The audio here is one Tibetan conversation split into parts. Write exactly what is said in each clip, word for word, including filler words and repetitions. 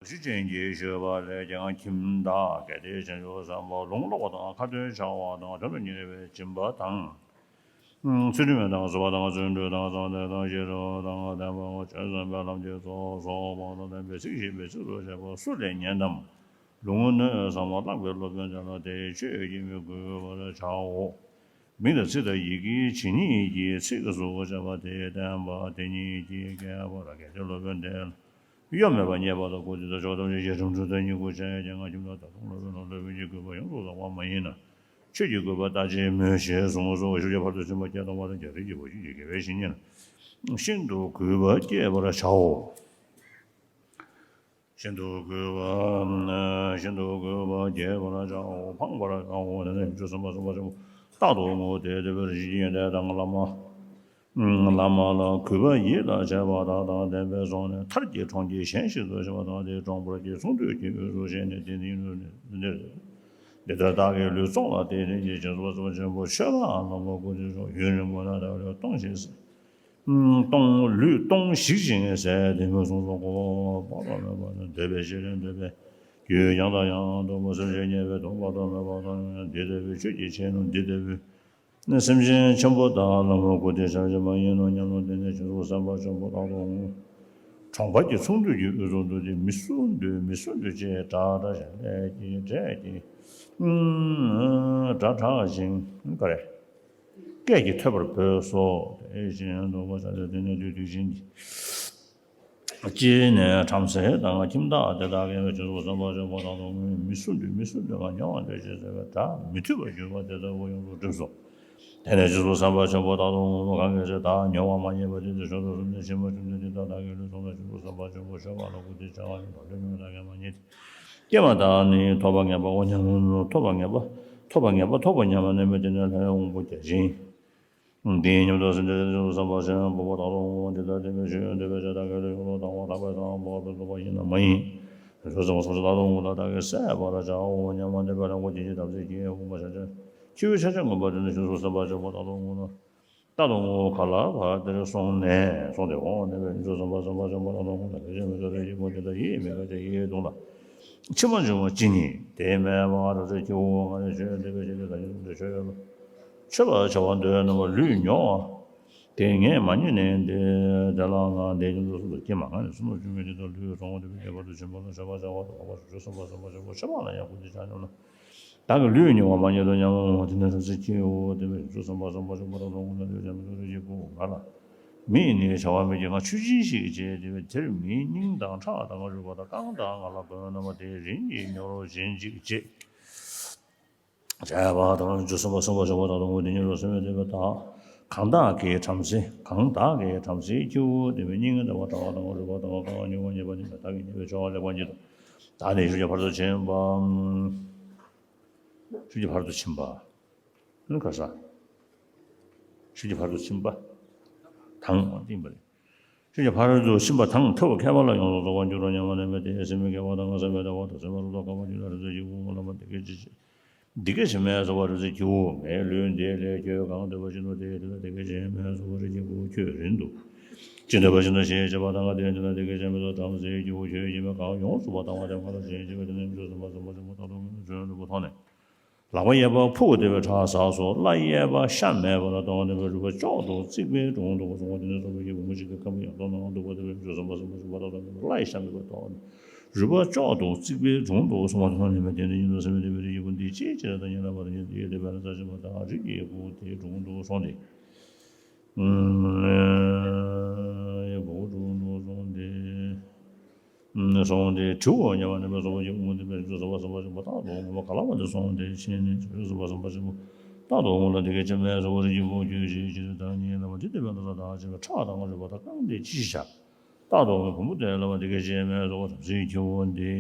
ཆུ་ཅན་གྱི་ཞུས་པ་ལས་ཀྱང་ཁྱིམ་བདག་གལ་ཏེ་བྱང་ཆུབ་སེམས་དཔའ་ལུང་སློག་པ་དང་ཁ་ཏོན་བྱ་བ་དང་དོན་དུ་གཉེར་བའི་སྦྱིན་པ་དང་། ཚུལ་ཁྲིམས་དང་བཟོད་པ་དང་བརྩོན་འགྲུས་དང་བསམ་གཏན་དང་ཤེས་རབ་དང་ལྡན་པ་ཆོས་བསམ་པའི་ལམ་གྱི་ཚོགས་སོགས་མང་དུ་ལྡན་པའི་ཚིག་བཞི་པའི་ཚིགས་སུ་བཅད་པ་སུ་ལས་ཉན་ནམ། ལུང་ནི་ཟབ་མོ་བླངས་པའི་སློབ་དཔོན་དེ་ལ་དེའི་ཆོས་ཀྱིས་མི་གོས་པར་བྱའོ། མིང་དང་ཚིག་དང་ཡི་གེ་ཇི་སྙེད་ཀྱི་ཚིགས་སུ་བཅད་པ་དེས་བསྟན་པ་དེ་ཉིད་ཀྱིས་བསྐལ་པར་གལ་ཏེ་སློབ་དཔོན་དེ་ལ་གཡོ་མེད་པར་མཉེས་པ་དང་བཀུར་སྟི་དང་མཆོག་ཐམས་ཅད་ཀྱི་དྲིན་དྲན་དང་བསྙེན་བཀུར་བྱས་ཀྱང་ང་ཁྱིམ་བདག་ད་དུང་སློབ་དཔོན་ལ་སློབ་དཔོན་གྱི་གུས་པ་ཡོངས་སུ་དག་པ་མ་ཡིན་ན། ཆོས་ཀྱི་གུས་པ་ལྟ་ཅི་སྨོས་ཞེས་གསུངས་སོ། ཞུ་རྒྱ་ཕར་ཚུར་ཕྱིན་པ་བརྒྱད་དང་མ་དང་བརྒྱད་རིགས་ཀྱི་བུ་ཁྱོད་ཀྱི་དགེ་བའི་བཤེས་གཉེན་ཤིན་ཏུ་གུས་པ་བསྐྱེད་པར་བྱའོ། ཤིན་ཏུ་གུས་པ། ཤིན་ཏུ་གུས་པ་བསྐྱེད་པར་བྱའོ། ཕངས་པར་བྱའོ། དེ་ནས་བཅུ་གསུམ་པ་གསུམ་པ་ཆེན་པོ་རྟག་ཏུ་ངུ་སྟེ་དེ་བས་རིན་ཆེན་ཡོན་ཏན་དང་བླ་མ། བླ་མ་ལ་གུས་པ་ཡིད་ལ་བྱེད་པ་དག་དང་ལྡན་པས་བཟུང་ནས་མཐར་གྱིས་གྲོང་ཁྱེར་གཞན་ཞིག་ཏུ་ཕྱིན་པ་དང་དེའི་གྲོང་པར་གྱི་ཚོང་འདུས་ཀྱི་དབུས་སུ་བཞེངས་ནས་དེ་ནི་འདི་ལྟར་བདག་གི་ལུས་བཙོངས་ལ་དེ་ནི་ཅི་བྱིན་ཟུར་པ་གསུམ་པ་ཆེན་པོ་མཆོད་པ་ལ་མོས་གུས་ཏེ་ཡུན་རིང་པོ་ན་ད་ལོ་སྟོང་ཞིག་སྟོང་ལུས་སྟོང་ཞིག་ཅིང་ཟད་དེ་མོ་གསུངས་སོ། འཁོར་བ་དཔག་ཏུ་མེད་པ་ན་འདོད་པའི་ཤེས་རབ་འདོད་པའི་རྒྱུ་ཡང་དང་ཡང་དུ་མོ་སེམས་ཅན་མཉེས་པའི་དོན་དཔག་ཏུ་མེད་པ་དང་འདི་ལྟ་བུའི་ཆོས་ཀྱི་ཆེ་ནོ་འདི་ལྟ་བུའི་སེམས་ཅན་ཆེན་པོ་དག་ལ་མོས་གུས་ཏེ་བྱ་བྱེད་མ་ཡིན་ནོ་སྙམ་ནོ། དེ་ནས་བྱང་ཆུབ་སེམས་དཔའ་ཆེན་པོ་རྟག་ཏུ་ངུ། གྲོང་པ་གི་ཚོང་འདུས་ཀྱི་དབུས་སུ་འདུག་སྟེ་མི་སུ་འདུས་མི་སུ་འདུས་ཅེས་སྒྲ་གྲགས་ཤིང་སྐད་ཀྱི་སྒྲས་ཀྱི་སྒྲ་གྲགས་ཤིང་ག་རེ། སྐད་ཀྱིས་ཐོས་པར་འབོད་སོ། དེ་བཞིན་དུ་མ་བྱ་སྟེ་དེ་ནས་བདུད་སྡིག་ཅན་གྱི་ལྕེ་ནས་བྲམ་ཟེ་དང་ཁྱིམ་བདག་དེ་དག་གིས་བྱང་ཆུབ་སེམས་དཔའ་ཆེན་པོ་དག་ཏུ་ངུས། མི་སུ་འདུས་མི་སུ་འདུས་ང་མྱོང་བ་འདོད་ཅེས་ཟེར་བའི་སྒྲ་མི་ཐོས་པར་གྱུར་པ་དེ་ལྟ་བུ་ཡོངས་སུ་གྲིམས་སོ། དེ་ནས་བྱང་ཆུབ་སེམས་དཔའ་ཆེན་པོ་རྟག་ཏུ་ངུ་བ་གང་གིས་ཟེར་བདག་མྱོང་བ་མ་རྙེད་པ་དེ་དུས་བྱང་དུ་སོང་ནས་ཕྱིན་པ་བཅོམ་ལྡན་འདས་དང་བདག་གི་ལུས་བཙོངས་ལ་བྱང་ཆུབ་སེམས་དཔའ་ཆེན་པོ་མཆོད་པ་ལ་བཀུར་སྟི་བྱ་བ་ནི་མདོར་བསྡུས་མྱོང་བ་བདག་གིས་མ་རྙེད་དེ། སྐྱེས་པ་དག་ནི་ཐོབ་པ་ངེས་པའོ་སྙམ་མོ། ཐོབ་པ་ངེས་པ། ཐོབ་པ་ངེས་པ་ཐོབ་པ་སྙམ་པ་ནི་མི་དེ་ནི་ལྷའི་དབང་པོ་བརྒྱ་བྱིན། འདི་སྙམ་དུ་སེམས་ཅན་བྱང་ཆུབ་སེམས་དཔའ་ཆེན་པོ་རྟག་ཏུ་ངུ་འདི་ལྟར་དེ་མི་ཆོས་འདོད་པའི་ཕྱིར་བདག་གི་ལུས་ཡོངས་སུ་དག་པ་དག་པའི་ཚེ་དང་པོ་བར་དུ་འདུག་པ་ཡིན་ན་མ་ཡིན། བྱང་ཆུབ་སེམས་དཔའ་སེམས་ཅན་རྟག་ཏུ་ངུ་ལ་བདག་གིས་བསད་པར་བྱའོ་སྙམ་མོ། འདི་དཔེ་ལ་མགོ་ཅན་གྱི་དམ་ཚིག་གི་དབུ་མ་ཕྱག་རྒྱ་ཁྱེའུ་ཕྱག་རྒྱ་ངུ་བ་དེ་ནི་བྱང་ཆུབ་སེམས་དཔའ་ཆེན་པོ་རྟག་ཏུ་ངུ་ལ། རྟག་ཏུ་ངུ་ག་ལ་བ་དེར་སོང་ནས་སོང་སྟེ་འོང་ནས་བྱང་ཆུབ་སེམས་དཔའ་སེམས་དཔའ་ཆེན་པོ་རྟག་ཏུ་ངུ་ལ་དེ་བཞིན་མི་འདོར་བའི་ཡིད་ཀྱིས་དེ་ལ་ཡིད་མི་དགའ་བྱས་ཡིད་གདུང་ལ། མཆི་མ་འབྱུང་བ་ཅི་ཉིད་དེས་སྨྲས་པ། ང་རང་ཚོའི་སྐྱེ་བོ་ང་ནི་ཆོས་འདོད་པའི་ཕྱིར་དེ་དག་ཉིད་དུ་ཆོས་ཡོད་ལ། མཆོད་པར་བྱ་བ་འདོད་རྣམ་པ་ལུས་མྱོང་བ་དེ་ངས་མ་རྙེད་ནས་འདི་དེ་ལ་ང་འདས་ཀྱང་དུ་སུ་ལ་སྐྱེས་མ་ང་ནི་སུ་ལ་བྱུང་བའི་དེ་དག་ལུས་སོང་བ་དེ་བས་ཁྱད་པར་དུ་ཕྱིན་པ་ལ་བྱ་བ་བྱ་བ་དང་འོག་པ་སུ་བྱོལ་སོང་བ་སོང་བ་བྱ་བ་མཆོད་པ་ལ་ཡང་བཀུར་སྟི་བྱ་སྙམ་ན། བདག་གི་ལུས་མྱོང་བ་མ་རྙེད་དོ་སྙམ་མོ། དེ་ནས་བྱང་ཆུབ་སེམས་དཔའ་ཆེན་པོ་རྟག་ཏུ་ངུ་ལ་དེ་བཞིན་མི་འདོར་བའི་ཡིད་ཀྱིས་དེ་ལ་ཡིད་གདུང་ལ། མི་ཡི་ནི་བྱ་བ་མི་བགྱིད་ང་མཆོད་སྦྱིན་ཞིག་བྱས་ཏེ་དེར་མིའི་སྙིང་དང་ཁྲག་དང་རུས་པ་དང་རྐང་དང་ང་ལ་གོན་རྣམ་པ་དེ་རིན་གྱིས་ཉོ་རོགས་བྱིན་ཅིག་ཅེས་བྱས་པ་དང་། བྱང་ཆུབ་སེམས་དཔའ་ཆེན་པོ་རྟག་ཏུ་ངུ་འདི་ཉིད་རོ་སེམས་མེད་དེ་བས་དག་གང་བདག་གིས་བྲམ་ཟེ་གང་བདག་གིས་བྲམ་ཟེའི་སྐྱེ་བོ་དེ་བས་སྙིང་གི་འདུན་པ་ཁྲག་དང་རུས་པ་དང་རྐང་ཉོ་བ་རྙེད་པ་ཉིད་ལ་བདག་གིས་རྙེད་པའི་ཆོ་ག་ལེགས་པར་བགྱིད་དོ། ད་ནི་ཤུལ་གྱི་ཕར་ཚུར་ཕྱིན་པ། ཤུལ་གྱི་ཕར་ཚུར་ཕྱིན་པ། ནི་ག་ས། ཤུལ་གྱི་ཕར་ཚུར་ཕྱིན་པ། དང་བསྟན་པ་རེད། ཤུལ་གྱི་ཕར་ཚུར་ཕྱིན་པ་དང་ཐོབ་པ་མཁས་པ་ལ་ཡོངས་སུ་རྫོགས་པར་འགྱུར་རོ་སྙམ་པ་ནི་མེད་དེ། སེམས་མི་དགེ་བ་དང་ངན་སོང་མེད་པ་དང་སེམས་པ་རབ་ཏུ་དགའ་བར་འགྱུར་ན་རེ་ཟུང་གི་དབུགས་ལ་མ་འདི་སྐད་ཅེས། འདི་སྐད་ཅེས་སྨྲས་སོ། བ་རེ་ཟུང་གི་དབུགས་ངའི་ལུས་འདི་ལས་ཁྱོད་གང་འདོད་པ་བཞིན་དུ་སྟེ། དེ་ལ་འདི་སྐད་ཅེས་སྨྲས་སོ། བ་རེ་ཟུང་གི་དབུགས་ཁྱོད་རིང་དུ་ཅི་འདོད་པ་བཞིན་དུ་ཞེས་བྱ་བ་དང་ང་དེ་འདི་ལ་འདི་སྐད་ཅེས་སྨྲས་སོ། བྲམ་ཟེའི་སྐྱེ་བོ་ཁྱོད་ཡིད་མི་གང་ཡོངས་སུ་བ་དང་བ་དེ་མ་ལ་ཞེས་བྱ་བ་དེ་ནི་བྱང་ཆུབ་སེམས་དཔའ་སེམས་དཔའ་ཆེན་པོ་རྟག་ཏུ་ངུ་ནས་བྱོན་ལུས་པོ་མཐོང་ནས། ལག་པ་གཡས་པ་ཕུག་པ་དེ་བས་ཁྲག་ཟགས་སོ། བརླ་གཡས་པ་ཤ་མེད་པ་ལ་ལྟོས་ནས་རུས་པ་ཅོག་ཏུ་བརྩིགས་པའི་དྲུང་དུ་སོང་བ་དེ་ནས་སོང་བའི་བུ་མོ་ཞིག་གིས་ཁམ་བུའི་ཡང་སྟོད་ན་འདུག་པ་དེ་བས་བྱང་ཆུབ་སེམས་དཔའ་སེམས་དཔའ་ཆེན་པོ་རྟག་ཏུ་ངུ་ནས་བརླ་ཡི་ཤ་མེད་པ་ལྟོས་ནས་རུས་པ་ཅོག་ཏུ་བརྩིགས་པའི་དྲུང་དུ་སོང་བ་དེ་ནས་མེད་དེ་ནས་ཉིད་དུ་སེམས་དེ་བས་རིགས་ཀྱི་བུ་འདི་ཅིའི་ཕྱིར་ད་ཉིད་ལ་བར་ཉིད་དེ་དེ་བས་ན་ས་ཆེན་པོ་དང་རིགས་ཀྱི་བུ་དེའི་དྲུང་དུ་སོང་སྟེ། ཡ་བུ་དྲུང་དུ་སོང་སྟེ། སོང་སྟེ་དྲིའོ་སྙམ་པ་ནི་མེད་སོང་བ་ཡིན། ངུ་འདི་མེད་བྱང་ཆུབ་སེམས་དཔའ་སེམས་དཔའ་ཆེན་པོ་རྟག་ཏུ་ངུ་མ་ག་ལ་བ་དེ་སོང་སྟེ་ཕྱིན་ནས་བྱང་ཆུབ་སེམས་དཔའ་སེམས་དཔའ་ཆེན་པོ་རྟག་ཏུ་ངུ་ལ་འདི་སྐད་ཅེས་སྨྲས་སོ། བ་རིགས་ཀྱི་བུ་ཁྱོད་ཅིའི་ཕྱིར་བདག་ཉིད་ལ་བ་འདི་དེ་བས་ན་ས་དང་ཕྱིན་པ་ཁྲག་དང་རུས་པ་དང་རྐང་དེ་ཅི་ཞིག་བཞག་རྟག་ཏུ་ངུ་བུ་མོ་དེ་ལ་བ་འདི་སྐད་ཅེས་སྨྲས་སོ། བྲམ་ཟེའི་ཁྱེའུ་འདི།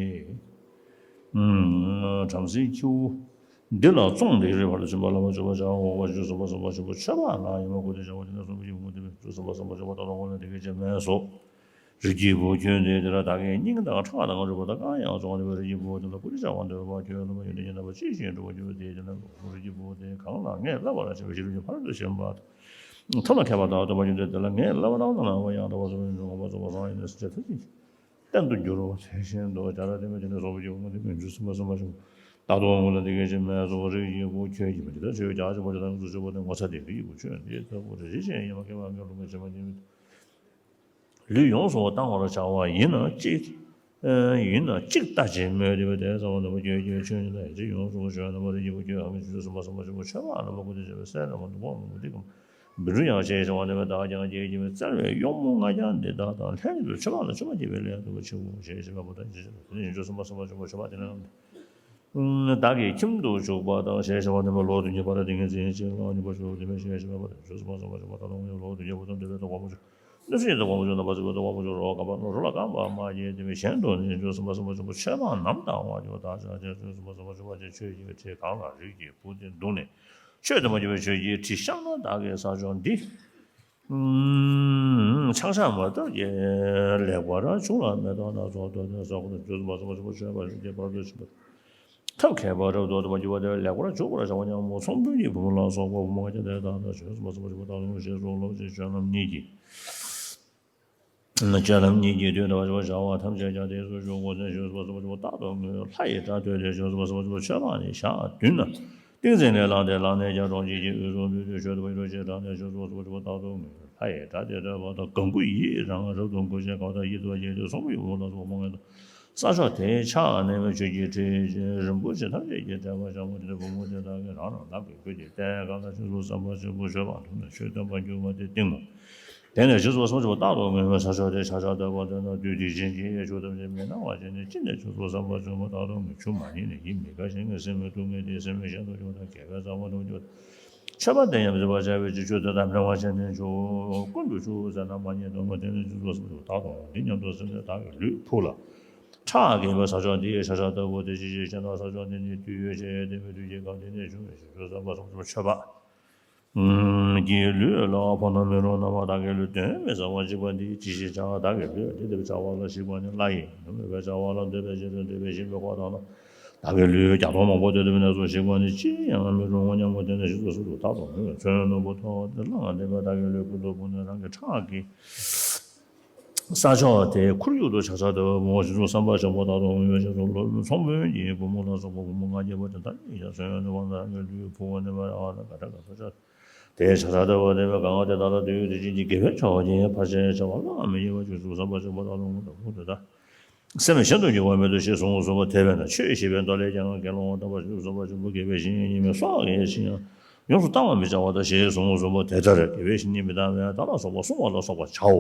བྲམ་ཟེའི་ཁྱེའུ་འདི་ལ་བཙོངས་ཏེ་རིགས་ཕར་ཕྱིན་པ་ལ་མ་བཅོས་པར་བྱའོ། བ་བྱང་ཆུབ་སེམས་དཔའ་སེམས་དཔའ་ཆེན་པོ་མཆོད་པ་ལ་ཡི་མ་བཀུར་སྟི་བྱ་བ་དེ་ནས་སོང་བའི་བུ་མོ་དེ་བས་བྱང་ཆུབ་སེམས་དཔའ་སེམས་དཔའ་ཆེན་པོ་རྟག་ཏུ་ངུ་ལ་འདི་སྐད་ཅེས་སྨྲས་སོ། རིགས་ཀྱི་བུ་ཁྱོད་འདི་དེ་ལ་བདག་གིས་སྙིང་དང་ཁྲག་དང་རུས་པ་དང་རྐང་ཡང་བཙོངས་ནས་བ་རིགས་ཀྱི་བུ་དེ་ལ་བཀུར་སྟི་བྱ་བ་འདོད་པ་ཁྱོད་ལ་མ་ཡོད་དེ་ཉིད་རྣམ་པ་ཅི་ཞིག་འགྲུབ་པར་འགྱུར་ཏེ། དེ་ལ་བ་རིགས་ཀྱི་བུ་དེ་གང་ལ་ངས་བསླབ་པར་བྱ་བའི་ཤེས་རབ་ཀྱི་ཕ་རོལ་ཏུ་ཕྱིན་པ་ཐབས་ལ་མཁས་པ་དག་ཐོབ་པར་འགྱུར་ཏེ། དེ་ལ་ངས་བསླབ་པ་དང་བསླབ་ན་བ་ཡང་དག་པར་གསུངས་པའི་འབྱུང་བ་རྫོགས་པར་སངས་རྒྱས་ནས་སེམས་ཅན་ཐམས་ཅད་ གཏན་དུ་འགྱུར་རོ། དེ་བཞིན་དུ་བྱ་ར་དེ་མེད་དེ་ནི་སོགས་པའི་སྐྱེ་བོ་དེ་མིན་འཇུག་སེམས་པ་སེམས་པ་ཆེན་པོ་རྟག་ཏུ་དབང་བསྐུར་ལ་འདི་སྐད་ཅེས་སྨྲས་སོ། རིགས་ཀྱི་བུ་ཁྱོད་ཀྱིས་མ་ཇི་ལྟར་ཆོས་ཀྱི་རྒྱ་ཆེན་པོ་ཇི་ལྟར་ངོ་ཚ་དེ་རིགས་ཀྱི་བུ་ཁྱོད་འདི་ལྟ་བུ་རེ་རེ་བཞིན་ཉི་མ་སྐྱེ་བ་སྔོན་ལུགས་མེད་ཕྱི་མ་ཉིད་མེད། ལུས་ཡོངས་སུ་བཏང་བར་བྱ་བ་ཡིན་ན་གཅིག་ཡིན་ན་གཅིག་ལྟ་ཅེས་སྨྲས་ཏེ། དེ་ལྟར་སྨྲས་པ་ཁྱོད་ཀྱིས་ཆོས་ཉིད་ལ་ཡིད་ཆེས་ཡོངས་སུ་བྱོན་ན་མ་རིགས་ཀྱི་བུ་ཁྱོད་ཨ་མི་ཆོས་སུ་སེམས་པ་སེམས་པ་ཆེན་པོ་ཆོས་པ་ལ་མ་བཀུར་སྟེ་བྱས་པའི་སྲས་ར་མ་ནུ་བོ་མ་མུ་སྟེགས་ཀྱི་བི་རུ་ཡང་ཞེས་བྱ་བ་ནི་བདག་ཀྱང་བགེགས་ཀྱི་བཙལ་བའི་གཡོག་མོ་ལྔ་བརྒྱ་འདི་དག་དང་ལྷན་དུ་ཆོས་པ་ལ་ཆོས་པ་བགྱིས་པའི་ལས་ཐོབ་པ་ཆེའོ་ཞེས་བྱ་བ་དང་ཞེས་བྱ་བ་དེ་ནི་ཆོས་སེམས་པ་སེམས་པ་ཆེན་པོ་ཆོས་པ་དེ་ལ་བདག་གི་ཁྱིམ་དུ་བཞུགས་པ་དང་ཞེས་བྱ་བ་ནི་ལོག་ཏུ་གཉིད་པ་ལ་ཏིང་ངེ་འཛིན་གཅིག་ལ་གཉིས་པ་བཞུགས་ཏེ་མེད་ཞེས་བྱ་བ་དང་ཆོས་སེམས་པ་སེམས་པ་ཆེན་པོ་རྟག་ཏུ་ལོག་ཏུ་གཉིད་པ་དང་ལྡན་པའི་ལྟ་བ་མ་བྱུང་། གནོད་སེམས་ཀྱི་ལྟ་བ་མ་བྱུང་། རྣམ་པར་འཚེ་བའི་ལྟ་བ་མ་བྱུང་། རོ་ག་པ་རོ་ལ་རྐང་པ་མ་བརྒྱབ་སྟེ་མི་གཞན་དུ་ནི་ཆོས་སེམས་པ་སེམས་པ་ཆེན་པོ་ཆོས་པ་རྣམས་དང་བ་ཅོ་ད་ཆ་ཆ་ཆོས་སེམས་པ་སེམས་པ་ཆེན་པོ་ཆེ་ཆོས་ཀྱི་ཁྲི་གང་ལ་རིགས་ཀྱི་བུ་དེ་འདུག་ནས་ཆོས་དེ་མ་བྱུང་བའི་ཆོས་ཀྱི་ཁྲི་བཤམས་ན་བདག་གིས་ས་ཕྱོགས་འདི་ཕྱག་ཕྱག་མ་བཏབ་ཀྱི་ལེགས་པར་བྱུང་ལ་མེ་ཏོག་སྣ་ཚོགས་བཏོན་ནས་ས་ཁོངས་ཆོས་སེམས་པ་སེམས་པ་ཆེན་པོ་ཆོས་པ་རིགས་ཀྱི་བར་དུ་ཕྱིན་པ། ཐབས་མཁས་པ་རབ་ཏུ་ཐོབ་པར་འགྱུར་བ་དེ་ལེགས་པར་འཇུག་པར་བྱ་བ་སྙམ་མོ། ཚོང་དཔོན་གྱི་བུ་མོ་ལ་སོགས་པ་བུ་མོ་ལྔ་བརྒྱ་དེ་དག་དང་ཆོས་སེམས་པ་སེམས་པ་ཆེན་པོ་རྟག་ཏུ་ངུ་ཞེས་སུ་ལོག་ཅིང་སྤྱོད་ལམ་གཉིས་ཀྱིས། སྤྱོད་ལམ་གཉིས་ཀྱིས་དུས་འདའ་བར་བྱ་བ་ཐམས་ཅད་ཀྱང་དེས་སུ་འཇུག་གོ་ནས་ཆོས་སེམས་པ་སེམས་པ་ཆེན་པོ་རྟག་ཏུ་ངུ། ལྷ་ཡི་སྒྲ་ཐོས་ཏེ་ཆོས་སེམས་པ་སེམས་པ་ཆེན་པོ་མཆོད་པ་ནི་ཞག་བདུན་ན་ཏིང་འཛིན་ལས་ལངས་ཏེ་ལངས་ནས་ཀྱང་གྲོང་ཁྱེར་གྱི་དབུས་སུ་འདུས་ཏེ་མཆོད་དོ་ཕྱིར་རོ་ཞེས་གྲགས་ནས་ཆོས་སེམས་པ་སེམས་པ་ཆེན་པོ་རྟག་ཏུ་ངུ། ལྷ་ཡི་སྒྲ་དེ་ཐོས་པ་དང་གང་པོ་ཡིད་རང་རབ་ཏུ་ངུ་ཞིང་གང་དག་ཡིད་དུ་མ་བྱས་ཏེ་ཚོང་པའི་བུ་མོ་ལ་སོགས་པ་མང་པོ་དང་། ས་ཕྱོགས་དེའི་ཕྱག་ནས་ཆོས་ཀྱི་ཁྲི་རིན་པོ་ཆེ་ཐམས་ཅད་ཀྱི་ཕྲེང་བ་ཞྭ་མོ་དེ་བུ་མོ་དེ་དག་གིས་རང་རང་ལག་གི་སྒོ་ཕྱེ་སྟེ་གང་ལ་ཆོས་སེམས་པ་སེམས་པ་ཆེན་པོ་མཆོད་པ་འདུག་ནས་ཆོས་སྟོན་པར་འགྱུར་བ་དེ་སྟེང་ངོ་། དེ་ནས་ཆོས་སེམས་པ་སེམས་པ་ཆེན་པོ་རྟག་ཏུ་ངུ་བས་ས་ཕྱོགས་དེར་ཕྱག་ཕྱག་བཏབ་པ་དེ་དག་བདུད་སྡིག་ཅན་གྱིས་ཆོས་ཐམས་ཅད་མི་སྣང་བར་བྱས་ནས་ཅི་ནས་ཆོས་སེམས་པ་སེམས་པ་ཆེན་པོ་རྟག་ཏུ་ངུ། ཆུ་མ་ཉིད་ནས་ཡིད་མི་དགའ་ཞིང་སེམས་མི་སྡུག་བསྔལ་ཏེ་སེམས་མི་གཞན་དུ་སྐྱོ་དང་སྐྱེ་བའི་ཚ་བ་སྣུམ་སྐྱུག་མཆོད་པ་དེ་ཡང་མི་བཟོད་པར་བྱ་བའི་ཕྱིར་ཆུ་དེ་དག་འཕེན་པར་བྱས་ནས་ཆུ་ཀུན་ཏུ་ཆུ་ཟད་ན་མ་རྙེད་དོ། དེ་ནས་ཆོས་སེམས་པ་སེམས་པ་ཆེན་པོ་རྟག་ཏུ་ངུ། འདི་སྙམ་དུ་སེམས་ནས་བདག་གི་ལུས་ཕུག་ལ། ཁྲག་གིས་ཡིན་པས་ས་ཕྱོགས་འདི་ཡི་ཤ་ཤ་ལྟ་བུ་དེ་ཅི་ཞིག་ཞེ་ན། ས་ཕྱོགས་འདི་ནི་དུས་ཡོད་ཅེས་དེ་མི་དུས་ཀྱི་ཁམས་འདི་ནས་བྱུང་བའི་ཆོས་སེམས་པ་སེམས་པ་མཆོད་པ་གྱི་ལུས་ལ་ཕོག་ན་མི་རུང་རྣམ་པར་བདག་གི་ལུས་གདོན་མི་ཟ་བར་འཇིགས་པ་འདི་ཅི་ཞིག་བྱ། བདག་གི་ལུས་འདི་ལྟ་བུའི་བྱ་བ་ལ་ཞིག་པ་ནི་སླ་ཡིན། ནུབ་མོས་པའི་བྱ་བ་ལ་འདོད་པའི་ཕྱིར་དུ་འདོད་པའི་ཞིང་པའི་འཁོར་དག་ན་བདག་གི་ལུས་བརྒྱ་སྟོང་མང་པོ་འདོད་དུ་མི་ནུས་སོ། ཞིག་པ་ནི་ཅི་ཡང་མི་རུང་སྙམ་མོ། དེ་ནས་ཆོས་སེམས་པ་སེམས་པ་རྟག་ཏུ་ངུ་བས་མཚོན་རྣོན་པོ་ཐོགས་ཏེ་སླ་ངར་ལྡན་པས་བདག་གི་ལུས་ཀུན་ཏུ་ཕུག་ནས་རང་གི་ཁྲག་གིས། ས་ཕྱོགས་དེའི་ཁོར་ཡུག་ཏུ་ཕྱག་ཕྱག་བཏབ་པ་བུ་མོ་ཆོས་སེམས་པ་སེམས་པ་ཆེན་པོ་རྟག་ཏུ་ངུ་བས་ཆོས་སུ་ལོག་ལོག་ཚོང་དཔོན་གྱི་བུ་མོ་ལ་སོགས་པ་བུ་མོ་ལྔ་བརྒྱ་པོ་དེ་དག་ཡིན་ཀྱང་མཚོན་རྣོན་པོ་ཐོགས་ཏེ་ལུས་ཕུག་པ་ནི་བ་ར་བ་དང་ག་ཏ་ག་ས་ཆ་དེའི་ཕྱག་ཕྱག་བཏབ་པ་དེ་བས་གང་བ་དེ་དག་ལ་དུས་དེ་ཅན་གྱི་དགེ་བའི་ཕྱོགས་ཀྱི་ཕར་ཕྱིན་བྱ་བ་སླར་མི་བྱེད་པ་ཆོས་སེམས་པ་སེམས་པ་རྟག་ཏུ་ངུ་དང་ངུ་དེ་དག་སེམས་གཞན་དུ་འགྱུར་བ་མེད་དོ་ཞེས་གསུངས་སོ། དེ་བས་ན་ཆོས་ཤེས་པའི་མདོ་ལས་ཀྱང་དགེ་སློང་དམ་པ་ཆོས་སེམས་དཔའ་ཆེན་པོ་དགེ་བའི་བཤེས་གཉེན་ཉིད་མེད་སོགས་ཀྱི་ཞིང་ཡང་ཡོངས་སུ་བཏང་བར་མི་བྱ་བ་དང་ཞེས་གསུངས་སོ། དེ་ལྟར་དགེ་བའི་བཤེས་གཉེན་མི་བཏང་བས་བདག་ལ་སོགས་པ་བསྲུང་བ་ལ་སོགས་པ་བྱའོ།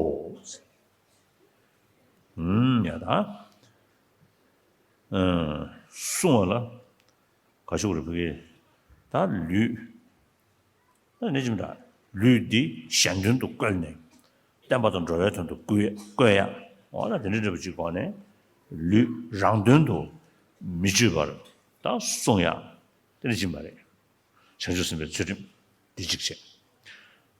ཡ་ད། བསྲུང་བ་ལ་ག་ཤུག་རེ་ཕུ་གེ་ད་ལུས། ད་ནི་ཅི་མི་འདྲ། ལུས་འདི་གཞན་དོན་དུ་བཀོལ་ནས་བསྟན་པ་དང་འགྲོ་བའི་དོན་དུ་བཀོལ་བཀོལ་ཡ། འོ་ན་དེ་འདྲ་འདྲ་པོ་ཅིག་གོ་ནས་ལུས་རང་དོན་དུ་མི་སྤྱོད་པར་ད་བསྲུང་ཡ། དེ་འདྲ་ཅིག་མ་རེད། བྱང་ཆུབ་སེམས་དཔའི་ཚུལ་ཁྲིམས་འདི་གཅིག་བྱས།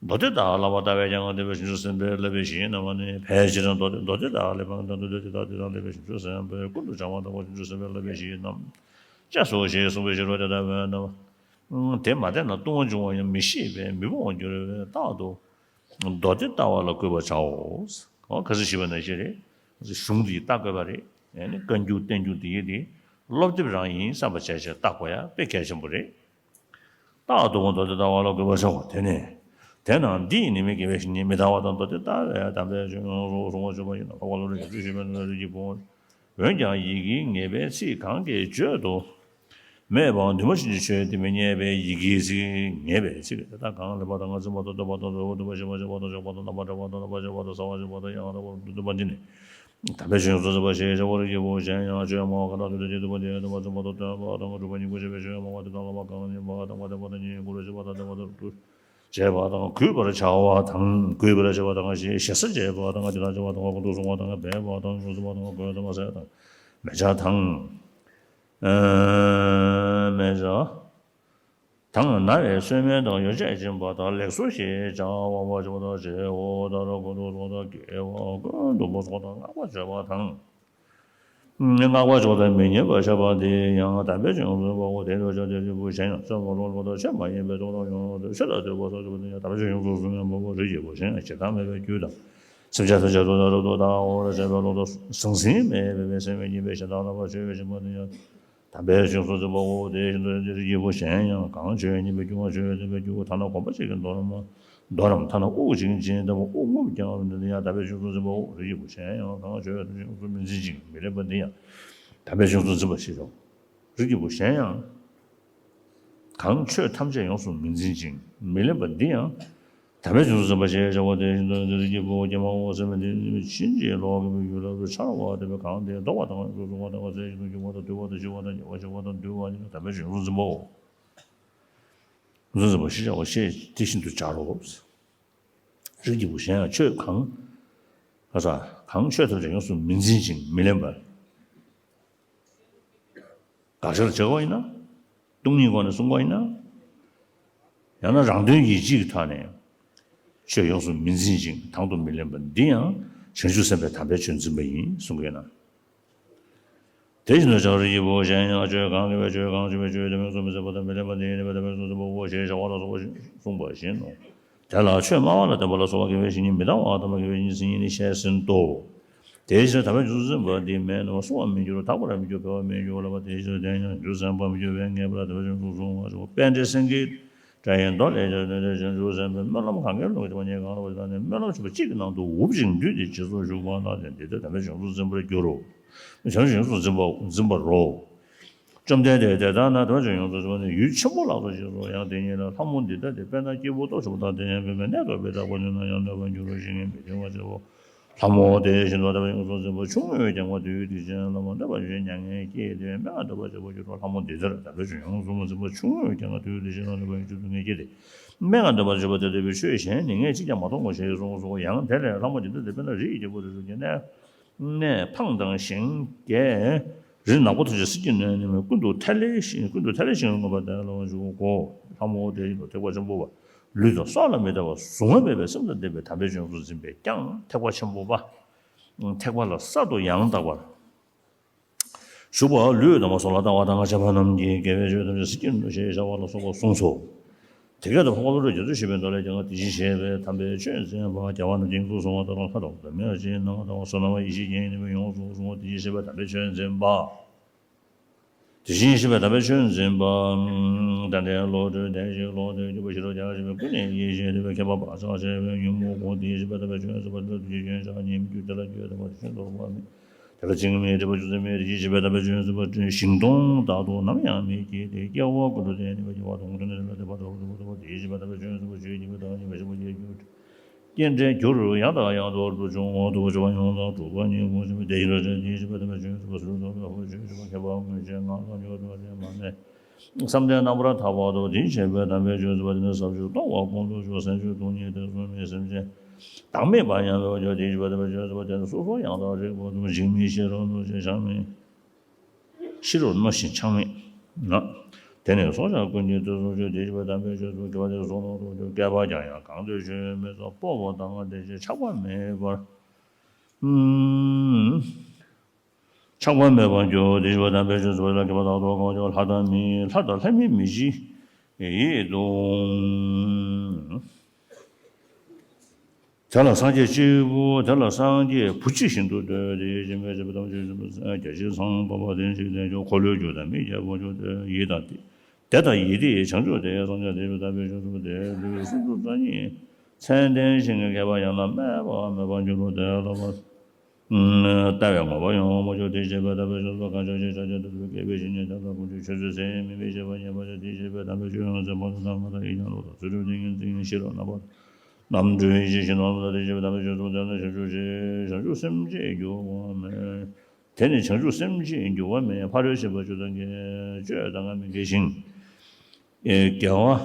མདོ་སྡེ་དག་བསླབ་པར་ལྟ་བས་ཀྱང་དེ་བས་བྱང་ཆུབ་སེམས་དཔའི་བསླབ་པའི་གཞི་རྣམ་པ་ནི་ཕལ་ཆེར་མདོ་སྡེ་མདོ་སྡེ་དག་བསླབ་པའི་དོན་དུ་འདོད་དེ་དག་དེ་དག་བསླབ་པའི་བྱང་ཆུབ་སེམས་དཔའི་ཀུན་ཏུ་སྦྱངས་པ་དག་པོ་བྱང་ཆུབ་སེམས་དཔའི་བསླབ་པའི་གཞི་རྣམས་ཀྱང་སོ་ཞེས་གསུངས་པའི་ཕྱིར་རོ། དེ་ལྟ་བས་ན་དེ་མ་བསྟེན་ན་ལྟུང་བ་འབྱུང་བ་ཡང་མི་ཤེས་པས་མི་ཕོངས་པར་འགྱུར་བས་རྟག་ཏུ་མདོ་སྡེ་ལྟ་བ་ལ་གུས་པར་བྱའོ། འོ་ག་ཚོད་ཞིབ་པ་ན་ཤེས་རེད། གཞུང་འདི་ལྟ་དགོས་པ་རེད། ཡང་ན་བཀའ་འགྱུར་བསྟན་འགྱུར་འདི་ཡི་དེ་སློབ་དེབ་རང་ཡིན་བསམ་པ་བྱས་བྱས་ལྟ་དགོས་ཡ་དཔེ་གལ་ཆེན་པོ་རེད། རྟག་ཏུ་མདོ་སྡེ་ལྟ་བ་ལ་གུས་པར་བྱའོ། དེ་ནས་དེ་ན་འདི་ཡི་ནི་མི་དགེ་བའི་བཤེས་གཉེན་མི་ལྟ་བ་དང་མདོ་སྡེ་ལྟ་བས་དམ་པའི་ཆོས་ཡོངས་སུ་བསྲུང་བར་གྱུར་པ་ཡིན་ནོ། འཕགས་པ་ཀླུ་སྒྲུབ་ཀྱིས་ཆོས་བཤད་པའི་ནང་རིགས་ཀྱི་བུ། འོན་ཀྱང་ཡི་གེ་ངེས་པའི་ཚིག་གང་གིས་བརྗོད་དུ་མེད་པའང་འདུས་མ་བྱས་ཀྱི་ཆོས་དེ་མི་རྙེད་པས་ཡི་གེའི་ཚིག་ངེས་པའི་ཚིག་དེ་དག་གང་ལེགས་པར་གཏང་ངེས་ཚིག་མ་གཏོགས་བསྟོད་པ་དང་གྲོགས་པོ་འདུན་པ་ཞེས་པ་བྱ་བ་དང་སྦྱོར་བ་དང་བསླབ་པ་བྱ་བ་དང་བསླབ་པ་བྱ་བ་དང་བསླབ་པ་བྱ་བ་དང་ཡང་དག་པར་བསྟོད་པ་འདི་ནི། དམ་པའི་ཆོས་ཡོངས་སུ་རྫོགས་པ་ཞེས་བྱ་བར་བགྱིའོ། གཞན་ཡང་ཆོས་མང་བ་གང་དག་ཐོས་ཏེ་དེ་བསྟོད་པ་དེ་ཡང་བསྟོད་པ་ཙམ་མ་གཏོགས་སྟོན་པ་དང་སྒྲུབ་པ་གཉིས་ཀྱི་ཆོས་པའི་ཆོས་མང་བ་དེ་དག་བསླབ་པ་གང་ཡིན་པ་དང་བསྟན་པ་དང་ཉན་ཞིང་གུས་པར་བྱེད་པ་དང་བསྟན་པ་དང་སྒྲུབ་བྱེད་པ་དང་གུས་པར་བྱ་བ་དང་གུས་པར་བྱ་བ་དང་ཞེས་ཞེ་ས་བྱེད་པ་དང་ཇི་ལྟར་བྱ་བ་དང་གང་དུ་བསྲུང་བ་དང་འབད་པ་དང་ཉོན་མོངས་པ་དང་གོས་དང་མ་ཟད་དང་མེ་བྱ་དང་། མེ་བྱ་དང་ན་བའི་གསོས་སྨན་དང་ཡོ་བྱད་སྦྱིན་པ་དང་ལེགས་སོ་ཞེས་བྱ་བ་བ་བྱ་བ་དང་བྱའོ། ད་རུང་ཀུན་ཏུ་བསྲུང་དང་དགེ་བ་ཀུན་དུ་བསྲུང་དང་བསྔགས་པར་བྱ་བ་དང་། བསྔགས་པར་བྱ་བ་དང་མི་བསྙེལ་བར་བྱ་བ་འདི་ཡང་དམ་པའི་ཆོས་ཡོངས་སུ་རྫོགས་པའོ། དེ་འདྲ་བྱ་དེ་ཆོས་པོ་གཞན་ཡང་བསོད་ནམས་ལོངས་སྤྱོད་དང་ཆོས་མ་ཡིན་པའི་ཚོགས་དང་ཡོངས་སུ་ཆོས་ལ་ལྟོས་པ་སོགས་བྱ་བ་འདི་ཡང་དམ་པའི་ཆོས་ཡོངས་སུ་རྫོགས་པའོ། རིགས་ཀྱི་བུ་གཞན་ཡང་བྱེ་བྲག་མེད་པའི་རྒྱུད་དང་ སེམས་ཅན་ཐམས་ཅད་དུ་ད་རབ་ཏུ་བདག་འོ་ར་བྱས་པའི་བློ་དང་ཟང་ཟིང་མེད་པའི་སེམས་ཀྱིས་བསྙེན་པའི་ཞེ་སྡང་རྣམ་པར་སྤྱོད་པའི་སྦྱིན་པ་འདི་ཡང་དམ་པའི་ཆོས་སུ་འཛིན་པའོ། དེ་བཞིན་དུ་རིགས་ཀྱི་བུ་གཞན་ཡང་གང་ཆོས་ཉན་པའི་རྒྱུ་གང་ཆོས་ཉན་པའི་རྒྱུ་ཐ་ན་གོམ་པ་གཅིག་གི་འདོར་མ་འདོར་རམ་ཐ་ན་དབུགས་གཅིག་འབྱིན་ལྟ་བུ་དབུགས་རྔུབ་ཀྱང་རུང་འདི་ཡང་དམ་པའི་ཆོས་སུ་འཛིན་པའོ། རིགས་ཀྱི་བུ་གཞན་ཡང་གང་ཆོས་ཐམས་ཅད་ཡོངས་སུ་མི་འཛིན་ཅིང་མི་ལེན་པ་འདི་ཡང་དམ་པའི་ཆོས་སུ་འཛིན་པ་ཞེས་བྱའོ། རིགས་ཀྱི་བུ་གཞན་ཡང་། གང་ཆོས་ཐམས་ཅད་ཡོངས་སུ་མི་འཛིན་ཅིང་མི་ལེན་པ་འདི་ཡང་། དམ་པའི་ཆོས་སུ་འཛིན་པ་ཞེས་བྱ་བ་དེ་བཞིན་དུ་འདི་རིགས་ཀྱི་བུ་ཀྱེ་མའོ་ཟེར་བ་འདི་ཕྱིན་ཅི་ལོག་གི་ཡུལ་ལ་འཆར་བ་དེ་བས་གང་དེ་ལྡོག་པ་དང་ཡོངས་སུ་བཟུང་བ་དང་ཟད་ཅིང་འཇིག་པ་དང་འདུལ་བ་དང་ཞི་བ་དང་ཉེ་བར་ཞི་བ་དང་འདུལ་བ་ཉིད་ལ་དམ་པའི་ཆོས་ཡོངས་སུ་འཛིན་པའོ། ཡོངས་སུ་འཛིན་པ་ཞེས་བྱ་བ་ཞེས་དེ་བཞིན་དུ་སྦྱར་རོ། རིགས་ཀྱི་བུ་གཞན་ཡང་ཆོས་གང་། གང་ཟག་གང་ཆོས་ཐམས་ཅད་ཡོངས་སུ་མི་འཛིན་ཅིང་མི་ལེན་པར། དགག་བྱར་བྱེད་དགོས་ཡིན་ན། སྟོང་ཉིད་སྒོ་ནས་གསུང་དགོས་ཡིན་ན། ཡང་ན་རང་དོན་ཡིད་བྱེད་ཀྱི་ཐོག་ནས་ཆོས་ཡོངས་སུ་མི་འཛིན་ཅིང་དང་དུ་མི་ལེན་པ་འདི་ཡང་བྱང་ཆུབ་སེམས་དཔའི་དམ་པའི་ཆོས་འཛིན་པ་ཡིན་གསུང་གི་ཡོད་ན། དེ་བཞིན་དུ་བྱ་རིགས་ཀྱི་བུ་གཞན་ཡང་ཆོས་གང་གིས་པའི་ཆོས་གང་བྱེད་པའི་ཆོས་དེ་ཡོངས་སུ་མི་ཟད་པ་དང་མི་ལེན་པ་འདི་ཡིན་པས་དམ་པའི་ཆོས་སུ་འཛིན་པའོ་ཞེས་བྱ་བ་ལ་སོགས་པ་གསུངས་པ་བཞིན་ནོ། དེ་ལ་ཆོས་སྨྲ་བ་ལ་བརྟེན་པ་ལ་སོགས་པ་དགེ་བའི་བཤེས་གཉེན་མི་གདའ་བ་དམ་པ་དགེ་བའི་བཤེས་གཉེན་ནི་ཞེས་ཟིན་ཏོ། དེའི་ཕྱིར་དམ་པའི་ཆོས་སུ་འཛིན་པ་འདི་མེད་ན་བསྲུང་བར་མི་འགྱུར་དག་པར་མི་འགྱུར་འཕེལ་བར་མི་འགྱུར་ལ་བ་དེའི་ཕྱིར་དེ་ཡང་བྱང་ཆུབ་སེམས་དཔའ་མི་འགྱུར་བས་ངེས་པར་དམ་པའི་ཆོས་སུ་བཟུང་བར་ཤོག་པཎྜི་སེང་གེའི་སྒྲ་ཡི་མདོ་ལས་ཀྱང་དོན་དེ་བྱང་ཆུབ་སེམས་དཔའི་སྨོན་ལམ་གང་གིས་ལོག་གི་བྱེད་པ་ཉིད་གང་ལ་བ་ཞེས་ནས་སྨོན་ལམ་བྱེད་པ་གཅིག་གི་ནང་དུ་འུབ་ཅིང་འདུས་ཏེ་རྗེས་སུ་ཞུགས་པ་ལ་བརྟེན་ཏེ་དེ་དམ་པའི་ཆོས་སུ་འཛིན་པར་འགྱུར་རོ། བྱང་ཆུབ་ཡོངས་སུ་འཛིན་པ་འཛིན་པར་རོ། བཅོམ་ལྡན་འདས་དེ་ལྟར་ན་དམ་པའི་ཆོས་ཡོངས་སུ་གཟུང་བ་ནི་ཡུལ་ཆེན་པོ་ལ་སོགས་ཞེས་སོ། ཡང་དེ་ཉིད་ལ་ལྷ་མོ་འདི་ལྟ་སྟེ། དཔེར་ན་སྐྱེས་བུ་སྟོབས་ཆེན་པོ་དག་དེ་ཡང་འབད་མེད་གནས་ཐོབ་པའི་བདག་པོ་ནི་ན་ཡང་གནོད་པར་འགྱུར་རོ། ཞེས་ངས་མི་བདེ་བ་བྱས་པོ། ལྷ་མོ་དེ་བཞིན་དུ་དམ་པའི་ཡོངས་སུ་འཛིན་པ་ཆུང་ངུའི་རྐྱེན་ངན་དུས་དེ་ཅན་ལ་མ་གནོད་པ་བྱེད་མྱ་ངན་སྐྱེས་ཏེ་སྨྲེ་སྔགས་འདོན་པར་བྱེད་པར་འགྱུར་རོ། ལྷ་མོ་འདི་ལྟར་དམ་པའི་ཆོས་ཡོངས་སུ་འཛིན་པ་ཆུང་ངུའི་རྐྱེན་ངན་དུས་དེ་ཅན་ལ་གནོད་པ་བྱེད་ཅིང་སྡུག་བསྔལ་སྐྱེས་ཏེ་སྨྲེ་སྔགས་འདོན་པར་བྱེད་པ་དེ་ལྟ་བུའི་ཆོས་གཞན་ནི་ངས་གཅིག་ཀྱང་མ་མཐོང་ངོ་ཞེས་གསུངས་སོ། ཡང་དེ་ལས་ལྷ་མོ་འདི་ལྟ་སྟེ། དཔེར་ན་རི་ཡི་རྒྱལ་པོ་རི་རབ་ཀྱི་གནས། གནས་འཕང་དང་ཞིང་རྒྱས། རི་ནག་པོ་ཐམས་ཅད་བསིལ་གྱིས་ནོན་ནས་ཀུན་ཏུ་ཐལ་བའི་ཞིང་ཀུན་ཏུ་ཐལ་བའི་ཞིང་ལ་མངོན་པར་བརྟན་ལ་འཇུག་གོ། ལྷ་མོ་དེ་ཡིན་ནོ། ཐེག་པ་ཆེན་པོ་པ། ལུས་དང་སྲོག་ལ་མི་ལྟ་བར་གཟུང་བ་མེད་པའི་སེམས་དང་ལྡན་པའི་དམ་པའི་ཆོས་སུ་འཛིན་པས་ཀྱང་ཐེག་པ་ཆེན་པོ་པ། ཐེག་པ་ལ་གསར་དུ་ཡང་དག་པར་ཞུགས་པ། ལུས་དམ་པ་སྲོག་ལ་ལྟ་བ་དང་བྱམས་པ་རྣམས་ཀྱིས་དགེ་བའི་ཆོས་ཐམས་ཅད་ཟིན་གྱིས་ནོན་ཞེས་བྱ་བ་ལ་སོགས་པ་གསུངས་སོ། དེ་སྐད་དུ་འཕགས་པ་ཀླུ་སྒྲུབ་རྒྱ་མཚོས་ཞུས་པའི་མདོ་ལས་ཀྱང་དེ་བཞིན་གཤེགས་པའི་དམ་པའི་ཆོས་འཛིན་པ་རྒྱལ་བ་རྣམས་ཀྱིས་ཡོངས་སུ་བཟུང་བ་ལྟར་ལྷ་དང་བདག་མེད་ཅེས་སྣང་བ་དང་བསོད་ནམས་ཡེ་ཤེས་ཀྱི་ནུས་པས་ཡོངས་སུ་བཟུང་བ་དེ་བཞིན་གཤེགས་པའི་དམ་པའི་ཆོས་འཛིན་པ། དེ་བཞིན་གཤེགས་པའི་དམ་པའི་ཆོས་འཛིན་པ། ཏན་ཏན་བློ་གྲོས་ལྡན་ཞིང་བློ་གྲོས་རྒྱས་པ་ཤེས་རབ་རྒྱ་ཆེ་བའི་ཀུན་ནས་ཡེ་ཤེས་དེ་བས་ཁྱད་པར་བག་ཆགས་ཆེ་བའི་ཉོན་མོངས་ཀུན་དེ་བཞིན་གཤེགས་པའི་དམ་པའི་ཆོས་འཛིན་པ་དེ་ལ་ཐུགས་རྗེ་སྐྱོན་ཆག་ཉེས་དམིགས་རྒྱུ་དེ་ལ་འགྱོད་དམ་པ་དེ་བཞིན་དུ་རུང་བ་མེད། དེ་ལ་འཇིགས་མེད་དྲེགས་པ་ཆུ་སེར་མེད། དེ་བཞིན་གཤེགས་པའི་དམ་པའི་ཆོས་འཛིན་པ་ཞིང་སྟོང་དག་ཏུ་ནམ་ཡང་མི་སྐྱེ་སྟེ། སྐྱེ་བ་ཀུན་ཏུ་བདེ་ནས་སྐྱེ་བ་དང་ཐོབ་ནས་དེ་ལ་དད་པ་དག་ཏུ་དག་ཏུ་དེ་བཞིན་གཤེགས་པའི་དམ་པའི་ཆོས་འཛིན་པ་ཆོས་ཉིད་ཀྱི་བདག་ཉིད་མ་ཤེས་པ་ཉིད་ཀྱི་རྒྱུ་སྐྱེ་འབྲས་རྒྱུར་ཡང་དང་ཡང་དུ་འགྲུབ་འབྱུང་བ་ཐུབ་པ་ཆོས་པ་ཡོངས་དག་གྲུབ་པ་ཉིད་ཀུན་ཤེས་པ་དེ་ཡི་རང་བཞིན་དེ་བཞིན་གཤེགས་པའི་དམ་པའི་ཆོས་འཛིན་པ་ཟུར་དུ་ལྷག་པའི་ཆོས་ཞུ་བ་ཁྱད་པར་དངོས་ཆེན་ངང་ལ་མྱུར་དུ་དྲན་མ་ནས། བསམ་གཏན་རྣམ་པར་ཐར་པ་དང་དེ་བཞིན་གཤེགས་པའི་དམ་པའི་ཆོས་འཛིན་པ་དེ་ནི་ཟབ་ཆོས་རྟོགས་པ་ཀུན་ཏུ་ཞུགས་སེམས་ཤུགས་སྟོང་ཉིད་དེ་གསུམ་མེད་སེམས་ཅན་བདག་མེད་པ་ཡང་འཕེལ་བར་འགྱུར། དེ་བཞིན་གཤེགས་པའི་དམ་པའི་ཆོས་འཛིན་པ་དེ་ནི་སོ་སོ་ཡང་དག་རིག་པ་དང་འཇིགས་མེད་ཤེས་རབ་རྣམ་ཤེས་བྱང་མེད་ཤེས་རབ་རྣམ་ཤེས་བྱང་མེད་ན། དེ་ནི་སྲོག་ཆགས་ཀུན་གྱི་དུས་སུ་ཆོས་དེ་བཞིན་གཤེགས་པའི་དམ་པའི་ཆོས་སུ་དགེ་བ་དེ་བཟོ་ལོང་དུ་འགྱུར། བསྐལ་པ་བརྒྱ་ཡང་གང་དུ་ཆོས་མེད་ཙང་། སྤོབས་པ་དང་ང་རྒྱལ་ཆེ་ཆགས་པ་མེད་པར། ཆགས་པ་མེད་པར་འགྱུར། དེ་བཞིན་གཤེགས་པའི་དམ་པའི་ཆོས་སུ་ལ་དགེ་བ་དག་ཏུ་གང་བྱུང་ལྷ་དང་མི་ལྷ་དང་ལྷ་མིན་མི་ཅི་ཡིས་བཏུལ། དེ་ལ་སངས་རྒྱས་གཅིག་པུ་དེ་ལ་སངས་རྒྱས་བུ་གཅིག་བཞིན་དུ་འདོད་དེ་སྦྱིན་པའི་བྱེད་པ་དམ་ཆོས་སྦྱིན་པ་རྒྱ་ཆེན་ཚངས་པ་པ་དེ་ཞིག་དེ་འཇོག་འཁོར་ལོས་སྒྱུར་དང་མི་རྒྱལ་པོ་འཇོག་དེ་ཡི་དང་དེ་དེ་དང་ཡི་དེ་ཡི་བྱང་ཆུབ་དེ་སངས་རྒྱས་དེ་བའི་དམ་པའི་ཆོས་སུ་དེ་ལུས་སུམ་ཅུ་རྩ་གཉིས་མཚན་ལྡན་ཞིང་གི་བསྐལ་པ་ཡང་ན་སྨད་པ་མེད་པར་འགྱུར་རོ། དེ་ལ་བ། ལྟ་བའི་ངོ་བོ་ཡང་མ་གྱུར། དེ་བཞིན་གཤེགས་པའི་དམ་པའི་ཆོས་སུ་གང་ཕྱོགས་ཀྱི་ཕྱག་རྒྱ་ཏུ་ཐུབ་པའི་དགེ་བའི་བཤེས་གཉེན་དེ་དག་ཀུན་གྱི་ཆོས་སུ་ཟད་མི་མི་ཤེས་པ་ཉན་པ་དང་དེ་བཞིན་གཤེགས་པའི་དམ་པའི་ཆོས་ཡང་ཟད་པ་དང་ཐ་མ་དང་ཡིད་ཀྱང་ལོག་དང་ཚུལ་ཁྲིམས་ཏིང་ངེ་འཛིན་ཤེས་རབ་རྣམ་པར་རྣམ་གྲོལ་ཡེ་ཤེས་ཤིན་ཏུ་རྣམ་དག་དེ་བཞིན་གཤེགས་པའི་དམ་པའི་ཆོས་སུ་དེ་ནི་བྱང་ཆུབ་ཅེས་བྱང་ཆུབ་སེམས་ཅན་འགྱུར་བ་མེད། དེ་ནི་བྱང་ཆུབ་སེམས་ཅན་འགྱུར་བ་མེད། ཕ་རོལ་ཕྱིན་པ་བཅུ་དང་བརྒྱད་སྤྱོད་དང་ལྔ་མི་དགེ་ཞིང་། དགེ་བ།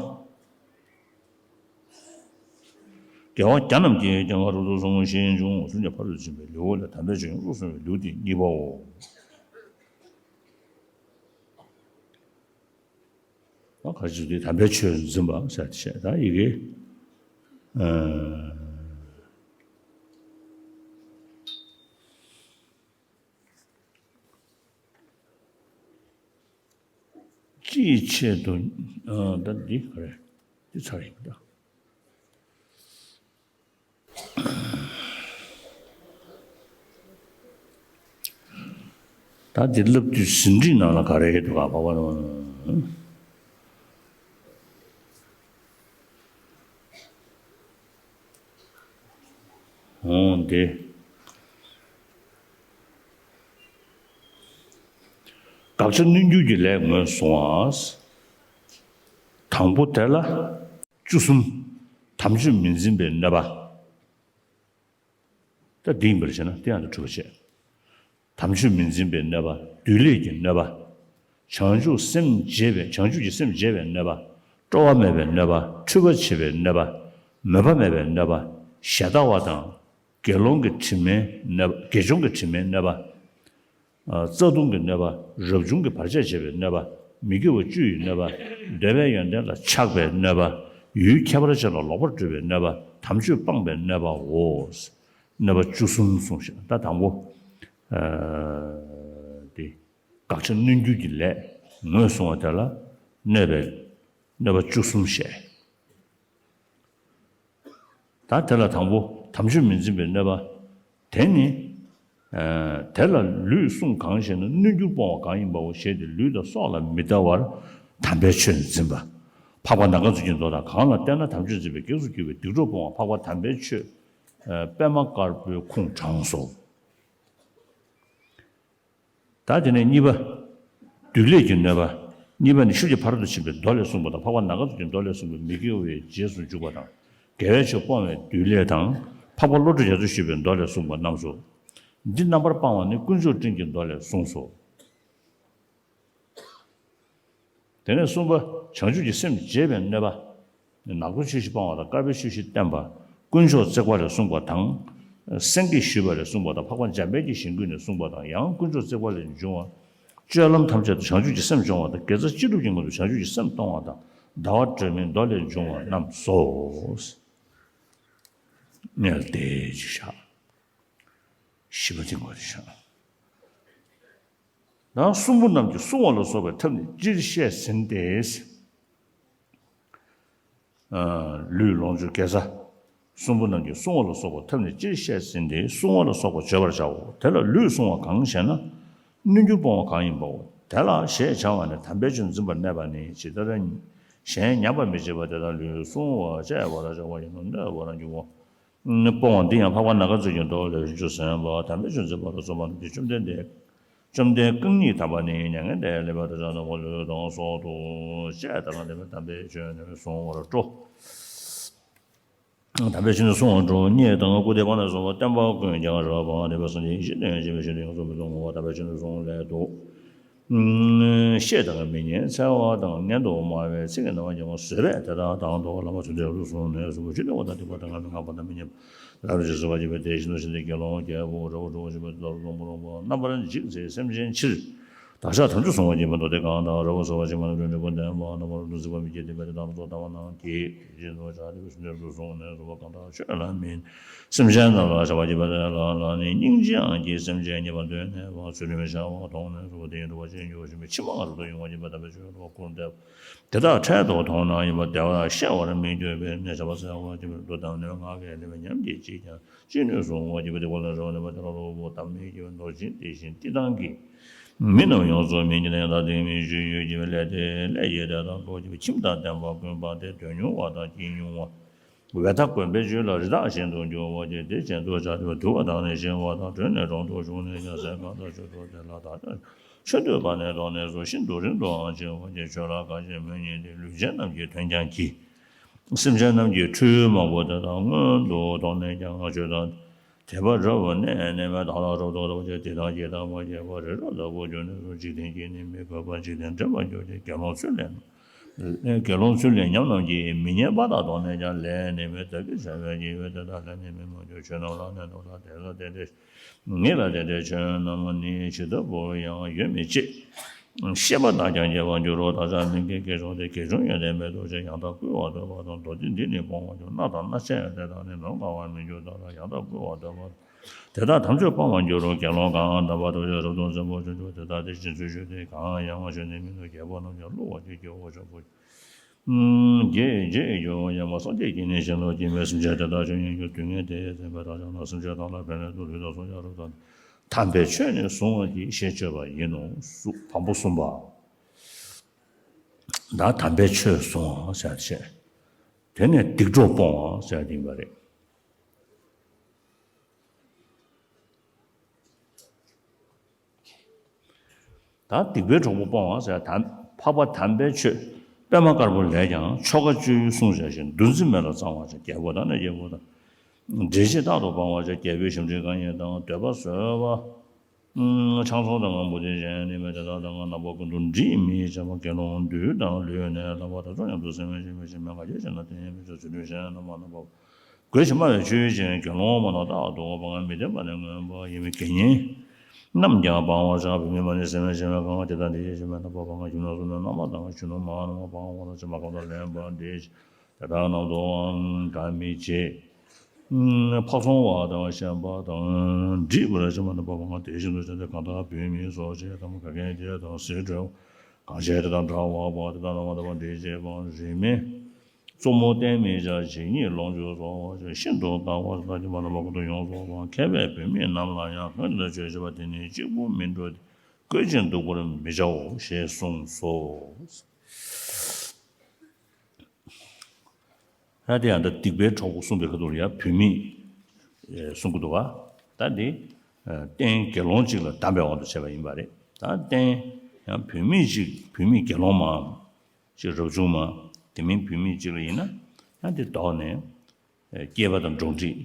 དགེ་བ་བརྒྱ་རྣམས་ཀྱིས་ཀྱང་རབ་ཏུ་བཟུང་ཞེས་འབྱུང་། གསུམ་གྱིས་ཕ་རོལ་ཏུ་ཕྱིན་པའི་ལེའུ་ལས་དམ་པའི་ཆོས་ཡོངས་སུ་གསུངས་པའི་ལེའུ་སྟེ་གཉིས་པའོ། ད་ག་ཅི་དེ་དམ་པའི་ཆོས་འཛིན་པ་ཟེར་ཏེ་བཤད། ད་ཡི་གེ་ཨ། ཅིའི་ཆེད་དུ། ཨ། ད་འདི་ག་རེ། འདི་ཚར་ཡིན་ད། ད་འདི་ལབ་དུས་ཟིན་བྲིས་ནང་ལ་ག་རེ་འདུག་ག་བ་བ་རང་། འོང་དེ། དགག་བྱ་གནོན་འགྱུར་གྱི་ལས་ངོས་བཟུང་བ། དང་པོ་དེ་ལ་བཅུ་གསུམ། དམ་ཆོས་མི་འཛིན་པའི་གནོད་པ། ད་འདི་ཡིན་པར་བྱས་ན་དེ་ཡང་དུ་གྲུབ་པ་བྱེད། དམ་ཆོས་མི་འཛིན་པའི་གནོད་པ། བདུད་ལས་ཀྱི་གནོད་པ། བྱང་ཆུབ་སེམས་བརྗེད་པའི་བྱང་ཆུབ་ཀྱི་སེམས་བརྗེད་པའི་གནོད་པ། སྤྲོ་བ་མེད་པའི་གནོད་པ། འཁྲུལ་པ་བྱེད་པའི་གནོད་པ། མོས་པ་མེད་པའི་གནོད་པ། ཞེ་སྡང་བ་དང་། དགེ་སློང་གི་དྲི་མའི་གནོད་པ། དགེ་སྦྱོང་གི་དྲི་མའི་གནོད་པ། རྩ་ལྟུང་གི་གནོད་པ། རབ་བྱུང་གི་བར་ཆད་བྱེད་པའི་གནོད་པ། མི་དགེ་བ་བཅུ་ཡི་གནོད་པ། འདོད་པའི་ཡོན་ཏན་ལ་ཆགས་པའི་གནོད་པ། ཡུལ་ཁྱད་པར་ཅན་ལ་ལོག་པར་སྤྲོད་པའི་གནོད་པ། དམ་ཆོས་སྤངས་པའི་གནོད་པའོ། གནོད་པ་བཅུ་གསུམ་གསུངས་ཤིང་། ད་དང་པོ། དེ། དགག་བྱ་གནོན་འགྱུར་གྱི་ལས་ངོས་བཟུང་བ་དེ་ལ་གནོད་པའི་གནོད་པ་བཅུ་གསུམ་བཤད། ད་དེ་ལ་དང་པོ། དམ་ཆོས་མི་འཛིན་པའི་གནོད་པ། དེ་ནི། དེ་ལ་ལུས་བསྲུང་གང་ཞེ་ན། གནོད་འགྱུར་སྤོང་བ་གང་ཡིན་པའོ་ཞེས་ཏེ། ལུས་དང་སྲོག་ལ་མི་ལྟ་བར་དམ་པའི་ཆོས་འཛིན་པ། འཕགས་པ་ནམ་མཁའ་མཛོད་ཀྱི་མདོ་དང་། གང་ལ་བལྟས་ན་དམ་ཆོས་འཛིན་པའི་གེགས་སུ་གྱུར་པའི་སྡིག་སྒྲིབ་སྤོང་བ། འཕགས་པ་དམ་པའི་ཆོས་པདྨ་དཀར་པོའི་ཁུངས་དྲངས་སོ། ད་དེ་ནས་གཉིས་པ། བདུད་ལས་ཀྱི་གནོད་པ། གཉིས་པ་ནི་ཤུལ་གྱི་ཕ་རོལ་ཏུ་ཕྱིན་པའི་མདོ་ལས་གསུངས་པ་དང་། འཕགས་པ་ནམ་མཁའ་མཛོད་ཀྱི་མདོ་ལས་གསུངས་པའི་མི་དགེ་བའི་རྗེས་སུ་འཇུག་པ་དང་། དགེ་བའི་ཆོས་སྤོང་བའི་བདུད་ལས་དང་། འཕགས་པ་བློ་གྲོས་རྒྱ་མཚོས་ཞུས་པའི་མདོ་ལས་གསུངས་པ་རྣམས་སོ། འདི་རྣམ་པར་སྤང་བ་ནི་དཀོན་མཆོག་སྤྲིན་གྱི་མདོ་ལས་གསུངས་སོ། དེ་ནས་གསུམ་པ། བྱང་ཆུབ་ཀྱི་སེམས་བརྗེད་པའི་གནོད་པ། ནག་པོའི་ཆོས་བཞི་སྤང་བ་དང་། དཀར་པོའི་ཆོས་བཞི་བསྟེན་པ། དཀོན་མཆོག་བརྩེགས་པ་ལས་གསུངས་པ་དང་། སེང་གེས་ཞུས་པ་ལས་གསུངས་པ་དང་། འཕགས་པ་འཇམ་དཔལ་གྱིས་གཞེན་སྐུལ་ནས་གསུངས་པ་དང་། ཡང་དཀོན་མཆོག་བརྩེགས་པ་ལས་འབྱུང་བ། སྤྱོད་ལམ་ཐམས་ཅད་དུ་བྱང་ཆུབ་ཀྱི་སེམས་སྦྱོང་བ་དང་། དགེ་རྩ་ཅི་སྒྲུབ་ཀྱི་སྔོན་དུ་བྱང་ཆུབ་ཀྱི་སེམས་གཏོང་བ་དང་། ཟླ་བ་སྒྲོན་མེའི་མདོ་ལས་འབྱུང་བ་རྣམས་སོ། གནས་དེ་ཅིག་བཞག་བཞི་པ་དེ་ངོ་དེ་བཞག་ད་གསུམ་པོ་རྣམས་ཀྱི་བསྲུང་བ་ལ་སོགས་པའི་ཐབས་ནི་སྤྱིར་བཤད་ཟིན་ཏེ། ལུས་ལོངས་སྤྱོད་དགེ་རྩ། གསུམ་པོ་རྣམས་ཀྱི་བསྲུང་བ་ལ་སོགས་པའི་ཐབས་ནི་སྤྱིར་བཤད་ཟིན་ཏེ། བསྲུང་བ་ལ་སོགས་པ་བརྗོད་པར་བྱའོ། དེ་ལ་ལུས་བསྲུང་བ་གང་ཞེ་ན། གནོད་འགྱུར་སྤོང་བ་གང་ཡིན་པའོ། དེ་ལ་ཞེས་བྱ་བ་ནི་དམ་པའི་ཆོས་འཛིན་པར་གནས་པ་ནི། ཇི་ལྟར་གཞན་ཉམས་པར་མི་བྱེད་པ་དེ་ལྟར་ལུས་བསྲུང་བ་བཅས་པར་བྱ་བ་ཡིན་ནོ། གནོད་པ་རང་གི་ངོ་སྤོང་བ་འདི་ཡང་འཕགས་པ་ནམ་མཁའ་མཛོད་ཀྱི་མདོ་ལས། རིམ་བྱོན་ཟིན་པ་དམ་པའི་ཆོས་འཛིན་པ་ལ་སོགས་པ་རྣམས་ཀྱི་བཅོམ་ལྡན་འདས། བཅོམ་ལྡན་རྐང་གཉིས་དམ་པ་ནི་མྱ་ངན་འདས་ལས་འཕོས་པ་དང་། ཆ་ནམ་མཁའ་ལུས་དང་སྲོག་ཏུ་བཅས་དང་ལྡན་པའི་དམ་པའི་ཆོས་ནི་བསྲུང་བར་སྤྲོ། དམ་པའི་ཆོས་ནི་བསྲུང་བར་སྤྲོ། རྙེད་དང་སྐུར་འདེབས་པ་ནས་བཟུང་བསྟན་པ་ཀུན་ཀྱང་རབ་སྤངས་ནས། སངས་རྒྱས་ཡེ་ཤེས་དོན་ཡོད་ཅེས་པའི་ཆོས་འདི་ཡོངས་སུ་མི་གཏོང་ངོ་། དམ་པའི་ཆོས་ནི་བསྲུང་སླད་དུ། ཤེས་དང་མི་སྙན། འཚེ་བ་དང་ངན་དུ་སྨྲ་བའི་ཚིག་གི་རྣམ་པར་སྨྱུང་བ་བཟོད་པས་དེ་དག་དང་ཐོག་ལམ་པ་ཚུན་ཆད་རབ་ཏུ་བསྲུངས་ནས། གཟུགས་པོ་ཇི་བདེ་བ་དང་སྡིག་པ་དང་ངན་སྨྲས་ངག་འཕངས་དང་མི་སྙན་པ། ལམ་རིམ་གྱིས་བཟོད་པར་བྱེད་པ་དེ་བཞིན་དུ་བྱས་ཏེ། དགེ་སློང་རྒྱལ་པོ་རབ་ཏུ་སྒྲོལ་བ་ཆེན་པོའི་བདག་ཏུ་རྫོགས་པར་རུང་བ་རྣམ་པར་འཇིགས་མཛད་སེམས་ཅན་ཕྱིར། བདག་ཅག་དམ་ཆོས་བསྲུང་བར་བགྱིད་པའི་མདོ་སྡེ་གང་དག་རབ་བསྲུངས་པ་ཕྱི་མ་ལ་ལུས་འབྲས་བུ་ལྡན་པ། རྣམ་པ་རབ་ཏུ་གཟིགས་པ་མི་བགྱིད་དེ་འབད་དེ་དམ་ཚོགས་ལྟ་བ་རྣམས་ཀྱིས་དེ་བཞིན་དུ་བྱ་སྟེ་ཕྱི་མ་རབ་ཏུ་བསྲུངས་ནས་བསྲུངས་པ་གང་དག་ཆོས་ལ་མིན། སེམས་ཅན་རྣམས་ལ་བྱ་བ་བགྱིད་པ་དེ་ལ་ནི་སྙིང་རྗེའང་སྐྱེ། སེམས་ཅན་ཉེས་པར་འདོད་ནས་ཚུལ་ཁྲིམས་བྱ་བ་མཐོང་ནས་བསྲུངས་པ་དེ་ཡིས་སྒྲུབ་པར་བྱེད་འགྱུར་བ་ཞིག་མེད། ཕྱི་མ་རབ་ཏུ་དབྱུང་བར་བགྱིད་པ་དམ་པའི་ཆོས་སྒྲུབ་པར་སྐུར་འདེབས་དེ་དག་འཕྲལ་དུ་མཐོང་ནའང་ཡིན་པ་བདེ་བར་གཤེགས་པར་མི་འགྱུར་བས། ནད་བྱ་བ་སེལ་བར་བགྱིད་པའི་མདོ་དང་ནི་ངག་གི་ལེགས་པའི་ཉམས་ཀྱིས་ཅིས་ཀྱང་ཅི་ནུས་སུ་བསྲུང་བར་བགྱིད་པ་དེ་ཀུན་ལས་རབ་གནས་པ་དེ་ལ་སློབ་བུ་དམ་པས་བགྱིས་པའི་མདོ་ཅན་དེ་བཞིན་བསྟི་སྟང་གི་མི་རྣམས་ཡོངས་སུ་སྨིན་གྱིས་ནི། ཡང་དག་དེ་མིན་ཞུས་ཡོད་ཀྱི་ལས་དེ་ལས་ཀྱི་དེ་དག་ལོག་གི་ཁྱིམ་དང་ལྡན་པ་དགོན་པ་སྟེ། དོན་ཉུང་བ་དང་སྐྱིད་ཉུང་བ། བས་མཐའ་དགོན་པའི་ཆོས་ལ་རི་དྭགས་བཞིན་དུ་འགྱུར་བ་སྟེ། དེ་བཞིན་དུ་བྱ་སྟེ་དུལ་བ་དང་ནི་ཞི་བ་དང་། གྲོལ་ནས་གྲོང་དུ་ཞུགས་ནས་ཀྱང་ཟས་གང་དག་ཆོས་སྒྲུབ་དེ་ལ་བདག་ཅག་ཆོས་འདོད་པ་ནི་ཐོབ་ནས་སུ་ཤིན་ཏུ་རིང་དུའང་གཤེགས་པ་སྟེ། ཆོས་ལ་དགའ་ཞིང་མོས་ཉིད་དེ། ལུས་ཅན་རྣམས་ཀྱི་དོན་ཀྱང་བགྱིད། སེམས་ཅན་རྣམས་ཀྱི་འཁྲུལ་མང་པོ་དེ་དག་མངོན་དུ་མཐོང་ནས་ཀྱང་ཆོས་དང་དད་པ་རབ་གནས་ནས་བདག་ལ་རབ་ཏུ་དགའ་བ་སྟེ། དེ་དག་གིས་དང་པོ་ཁྱད་པར་རི་རབ་ལྟ་བུར་གྱུར་ནས་སུ་འཇིག་རྟེན་གྱི་ནི་མི་དགོས་པར་འཇིག་རྟེན་འདྲེན་པར་འགྱུར་ཏེ། དགེ་སློང་ཚུལ་ལེན། དགེ་སློང་ཚུལ་ལེན་ཉམས་རྣམས་ཀྱིས་མི་སྙན་པ་དག་མཐོང་ནས་ཀྱང་ལས་ནི་མི་བདག་གིར་བྱ་བའི་སྐྱེས་བུ་དེ་དག་ལས་ནི་མི་མང་འགྱུར། ཆོས་རྣམས་ལ་གནས་འདུག་ལ་དེ་ལ་བརྟེན་ཏེ། ངེས་ལ་བརྟེན་ཏེ་ཆོས་རྣམས་ནི་ཇི་ལྟ་བུར་ཡང་ཡོད་མིན་ཅེས་ཤེས་པ་དག་ཀྱང་སྐྱེ་བར་འགྱུར་རོ། བདག་ཅག་མི་དགེ་དགེ་སྦྱོང་སྟེ། དགེ་སྦྱོང་ཡོན་ཏན་མེད་དུ་བྱས། ཡང་དག་བསྐུལ་བ་འདོད་པ་དང་། མདོ་སྡེ་འདི་ནི་སྤོང་བར་འགྱུར། སྣ་དང་སྣ་ཆ་ཡང་དེ་དག་ནི། ནམ་འགག་པར་མི་འགྱུར་ལྟར་ཡང་དག་བསྐུལ་བ་འདོད་པ་དང་། དེ་དག་དམ་ཆོས་སྤང་བར་འགྱུར་རོ། དགེ་སློང་གང་དམ་པར་ཐོབ་ཅིང་རབ་ཏུ་འཛིན་པར་བྱུང་ཀྱང་། དེ་དག་དེ་བཞིན་ཚུལ་བཞིན་ཏེ། གང་ཡང་ཞུ་ནི་མིན་འདུག་རྒྱལ་པོ་རྣམས་ཀྱང་བསླུ་བ་ཅིག་སྐྱེ་བོ་ཆོམ་པོ་རྗེས་འཇུག་ཡང་མ་སངས་རྒྱས་ཀྱིས་ནི་གཞན་ལ་བགྱིས་མིན། སེམས་ཅན་དེ་དག་ཆོས་ཉན་རྒྱུར་དུས་ངན་དེ་ཡང་བཙན་པས། བདག་ཅག་ནི་སེམས་ཅན་དག་ལ་ཕན་སླད་དུ་ལུས་དང་སྲོག་ཀྱང་རབ་ཏུ་ དམ་པའི་ཆོས་ནི་བཟུང་བ་ཡིས་ཞེས་བརྗོད་པ་ཡིན་ནོ། གཟུགས་བམ་པོ་གསུམ་པ། ད་དམ་པའི་ཆོས་བཟུང་བ་ཟེར་བྱས། དེ་ནས་སྡིག་གྲོགས་སྤོང་བ་ཟེར་དེ་ཡིན་པ་རེད། ད་སྡིག་པའི་གྲོགས་པོ་སྤོང་བ་ཟེར་དམ། འཕགས་པ་དམ་པའི་ཆོས། པདྨ་དཀར་པོ་ལས་ཀྱང་ཆོ་ག་བཅུ་གསུངས་བྱ་ཞིང་། འདུ་འཛི་མེད་ལ་གཙང་བར་བྱ། རྒྱལ་པོ་དང་ནི་རྒྱལ་པོ་དང་། འབྲེལ་བྱེད་རྟག་ཏུ་སྤང་བར་བྱ། རྒྱལ་པོའི་ཞབས་འབྲིང་གང་ཡིན་དང་། འདོད་པ་བཟོད་པ། ཆང་འཚོང་དང་མུ་སྟེགས་གཞན་ནི་མེད། དེ་དག་དང་རྣམ་པ་ཀུན་ཏུ་འདྲིས་མི་བྱ་བ། དགེ་སློང་བདུད་དང་ལུས་ནས་ལྷག་པ་དག་ཚོགས་མཉམ་དུ་སེམས་ཤེས་པ་ཞིག་མེད། ང་རྒྱལ་ཆེ་ན་དེ་ཡང་མི་བྱ། ཚུལ་ཁྲིམས་གཞན་རྣམ་པ་རྣམ་པ་རྒོད་ཅིང་དམའ་བའི་ཆོས་ཅན། དགེ་སློང་མ་རྣམས་རྟག་ཏུ་སྤང་། མི་ལྡན་པ་ནི་མངོན་པ་ཡིན། དགེ་བསྙེན་རྣམས་ཀྱང་སྤང་བར་བྱ། བུད་མེད་མ་ནི་སེམས་ཅན་མེད། གང་དེ་དག་འདི་ཡིས་ཞེན་པའི་རྣམ་པར་སྤང་བ། ཁྱིམ་ནང་སོང་ནས་རྣམ་པ་དང་གཞོན་ནུ་མ་རྣམས་སྤང་བ་དང་། ཕྱི་མ་གང་དུ་ལེན་པ་འདི་དེ་དག་རྣམས་སུའང་གང་མི་བྱེད། ཕག་ཚོང་བ་དང་ཤན་པ་དང་། འདྲིས་པར་བྱེད་པ་རྣམ་པར་སྤང་བ། དེ་བཞིན་དུ་བྱ་སྟེ་གང་དག་བུད་མེད་སོགས་བྱེད་དམ། ག་གེ་དེ་དང་ཟས་བྲལ་བ། གང་བྱེད་དེ་དང་འདྲ་བར་སྤང་བ། དེ་དག་རྣམ་པར་དག་པ་འདི་བྱེད་སྤང་། རིས་མེད་རྩུབ་མོ་བསྟེན་མི་བྱ། ཇི་སྙེད་ལོངས་སྤྱོད་རྫོགས་པར་སྤྱད། ཤིན་ཏུ་དཀའ་བ་སུ་དག་བགྱིས་པ། རྣམ་པ་ཀུན་ཏུ་ཡོངས་སུ་སྤང་། མཁས་པས་བུད་མེད་རྣམས་ལ་ཡང་། གང་གིས་དེ་དག་ཆོས་བྱེད་པ། དེ་ནི་གཅིག་པུ་མི་འགྲོ་སྟེ། བཀོད་ཅིང་སྡུག་པར་མི་བྱའོ། ཞེས་གསུངས་སོ། ད་དེ་ཡང་ད་སྡིག་པའི་གྲོགས་པོ་གསུངས་པའི་ཁ་ཐུག་ལ་ཡང་བུད་མེད་གསུང་གི་འདུག་བ། ད་འདི་རྟེན་དགེ་སློང་གཅིག་ལ་གདམས་པའི་དབང་དུ་བྱས་པ་ཡིན་པ་རེད། ད་རྟེན་ཡང་བུད་མེད་གཅིག་བུད་མེད་དགེ་སློང་མའམ་ཅིག་རབ་བྱུང་མ་དེ་མིན་བུད་མེད་གཅིག་ལ་ཡིན་ན་ཡང་དེ་ལྡོག་ནས་སྐྱེས་པ་དང་འགྲོགས་འདྲིས་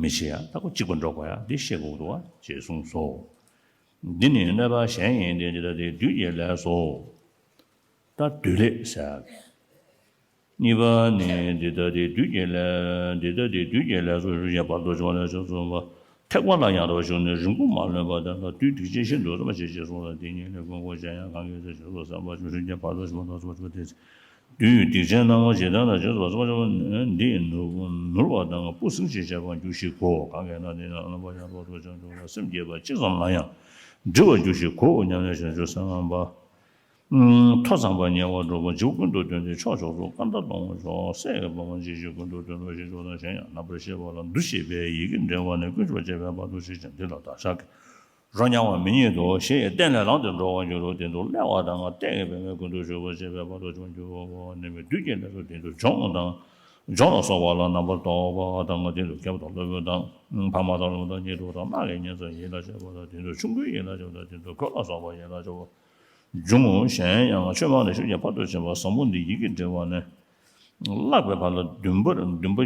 མི་བྱེད་ཡ། ད་ཁོ་གཅིག་པ་འགྲོགས་དགོས་ཡ་དེ་ཤེས་དགོས་འདུག་བ། ཅེས་གསུངས་སོ། འདི་ནི་གནོད་པ་གཞན་ཡིན་ཏེ། འདི་ལྟ་སྟེ་བདུད་ཀྱི་ལས་སོ། ད་བདུད་ལས་ཟེར། གཉིས་པ་ནི་འདི་ལྟ་སྟེ་བདུད་ཀྱི་ལས། འདི་ལྟ་སྟེ་བདུད་ཀྱི་ལས་སུ་རིམ་གྱིས་བར་དུ་འབྱུང་བ་ལས་བྱུང་ཚུལ་པ། ཐེག་པ་ལ་ཡང་དག་པར་ཞུགས་ནས་རིམ་གྲོ་མ་ལོན་པ་དེ་ལ་བདུད་སྡིག་ཅན་ཤིན་ཏུ་རེངས་པ་བྱེད་ཅེས་གསུངས་ལ། དེ་ཉིད་ལས་ཀུན་གོ་ཅན་ཡང་གང་གིས་དེ་རྗེས་སུ་བསམ་པ་བྱུང་། རིམ་གྱིས་བར་དུ་འབྱུང་བ་ལ་སོགས་པ་བཅུ་པོ་སྟེ། བདུད་སྡིག་ཅན་རྣམས་ཀྱང་ཇི་ལྟར་ན་རྗེས་སུ་བསམ་པ་བྱུང་། འདི་ནུ་ནུར་བ་དང་སྤུ་ཟིང་ཞེས་བྱ་བ་འགྱུར་ཞིང་གོ། གང་གིས་ན་དེ་ནི་རྣམ་པར་ཡང་དག་ཏུ་བྱང་ཆུབ་ལ། སེམས་བསྐྱེད་པ་གཅིག་ཙམ་ལ་ཡང་འདྲིས་པར་འགྱུར་ཞིང་གོ་སྙམ་ནས་བྱང་ཆུབ་སེམས་དབེན་པ། ཐོ་འཚམས་པ་ཉེ་བར་སྒྲུབ་པ། འཇིགས་པ་ཀུན་ཏུ་བཏོན་ཏེ་ཕྱོགས་ཕྱོགས་སུ་ཀ་དགྲ་གདོང་ཁ་ཤོར། སྲས་ཀྱི་བུ་མོ་འཇིགས་བྱེད་ཀུན་ཏུ་བཏོན་ཏོ་ཞེས་བརྗོད་དང་། གཞན་ཡང་རྣམ་པར་ཤེས་པ་ལ་འདུ་ཤེས་པས་ཡི་གེ་འདྲེན་པ་ནས་ཀུན་ཤེས་པ་བྱེད་པའི་བར་དུ་ཞེས་བྱ། འདི་ལ་བདག་ཅག་གིས་རོ་མྱང་བ་མི་རྙེད་དོ། ཞེས་གཏན་ལས་ལངས་ཏེ་འགྲོ་བར་འགྱུར་རོ། དེ་དུ་སླེབས་པ་དང་ལྟས་ཀྱི་པདྨས་ཀུན་ཏུ་བཞུགས་པར་བྱེད་པའི་བར་དུ་འགྱུར་བ་ནི་མི་བདུད་ཀྱི་ལས་སོ། དེ་དུ་འཇོམས་དང་འཇོམས་ལ་སོགས་པ་ལ་རྣམ་པར་རྟོག་པ་དང་། དེ་དུ་རྒྱལ་པོ་དང་སློབ་དཔོན་དང་། ཕ་མ་དང་སློབ་དང་ཉེ་དུ་དང་། ནགས་ཀྱི་ཉེ་ས་ཡིད་ལ་བྱེད་པ་དང་། དེ་དུ་ཆུང་ཀུན་ཡིད་ལ་བྱེད་པ་དང་། དེ་དུ་གོས་ལ་སོགས་པ་ཡིད་ལ་བྱེད་པ། འབྱུང་ངོ་། གཞན་ཡང་ཆོས་མང་ནས་ཤུགས་ཀྱིས་ཕར་དུ་ཕྱིན་པ། བཟང་པོ་འདི་ཡི་གེ་འདྲེན་པ་ནི། བཀླག་པའི་བར་ལ་འདུན་པར་འདུན་པ་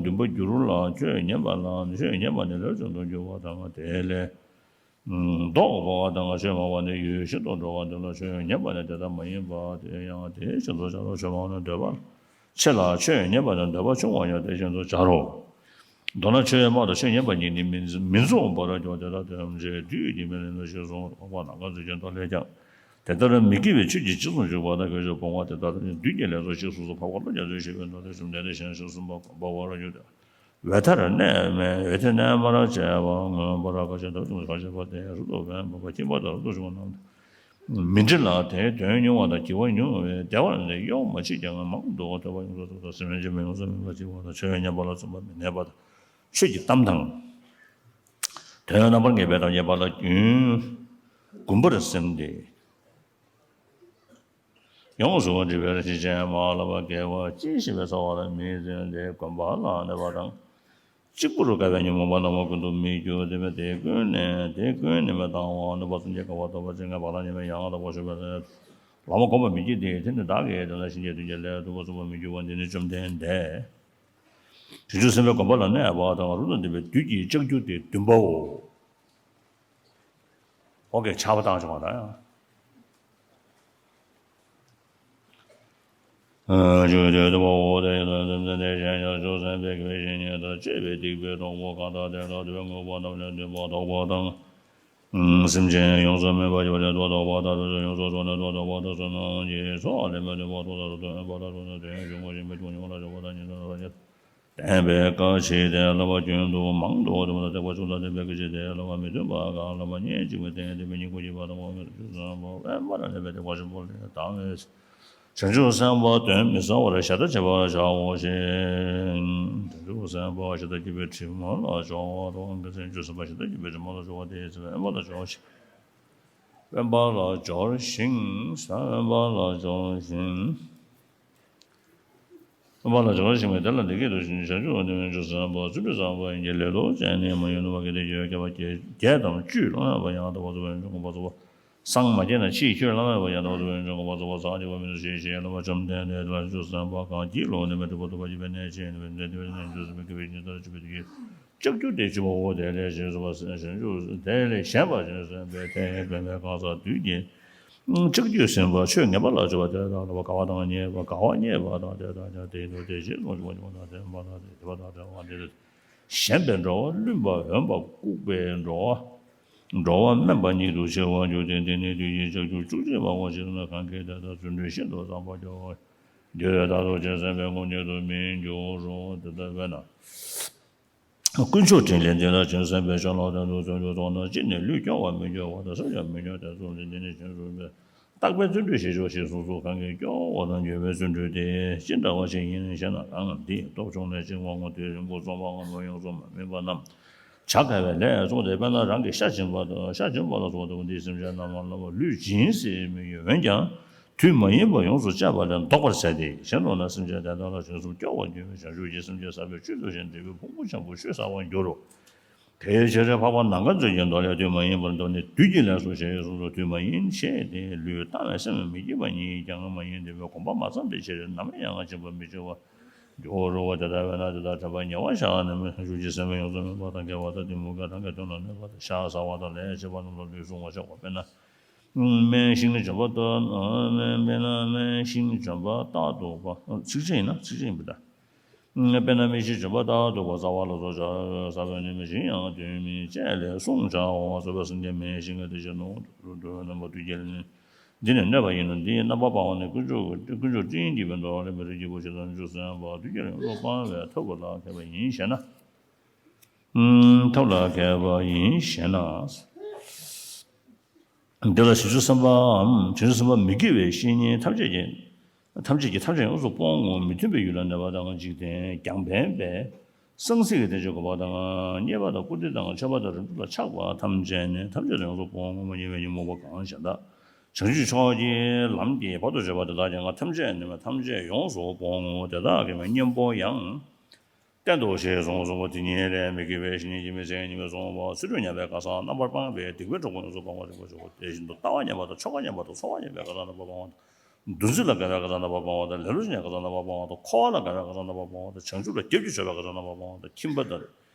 འདུན་པར་འགྱུར་ལ། ཆོས་ཉན་པ་ལ་ཆོས་ཉན་པ་ནི་ལས་བྱུང་དུ་འགྱུར་བ་དང་། དེ་ལས་ལྡོག་པ་དང་ཆོས་མང་པོ་ནི་ཡུལ་ཤིན་ཏུ་འགྲོ་བ་འདི་ལ་ཆོས་ཉན་པ་ནི་དེ་ལྟར་མ་ཡིན་པ། དེ་ཡང་དེ་བཞིན་དུ་བྱ་རོག་ཆོས་མང་ནི་འདོད་པ་ཆེ་ལ། ཆོས་ཉན་པ་ནི་འདོད་པ་ཆུང་བ་ཡང་དེ་བཞིན་དུ་བྱ་རོག་མདོར་ན་ཆོས་དམན་དང་ཆོས་ཉན་པ་གཉིས་ནི་མི་མི་མཚུངས་པར་འགྱུར་བ་དེ་དག་དོན་བྱེད་བདུད་ཀྱི་མི་ལས་ནི་ཞེས་གསུངས། འོག་པ་ན་ག་ཚོད་ཀྱང་ལྟོ་ལས་ཀྱང་དེ་ལྟར་མི་དགེ་བའི་ཆོས་ཀྱི་རྗེས་སུ་འཇུག་པ་དང་གོས་ཆེན་སྤོང་བ་དེ་ལྟར་ནི་བདུད་ཀྱི་ལས་སོ། ཞེས་སོ་སོར་ཕག་པ་ལ་རྒྱ་མཚོའི་བཞེད་པའི་མདོ་སྡེ་གསུམ་ལྡན་ཏེ་གཞན་ཞིག་གསུམ་པ་འབབ་པར་འགྱུར་ཏེ། འོད་མཐར་གནས་མེད་འོད་མཐས་གནས་མར་བྱེད་པ། མངོན་པར་ག་ཤེད་དང་ཅུང་ཟད་ག་ཤེད་པ་སྟེ། རབ་ཏུ་བརྟན་པ་ཁྱིམ་པ་དང་རབ་ཏུ་བྱུང་བ་རྣམས་མི་འདྲི་ལ། དེའི་དོན་ཉུང་བ་དང་བགྱི་བ་ཉུང་བས་བདེ་བ་ནི་གཡོ་མ་མཆིས་ཀྱང་མང་དུ་ཐོས་པ་ཡོངས་སུ་རྫོགས་དང་། སེམས་ཅན་མི་ཡོངས་སུ་སྨིན་པ་བགྱིད་པ་དང་། ཆོས་ཉན་པ་ལ་བརྩོན་པ་མི་གནས་པ་དང་། ཆོས་ཀྱི་གཏམ་དང་དོན་རྣམ་པར་ངེས་པའི་ཐམས་ཅད་པ་ལ་རྒྱུན་གུམ་པར་སེམས་ཏེ། ཡོངས་སུ་འདྲིས་པའི་རང་བཞིན་ཅན་མ་ལགས་པ་དགེ་བ་ཅི་ཞིག་པའི་རྩ་བ་ལ་མི་བརྩོན་ཏེ་དགོན་པ་ལ་གནས་པ་དང་། གཅིག་པུར་དགའ་བའི་ཉོན་མོངས་པ་རྣམ་པ་ཀུན་ཏུ་མི་རྒྱུ། དེ་མེད་དེ་ཀུན་ནས་དེ་ཀུན་ནས་མི་བཏང་བ། གནོད་པ་སེམས་ཅན་དགའ་བ་སྟོབས་པ་ཅན་ངན་པ་ལ་ཉེས་པའི་ཡང་དག་པར་ཞུགས་པའི་ལམ་སྒོམ་པར་མི་བགྱིད་དེ། དེ་ནི་བདག་གིས་དེ་ལ་གཤིན་རྗེའི་མཐུན་རྐྱེན་ལས་ཐུབ་པ་བཟུང་བར་མི་འགྱུར་བ། འདི་ནི་བཅོམ་ལྡན་འདས་བྱང་ཆུབ་སེམས་དཔའི་དགོན་པ་ལ་གནས་པ་དང་རབ་ཏུ་འདུན་པའི་བདུད་ཀྱི་ལྕགས་ཀྱུ་སྟེ་བདུན་པའོ། ཨོ་ཀེ་ཆར་པ་བཏང་བྱུང་བ་དང་། ཆུ་དེ་དུ་བ་འོ་དེ་ཡི་དོན་དམ་ཚན་དེ་གཞན་ཡང་ཆུ་སེམས་དཔའི་དགེ་བའི་བཤེས་གཉེན་དང་བཅས་པའི་སྡིག་པའི་གྲོགས་པོ་གང་དག་དེ་དག་དུ་བའི་དངོས་པོ་རྣམས་ལས་འདུན་པ་ལྡོག་པ་དང་། སེམས་ཅན་ཡོངས་སུ་སྨིན་པར་བྱེད་པ་ལས་དུ་བ་ལྡོག་པ་དང་། རབ་ཏུ་ཡོངས་སུ་རྫོགས་ནས་དུ་བ་ལྡོག་པ་དང་། བསོད་ནམས་ཀྱི་ཚོགས་ལས་མི་འདུན་པ་ལྡོག་དང་། རབ་ཏུ་དབེན་པ་ལ་སོགས་ནས་དོན་ཡོད་འབྱུང་བ་ཞིག་མི་འབྱུང་ཉོན་མོངས་ལ་སོགས་པ་དང་ཉེ་ས་ལ་ཉེ་ལྡན་པའི་སྐད་ཅིག་དེ་ལ་བ་རྒྱུན་དུ་མང་དུ་འདོན་པ་དང་། ཐེག་པ་བཅུ་ལ་ལྡན་པའི་སྐད་ཅིག་དེ་ལ་བ་མི་མཐུན་པ་གང་ལ་བ་སྙེད་ཅིག་པའི་རྟེན་དེ་མི་སྙིང་པོ་ཞིག་པ་དང་། འོག་མིན་ཏུ་ཆུད་ཟོས་པ་དབེན་པ་ལ་གནས་པའི་ཐེག་པ་ཆེན་པོ་ལས་དང་བས། བྱང་ཆུབ་སེམས་དཔའ་གདོན་མི་ཟ་བར་ཞལ་ཏ་བྱེད་པར་བྱའོ་ཞེས། བྱང་ཆུབ་སེམས་དཔའ་ཞལ་ཏ་བགྱིས་པའི་དྲི་མ་ལ་སྦྱོར་བ་དང་། བགྱིས་པའི་དྲི་མ་ལ་སྦྱོར་བ་དེའི་ཚེ་དབེན་པ་ལ་སྦྱོར་ཞིང་། དབེན་པ་ལ་སྦྱོར་ཞིང་། དབེན་པ་ལ་སྦྱོར་ཞིང་། དབེན་པ་ལ་སྦྱོར་ཞིང་། དེ་ལ་འདི་སྐད་དུ་ཞུ། བྱང་ཆུབ་འདི་བྱང་ཆུབ་སེམས་དཔའ་བརྩོན་འགྲུས་བཟང་པོ་ཡིན་གྱི། ལེ་ལོ་བྱས་ནས་མ་ཡིན་ནོ་བ་གལ་ཏེ་ཡོད་ཀྱང་བ་བརྒྱད་དམ་བཅུས་བླངས་པ་ཡང་དག་པར་རྫོགས་པའི་འབྱུང་ཁུངས་པ་རྫོགས་པ། སངས་མ་རྒྱས་ན་ཕྱིས་ཁྱོད་བླ་མེད་པ་ཡང་དག་པར་རྫོགས་པའི་འབྱུང་ཁུངས་པ་རྫོགས་པ་ཟག་བཅས་པ་མིན་འདུ་ཞེས་བཤད་ལ། བཅོམ་ལྡན་འདས་དེ་ལ་བྱང་ཆུབ་སེམས་དཔའ་གང་བགྱིས་ལོ་ནི་མ་འགྲིག་པ་འདུག་པ་བགྱིས་པའི་གནས་ཆེན་ནི་མ་འདྲེན་དེ་བས་ནས་བྱང་ཆུབ་སེམས་དཔའི་དགེ་བའི་བཤེས་གཉེན་ལྟར་བྱེད་པའི་དུས་ཀྱི་ལྕགས་ཀྱུ་སྟེ་བྱེད་པའོ། དེ་ལས་གཞན་སོ། བྱང་ཆུབ་དེ་ལས་གཞན་པ་བྱང་ཆུབ་སེམས་དཔའི་ཐེག་དམན་པའི་གང་ཟག་དུས་ཀྱི་ལྕགས་ཀྱུས་ཟིན་པ་ཆོས་ངེས་པ་ལ་སྤྱོད་པ་དེ་དག་ལ་དགའ་བ་དང་ཉེས་པ། དགའ་བ་རྙེད་པ་དང་དེ་དག་ཀྱང་དེ་ཡིན་དུ་དེ་བཞིན་གཟུང་བ་ཉོན་མོངས་དང་ལྡན་པ་དང་དེ་བ་དང་བྲལ་བ་དེ་དག་ཞེན་པའི་འགྲོ་བ། བླུན་པ་འོན་པ་ལྐུགས་པའི་འགྲོ་བ། འགྲོ་བ་དམན་པ་ཉིད་དུ་ཕྱེ་བར་འགྱུར་ཏེ། འདི་ནི་དུས་ཀྱི་ལྕགས་ཀྱུ་བཅུ་གཅིག་པའོ་ཞེ་ན། གང་གིས་དེ་ལྟར་བརྩོན་འགྲུས་ཤིན་ཏུ་བཟང་པོར་འགྱུར་བ། དེ་ལྟ་བུ་ཆོས་སེམས་དཔའི་ངོ་ཉིད་དུ་མི་འགྱུར་རོ། དེ་ལྟ་བས་ན། དཀོན་མཆོག་དྲིན་ལས་འདི་ལྟར་བྱང་སེམས་དཔའི་སྦྱོར་ལ་དོན་དུ་བརྩོན་འགྲུས་རྫོགས་ན། ཅི་ནས་ལུས་སྐྱོ་བ་མི་འགྱུར་བ་དང་སེམས་ཀྱང་མི་སྐྱོ་སྟེ། ཚུལ་འདི་འདི་ནི་བྱང་ཆུབ་སེམས་དཔའི་རྟག་པའི་བརྩོན་འགྲུས་ཞེས་བརྗོད་ཅེས་གསུངས་སོ། གང་གིས་སྐྱོ་བ་དང་འགྱུར་བའི་བརྩོན་འགྲུས་དེ་ཅི་འདྲ་བ་ཞིག་ཡིན་ཞེ་ན། གང་འདི་སྟོབས་ཆུང་ནས་གཅིག་མ་ངོ་དེ་རིང་པོ་རྩོམ་པའམ་ཡོངས་སུ་མ་སྨིན་པ་རྣམས་བྱ་དཀའ་བའི་ལས་གཙོ་བོ་དེ། དཔེར་ན་རང་གི་ཤ་སྦྱིན་པ་དང་། ཤ་སྦྱིན་པ་ལ་སོགས་པ་འདིས་སེམས་ཅན་རྣམས་ལ་བསླབ་པ། ལུས་སྦྱིན་སྲེག་མི་ཡོང་། འོན་ཀྱང་དུས་མ་ཡིན་པར་ཡོངས་སུ་སྤྱད་པ་ལས་ལྡོག་པར་བྱ་སྟེ། གཞན་དུ་ན་སེམས་ཅན་དེ་དག་ལ་བྱང་སེམས་སྐྱོ་བར་འགྱུར་བས། བྱང་ཆུབ་ཀྱི་སེམས་ཅན་ཟག་པའི་ཆུས་བཏུལ་ཞིང་འབྲས་བུའི་ཕུང་པོ་ཆེན་པོ་ཆུད་ཟ་བར་འགྱུར་རོ། དེའི་ཕྱིར་འཕགས་པ་ནམ་མཁའ་མཛོད་ཀྱི་མདོ་ལས། དུས་མ་ཡིན་པར་འདོད་ནི་དུས་ཀྱི་ལས་སོ་ཞེས་གསུངས་སོ། དུས་མ་ཡིན་ཞེས་ཏེ་ལུས་བཏང་བས་སེམས་མི་སྐྱིད་པ་ཉིད་ཀྱང་མ་ཡིན། དེ་བས་གོམས་པ་མ་བརྩམས་པའི་ཕྱིར་ནམ་ཡང་སྦྱིན་པ་མི་བྱ་བར་འགྱུར་རོ། དེ་ལྟ་བས་ན་དེ་དག་དྲན་པ་ཉེ་བར་བཞག་ནས་མི་བྱང་ཆུབ་ཀྱི་སེམས་ཡོངས་སུ་སྨིན་པ་དང་། དགེ་བ་དང་གཏི་མུག་གིས་རང་གི་དོན་ལ་གནོད་པ་དང་། ཤ་ཟ་བ་དང་ལས་བྱེད་པ་རྣམས་ལ་ལུས་བསྲུང་བར་བྱ་བ། དཔེར་ན། སྨན་ཤིང་ལྗོན་པ་ལྟར། དཔེར་ན་སྨན་ཤིང་ལྗོན་པ་ལྟར་འདུག་པ། ཚིགས་བཅད་ཡིན་ན་ཚིགས་བཅད་ཡིན་པ་འདྲ། དཔེར་ན་སྨན་ཤིང་ལྗོན་པ་ལྟར་འདུག་པ། རྩ་བ་ལ་སོགས་བྱ་ཟ་བའི་ནི་མེད་ཅིང་ཡང་དོན་མིན་བཅས་ལས་བསྲུང་བྱའོ། རྩོད་པ་སེམས་ཅན་མེད་ཤིང་གི་དེ་བཞིན་ནོ། རྣམ་པ་དུས་ཀྱི་ལས་ནི་འདི་ནི་གནོད་པ་ཡིན་ནོ། འདིའི་རྣམ་པར་སྤང་བ་ནི་དཀོན་མཆོག་དཀོན་མཆོག་སྤྲིན་གྱིས་འབེབས་པ་ལས་མི་རིགས་སྐྱེས་བུ་ཞིག་དང་བྱང་ཆུབ་སེམས་དཔའ་དུས་ཀྱི་ལས་ལོག་སྤང་བའི་ཐབས་ལ་མཁས་པ་ཡིན་ཞེ་ན། ཐབས་ལ་མཁས་པ་ཡིན་ཞེ་ན། འདི་ལ་བྱང་ཆུབ་སེམས་དཔའམ་བྱང་ཆུབ་སེམས་དཔའ་མི་དགེ་བའི་བཤེས་གཉེན་ཐམས་ཅད་ཀྱི་ཐམས་ཅད་ཀྱི་ཐམས་ཅད་ཡོངས་སུ་སྤོང་ངོ་། མི་མཐུན་པའི་ཡུལ་ལ་གནས་པ་དང་། འཇིག་རྟེན་རྒྱང་འཕེན་པའི་སང་སྲིད་ཀྱི་བསྟན་བཅོས་གོམས་པ་དང་། རྙེད་པ་དང་བཀུར་སྟི་དང་མཆོད་པ་དང་རིམ་གྲོ་ལ་ཆགས་པ་ཐམས་ཅད་ནི་ཐམས་ཅད་དུ་ཡོངས་སུ་སྤོང་ངོ་། མ་རྙེད་པའི་ཉོན་མོངས་པ་གང་ཞེ་ན། བྱང་ཆུབ་མཆོག་གི་ལམ་གྱི་བར་དུ་གཅོད་པ་དེ་དག་ཀྱང་ཐམས་ཅད་ནི་མ་ཐམས་ཅད་ཡོངས་སུ་སྤོང་ངོ་། དེ་དག་གི་མ་གཉེན་པོ་ཡང་བསྟན་ཏོ་ཞེས་གསུངས་སོ། དེ་ཉིད་ལས་མི་དགེ་བའི་བཤེས་གཉེན་གྱིས་མི་ཚེ་གཉིས་པའི་བསྲུང་བ། ཚུལ་ཁྲིམས་ཉམས་པའི་ཁ་སང་རྣམ་པར་སྤངས་པའི་སྡིག་པའི་གྲོགས་པོ་ཡོངས་སུ་སྤང་བར་རིག་པར་བྱའོ། དེ་བཞིན་དུ་ལྟ་བ་ཉམས་པ་དང་ཆོ་ག་ཉམས་པ་དང་ཚོར་བ་ཉམས་པའི་ཁ་སང་རྣམ་པར་སྤང་བ་དང་། འདུ་འཛི་ལ་དགའ་བའི་ཁ་སང་རྣམ་པར་སྤང་བ་དང་། ལེ་ལོ་ཉམས་པའི་ཁ་སང་རྣམ་པར་སྤང་བ་དང་། འཁོར་བ་ལ་དགའ་བའི་ཁ་སང་རྣམ་པར་སྤང་བ་དང་། བྱང་ཆུབ་ལ་རྒྱབ་ཀྱིས་འཇོག་པའི་ཁ་སང་རྣམ་པར་སྤང་བ་དང་། ཁྱིམ་པ་དང་།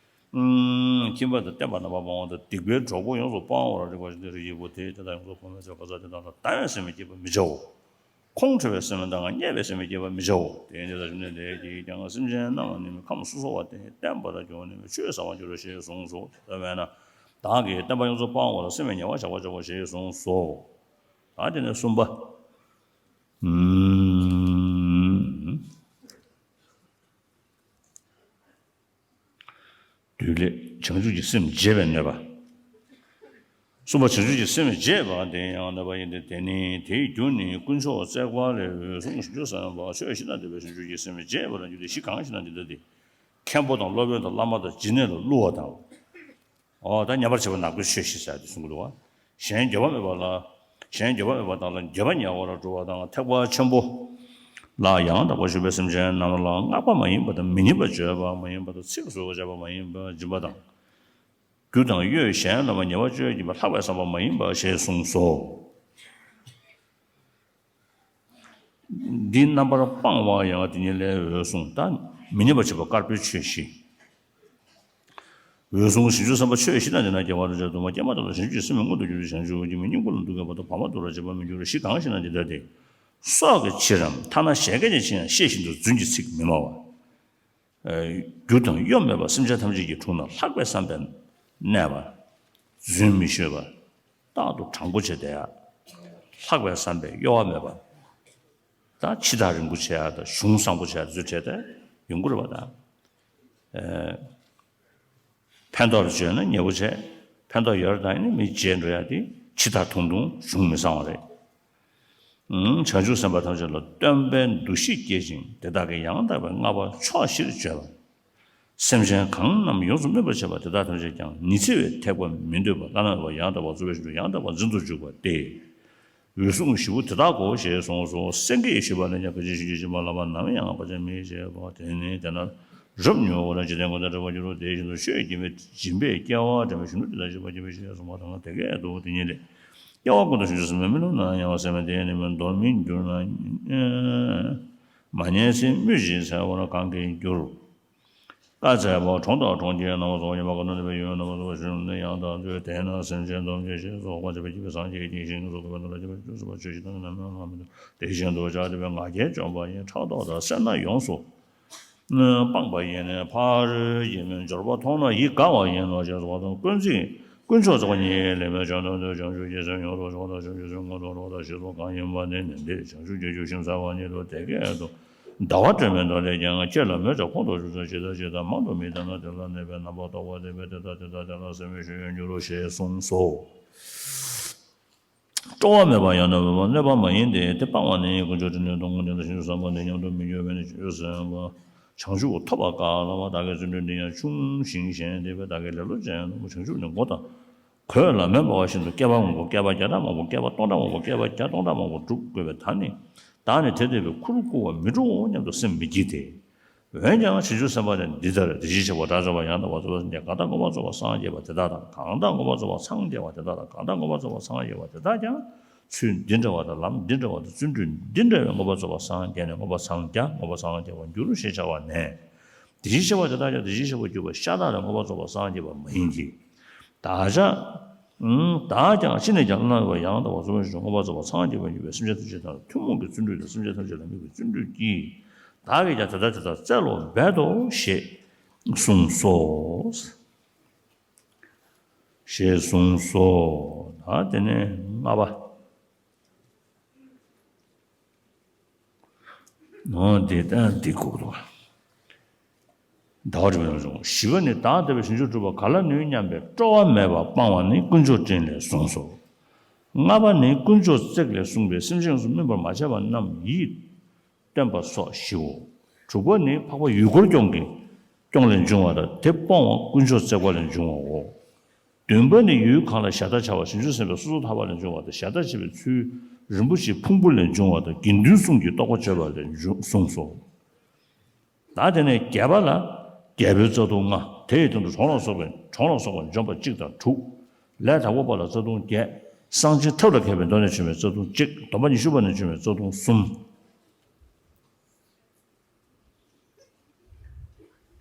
ཁྱིམ་པ་དང་བསྟན་པ་རྣམ་པར་སྤང་བ་དང་། སྡིག་པའི་གྲོགས་པོ་ཡོངས་སུ་སྤང་བར་རིག་པ་ཞེས་ཏེ་རིགས་ཀྱི་བུ་དེ་དེ་དག་ཡོངས་སུ་སྤོང་བའི་ཚེ་ཁ་ཚ་དེ་དག་ལ་ལྡང་བའི་སེམས་ཀྱིས་བསྐྱེད་པར་མི་བྱའོ། ཁོང་ཁྲོ་བའི་སེམས་ལ་ལྡང་བརྙས་པའི་སེམས་ཀྱིས་བསྐྱེད་པར་མི་བྱའོ། དེ་ནི་ད་བཅོམ་ལྡན་འདས་ཀྱིས་ཀྱང་སེམས་ཅན་རྣམས་ནི་ཁམས་སོ་སོ་བ་དེ་བསྟན་པར་འགྱུར་ནས་ཆུད་ཟ་བར་འགྱུར་རོ་ཞེས་གསུངས་སོ། དེ་ལྟ་བས་ན་བདག་གིས་བསྟན་པ་ཡོངས་སུ་སྤང་བ་ལ་སེམས་པའི་ཉེ་བར་བཞག་པར་བྱའོ་ཞེས་གསུངས་སོ། ད་དེ་ནས་གསུམ་པ། བདུད་ལས་བྱང་ཆུབ་ཀྱི་སེམས་བརྗེད་པའི་གནོད་པ། གསུམ་པ་བྱང་ཆུབ་ཀྱི་སེམས་བརྗེད་པ་དེ་ཡང་གནོད་པ་ཡིན་ཏེ། དེ་ནི་དེའི་རྒྱུ་ནི་དཀོན་མཆོག་བརྩེགས་པ་ལས་འོད་སྲུང་བྱང་ཆུབ་སེམས་དཔའ་ཆོས་བཞི་དང་ལྡན་པའི་བྱང་ཆུབ་ཀྱི་སེམས་བརྗེད་པར་འགྱུར་ཏེ། བཞི་གང་ཞེ་ན་འདི་ལྟ་སྟེ། མཁན་པོ་དང་སློབ་དཔོན་དང་བླ་མ་དང་སྦྱིན་གནས་ལ་བསླུ་བ་དང་། འོ་ད་ཉམས་པར་བྱེད་པ་ནག་པོའི་ཆོས་བཞི་ཟེར་དེ་གསུང་གི་འདུག་བ། གཞན་འགྱོད་པ་མེད་པ་ལ། གཞན་འགྱོད་པ་མེད་པ་དག་ལ་འགྱོད་པ་ཉེ་བར་འགྲོ་བ་དང་། ཐེག་པ་ཆེན་པོ་ལ་ཡང་དག་པར་ཞུགས་པའི་སེམས་ཅན་རྣམས་ལ་བསྔགས་པ་མ་ཡིན་པ་དང་། མི་སྙན་པར་བརྗོད་པ་མ་ཡིན་པ་དང་། ཚིག་སུ་བྱ་བ་མ་ཡིན་པར་སྦྱིན་པ་དང་། རྒྱུ་དང་གཡོ་གཞན་ལ་མ་ཉེ་བར་སྤྱོད་ཀྱིན་པ་ལྷག་པའི་བསམ་པ་མ་ཡིན་པ་ཞེས་གསུངས་སོ། འདི་རྣམ་པར་སྤང་བ་ཡང་དེ་ཉིད་ལས་འོད་སྲུང་། ད་མི་སྙན་པར་བྱེད་པ་དཀར་པོའི་ཆོས་བཞི། འོད་སྲུང་བྱང་ཆུབ་སེམས་དཔའ་ཆོས་བཞི་དང་ལྡན་ན་སྐྱེ་བར་བྱ། སྡུག་བསྔལ་སྐྱེས་མ་ཐག་ཏུ་བྱང་ཆུབ་ཀྱི་སེམས་མངོན་དུ་གྱུར་ཏེ། བྱང་ཆུབ་ཀྱི་མི་སྙིང་པོ་ལ་འདུ་བ་དང་བར་མ་དོར་བར་བྱེད་པར་མི་འགྱུར་རོ། བཞི་གང་ཞེ་ན་འདི་ལྟ་སྟེ། སྲོག་གི་ཕྱིར་རམ། ཐ་ན་བཞད་གད་ཀྱི་ཕྱིར་ཡང་ཤེས་བཞིན་དུ་རྫུན་གྱི་ཚིག་མི་སྨྲ་བ། རྒྱུ་དང་གཡོ་མེད་པར་སེམས་ཅན་ཐམས་ཅད་ཀྱི་དྲུང་ན་ལྷག་པའི་བསམ་པས་གནས་པ། རྫུན་མི་ཤོད་པ། རྟག་ཏུ་དྲང་པོ་བྱས་བསྡད་ཡ། ལྷག་པའི་བསམ་པས་གཡོ་བ་མེད་པ། ད་ཕྱི་ཐག་རིང་པོ་བྱས་ཡ་དང་གཞུང་བཟང་པོ་བྱས་ཡ་དེ་ཚོ་བྱས་ཏེ་ཡོང་གི་རེད་པ་དང་། ཕན་ཐོགས་ལ་བརྗོད་ན་ཉེ་བོ་བྱས། ཕན་ཐོགས་ཡོད་རེད་དང་ནི་མི་བརྗེད་འགྲོ་ཡ་དེ་ཕྱི་ཐག་ཐུང་ཐུང་གཞུང་མི་བཟང་བ་རེད། བྱང་ཆུབ་སེམས་དཔའ་ཐམས་ཅད་ལ་སྟོན་པའི་འདུ་ཤེས་སྐྱེད་ཅིང་། དེ་དག་གིས་ཡང་དག་པའི་བསྔགས་པ་ཕྱོགས་བཞིར་བརྗོད་པ། སེམས་ཅན་གང་རྣམས་ཡོངས་སུ་སྨིན་པར་བྱེད་པ་དེ་དག་ཐམས་ཅད་ཀྱང་ཉི་ཚེ་བའི་ཐེག་པ་མི་སྡོད་པ་བླ་ན་མེད་པ་ཡང་དག་པར་རྫོགས་པའི་ཞིང་དུ་ཡང་དག་པར་འཛིན་དུ་འཇུག་པ་སྟེ། འོད་སྲུང་བཞི་པོ་དེ་དག་གོ་ཞེས་གསུངས་སོ། སེང་གེས་ཞུས་པ་ལན་ཅན་གང་ཞིག་གཞན་གྱིས་མ་ལབ་པ་ནམ་ཡང་བར་ཆད་མེད་ཅེས་པ། དེ་ནི་དེ་ལྟར་རབ་མྱོང་བ་ལ་འཇིག་རྟེན་ཀུན་ཏུ་འགྲེལ་པར་འགྱུར་རོ། དེ་བཞིན་དུ་ཆོས་སྦྱིན་པས་སྦྱིན་པའི་སྐྱེ་བ་དྲན་པའི་གཞོན་ནུ་དེ་དག་བཞེད་པ་སྦྱིན་པའི་ཞེས་གསུངས་པ་དང་དེ་སྐད་དུ། དེ་ཉིད་ལས་སྐྱེ་བ་ཀུན་ཏུ་བྱང་ཆུབ་སེམས་དཔའི་མི་ལུས་ནའང་སེམས་དེ་ནི་མི་འདོར་མི་འགྱུར་ན། མ་ཉལ་སྲིད་སྨོས་ཅི་འཚལ་བར་གང་གིས་འགྱུར། བཀའ་སྩལ་པ། གྲོང་དང་གྲོང་ཁྱེར་རྣམ་པ་སོགས་ཡོད་པ་ཀུན་ཏུ་འདུས་པའི་ཡུལ་རྣམ་པ་སོགས་པ་ཞིག་ཏུ་ཡང་དག་འཚོལ། དེ་ན་སེམས་ཅན་སྡོམ་བྱེད་ཞེས་སོགས་པ་བྱེད་པ་སྐྱེས་པའི་སངས་རྒྱས་ཀྱིས་ཞིང་གི་གཟུགས་ཀྱི་བར་དུ་ལ་སྐྱེ་བ་བཅུ་གསུམ་པ་ཆོས་བཞི་དང་ནམ་ཡང་ལྷག་མི་འདུག་དེ་བཞིན་དུ་བྱ་སྟོན་པའི་ང་རྒྱལ་འཇོམས་པ་ཡི་ཕྲག་དོག་དང་སེར་སྣ་ཡོངས་སུ་སྤངས་པ་ཡིས་ནི་ཕ་རོལ་ཏུ་ཕྱིན་པའི་འབྱོར་པ་མཐོང་ན་ཡིད་དགའ་བ་ཡིན་ནོ་ཞེས་གསུངས་པ་དང་། ཀུན་གཟིགས་དཀོན་མཆོག་བརྩེགས་པ་གཉིས་ལས་མི་འབྱུང་དོན་དུ་བྱང་ཆུབ་ཀྱི་སེམས་ཡོངས་སུ་སྦྱངས་དང་བྱང་ཆུབ་སེམས་མངོན་དུ་རྟོགས་དང་ཞེས་སོགས་གང་ཡིན་པ་དེ་ནི་འདིར་བྱང་ཆུབ་ཀྱི་རྒྱུ་ཞེས་བྱ་བ་ཉིད་དོ། དེ་སྐད་དུ། ཟླ་བ་སྒྲོན་མེ་མདོ་ལས་ཀྱང་། ལྕེ་ལ་མེ་བྱ་ཁོང་དུ་ཆུད་ཅིང་། ཇི་ལྟར་ཇི་ལྟར་མང་དུ་མི་བལྟ་ན། དེ་ལ་གནས་པའི་རྣམ་པར་རྟོག་པ་དེ་བས་དེ་ལྟ་དེ་ལྟ་དེ་ལ་སེམས་ཡོད་ཤེས་ཡོད་འགྱུར་རོ་ཞེས་གསུངས་སོ། སྤྲོ་བ་མེད་པ་ཡང་ན་འོས་པ་གནོད་པ་མ་ཡིན་ཏེ། དེ་སྤང་བ་ནི་དཀོན་མཆོག་དྲིན་ལས་ཐོབ་ངོ་། དེ་ལ་བྱང་ཆུབ་སེམས་དཔའ་འདི་སྙམ་དུ་མི་འགྱུར་བས་ནི། བྱང་ཆུབ་སེམས་དཔའ་བྱང་ཆུབ་ཐོབ་པར་དཀའ་སླ་བ། བདག་གི་བརྩོན་འགྲུས་འདི་ཡང་ཆུང་ཞིང་ཞན་ཏེ། བདག་གི་ལེ་ལོ་ཅན་ཡང་ནོར་བུ་བྱང་ཆུབ་ནི་མགོ་དང་གོས་ལ་མེ་འབར་བ་བཞིན་དུ་བསྐལ་པ་མང་པོ་བསྐལ་པ་བརྒྱ་ཕྲག་མང་པོ་བསྐལ་པ་སྟོང་ཕྲག་མང་པོ་བསྐལ་པ་བརྒྱ་སྟོང་ཕྲག་མང་པོ་བསྒྲུབ་དགོས་པས། ད་ནི་བདག་ནི་དེ་འདོད་པའི་ཁུར་བསྐུར་བར་མི་འགྲོའོ་སྙམ་དུ་སེམས་མི་བསྐྱེད་དེ། འོན་ཀྱང་བྱང་ཆུབ་སེམས་དཔའ་དེ་འདི་ལྟར། དེ་བཞིན་གཤེགས་པ་དགྲ་བཅོམ་པ་ཡང་དག་པར་རྫོགས་པའི་སངས་རྒྱས་གང་དག་མངོན་པར་རྫོགས་པར་སངས་རྒྱས་པ་དེ་དག་དང་། གང་དག་མངོན་པར་རྫོགས་པར་སངས་རྒྱས་པ་དེ་དག་དང་། གང་དག་མངོན་པར་རྫོགས་པར་སངས་རྒྱས་པ་དེ་དག་ཀྱང་ཚུལ་འདི་འདྲ་བ་དང་ལམ་འདི་འདྲ་བ་དང་བརྩོན་འགྲུས་འདི་འདྲ་བས་མངོན་པར་རྫོགས་པར་སངས་རྒྱས་ནས་མངོན་པར་སངས་རྒྱ་མངོན་པར་སངས་རྒྱ་བར་འགྱུར་ཞེས་བྱ་བ་ནས། དེ་བཞིན་གཤེགས་པ་དེ་དག་ཀྱང་དེ་བཞིན་གཤེགས་པར་གྱུར་པ་ཤ་སྟག་ལས་མངོན་པར་རྫོགས་པར་སངས་རྒྱས་པ་མ་ཡིན་གྱི། བདག་ཅག་བདག་ཀྱང་ཅི་ནས་ཀྱང་བླ་ན་མེད་པ་ཡང་དག་པར་རྫོགས་པའི་ཞིང་དུ་མངོན་པར་རྫོགས་པར་སངས་རྒྱས་པར་འགྱུར་བས། སེམས་ཅན་ཐམས་ཅད་དང་ཐུན་མོང་གི་བརྩོན་འགྲུས་དང་སེམས་ཅན་ཐམས་ཅད་ལ་དམིགས་པའི་བརྩོན་འགྲུས་ཀྱིས་བདག་གིས་ཀྱང་དེ་ལྟར་དེ་ལྟར་བཙལ་ལོ་འབད་དོ་ཞེས་གསུངས་སོ། ཞེས་གསུངས་སོ། ད་དེ་ནས་ལྔ་པ། ནོ་འདི་ལྟར་འདི་གོ་དོ། ཟླ་བ་སྒྲོན་མེ་ལ་སོང་། བཞི་པ་ནི་བདག་ལྟ་བུའི་བྱང་ཆུབ་སྒྲུབ་པ་ག་ལ་ནུས་སྙམ་པའི་སྤྲོ་བ་མེད་པར་སྤང་བ་ནི་དཀོན་མཆོག་སྤྲིན་ལས་གསུངས་སོ། ལྔ་པ་ནི་དཀོན་མཆོག་བརྩེགས་ལས་གསུངས་པའི་སེམས་ཅན་ཡོངས་སུ་སྨིན་པར་མ་བྱས་པ་རྣམས་ཡིད་བརྟན་པ་སོགས་བཞིའོ། དྲུག་པ་ནི་འཕགས་པ་ཡུལ་འཁོར་སྐྱོང་གི་སྐྱོང་ལས་འབྱུང་བ་དང་དེ་སྤོང་བ་དཀོན་མཆོག་བརྩེགས་པ་ལས་འབྱུང་བའོ། བདུན་པ་ནི་ཡུལ་གང་ལ་ཞལ་ཏ་བྱ་བ་བྱང་ཆུབ་སེམས་དཔའི་སོ་སོར་ཐར་པ་ལས་འབྱུང་བ་དང་ཞལ་ཏ་བྱེད་པའི་ཚུལ་རིན་པོ་ཆེའི་ཕུང་པོ་ལས་འབྱུང་བ་དང་དགེ་འདུན་གསུམ་གྱི་རྟོགས་པ་བརྗོད་པ་ལས་འབྱུང་གསུངས་སོ། ད་དེ་ནས་བརྒྱད་པ་ལ་རྒྱལ་པོའི་རྩ་ལྟུང་ལྔ། དེ་ཡི་སྟེང་དུ་གྲོང་ལ་སོགས་པའི་གྲོང་ལ་སོགས་པ་འཇོམས་པ་གཅིག་དང་དྲུག། ལས་དང་པོ་པ་ལ་རྩ་ལྟུང་བརྒྱད། གསང་ཆེན་ཐབས་ལ་མཁས་པའི་མདོ་ནས་བྱུང་བའི་རྩ་ལྟུང་གཅིག། སྡོམ་པ་ཉི་ཤུ་པ་ནས་བྱུང་བའི་རྩ་ལྟུང་གསུམ།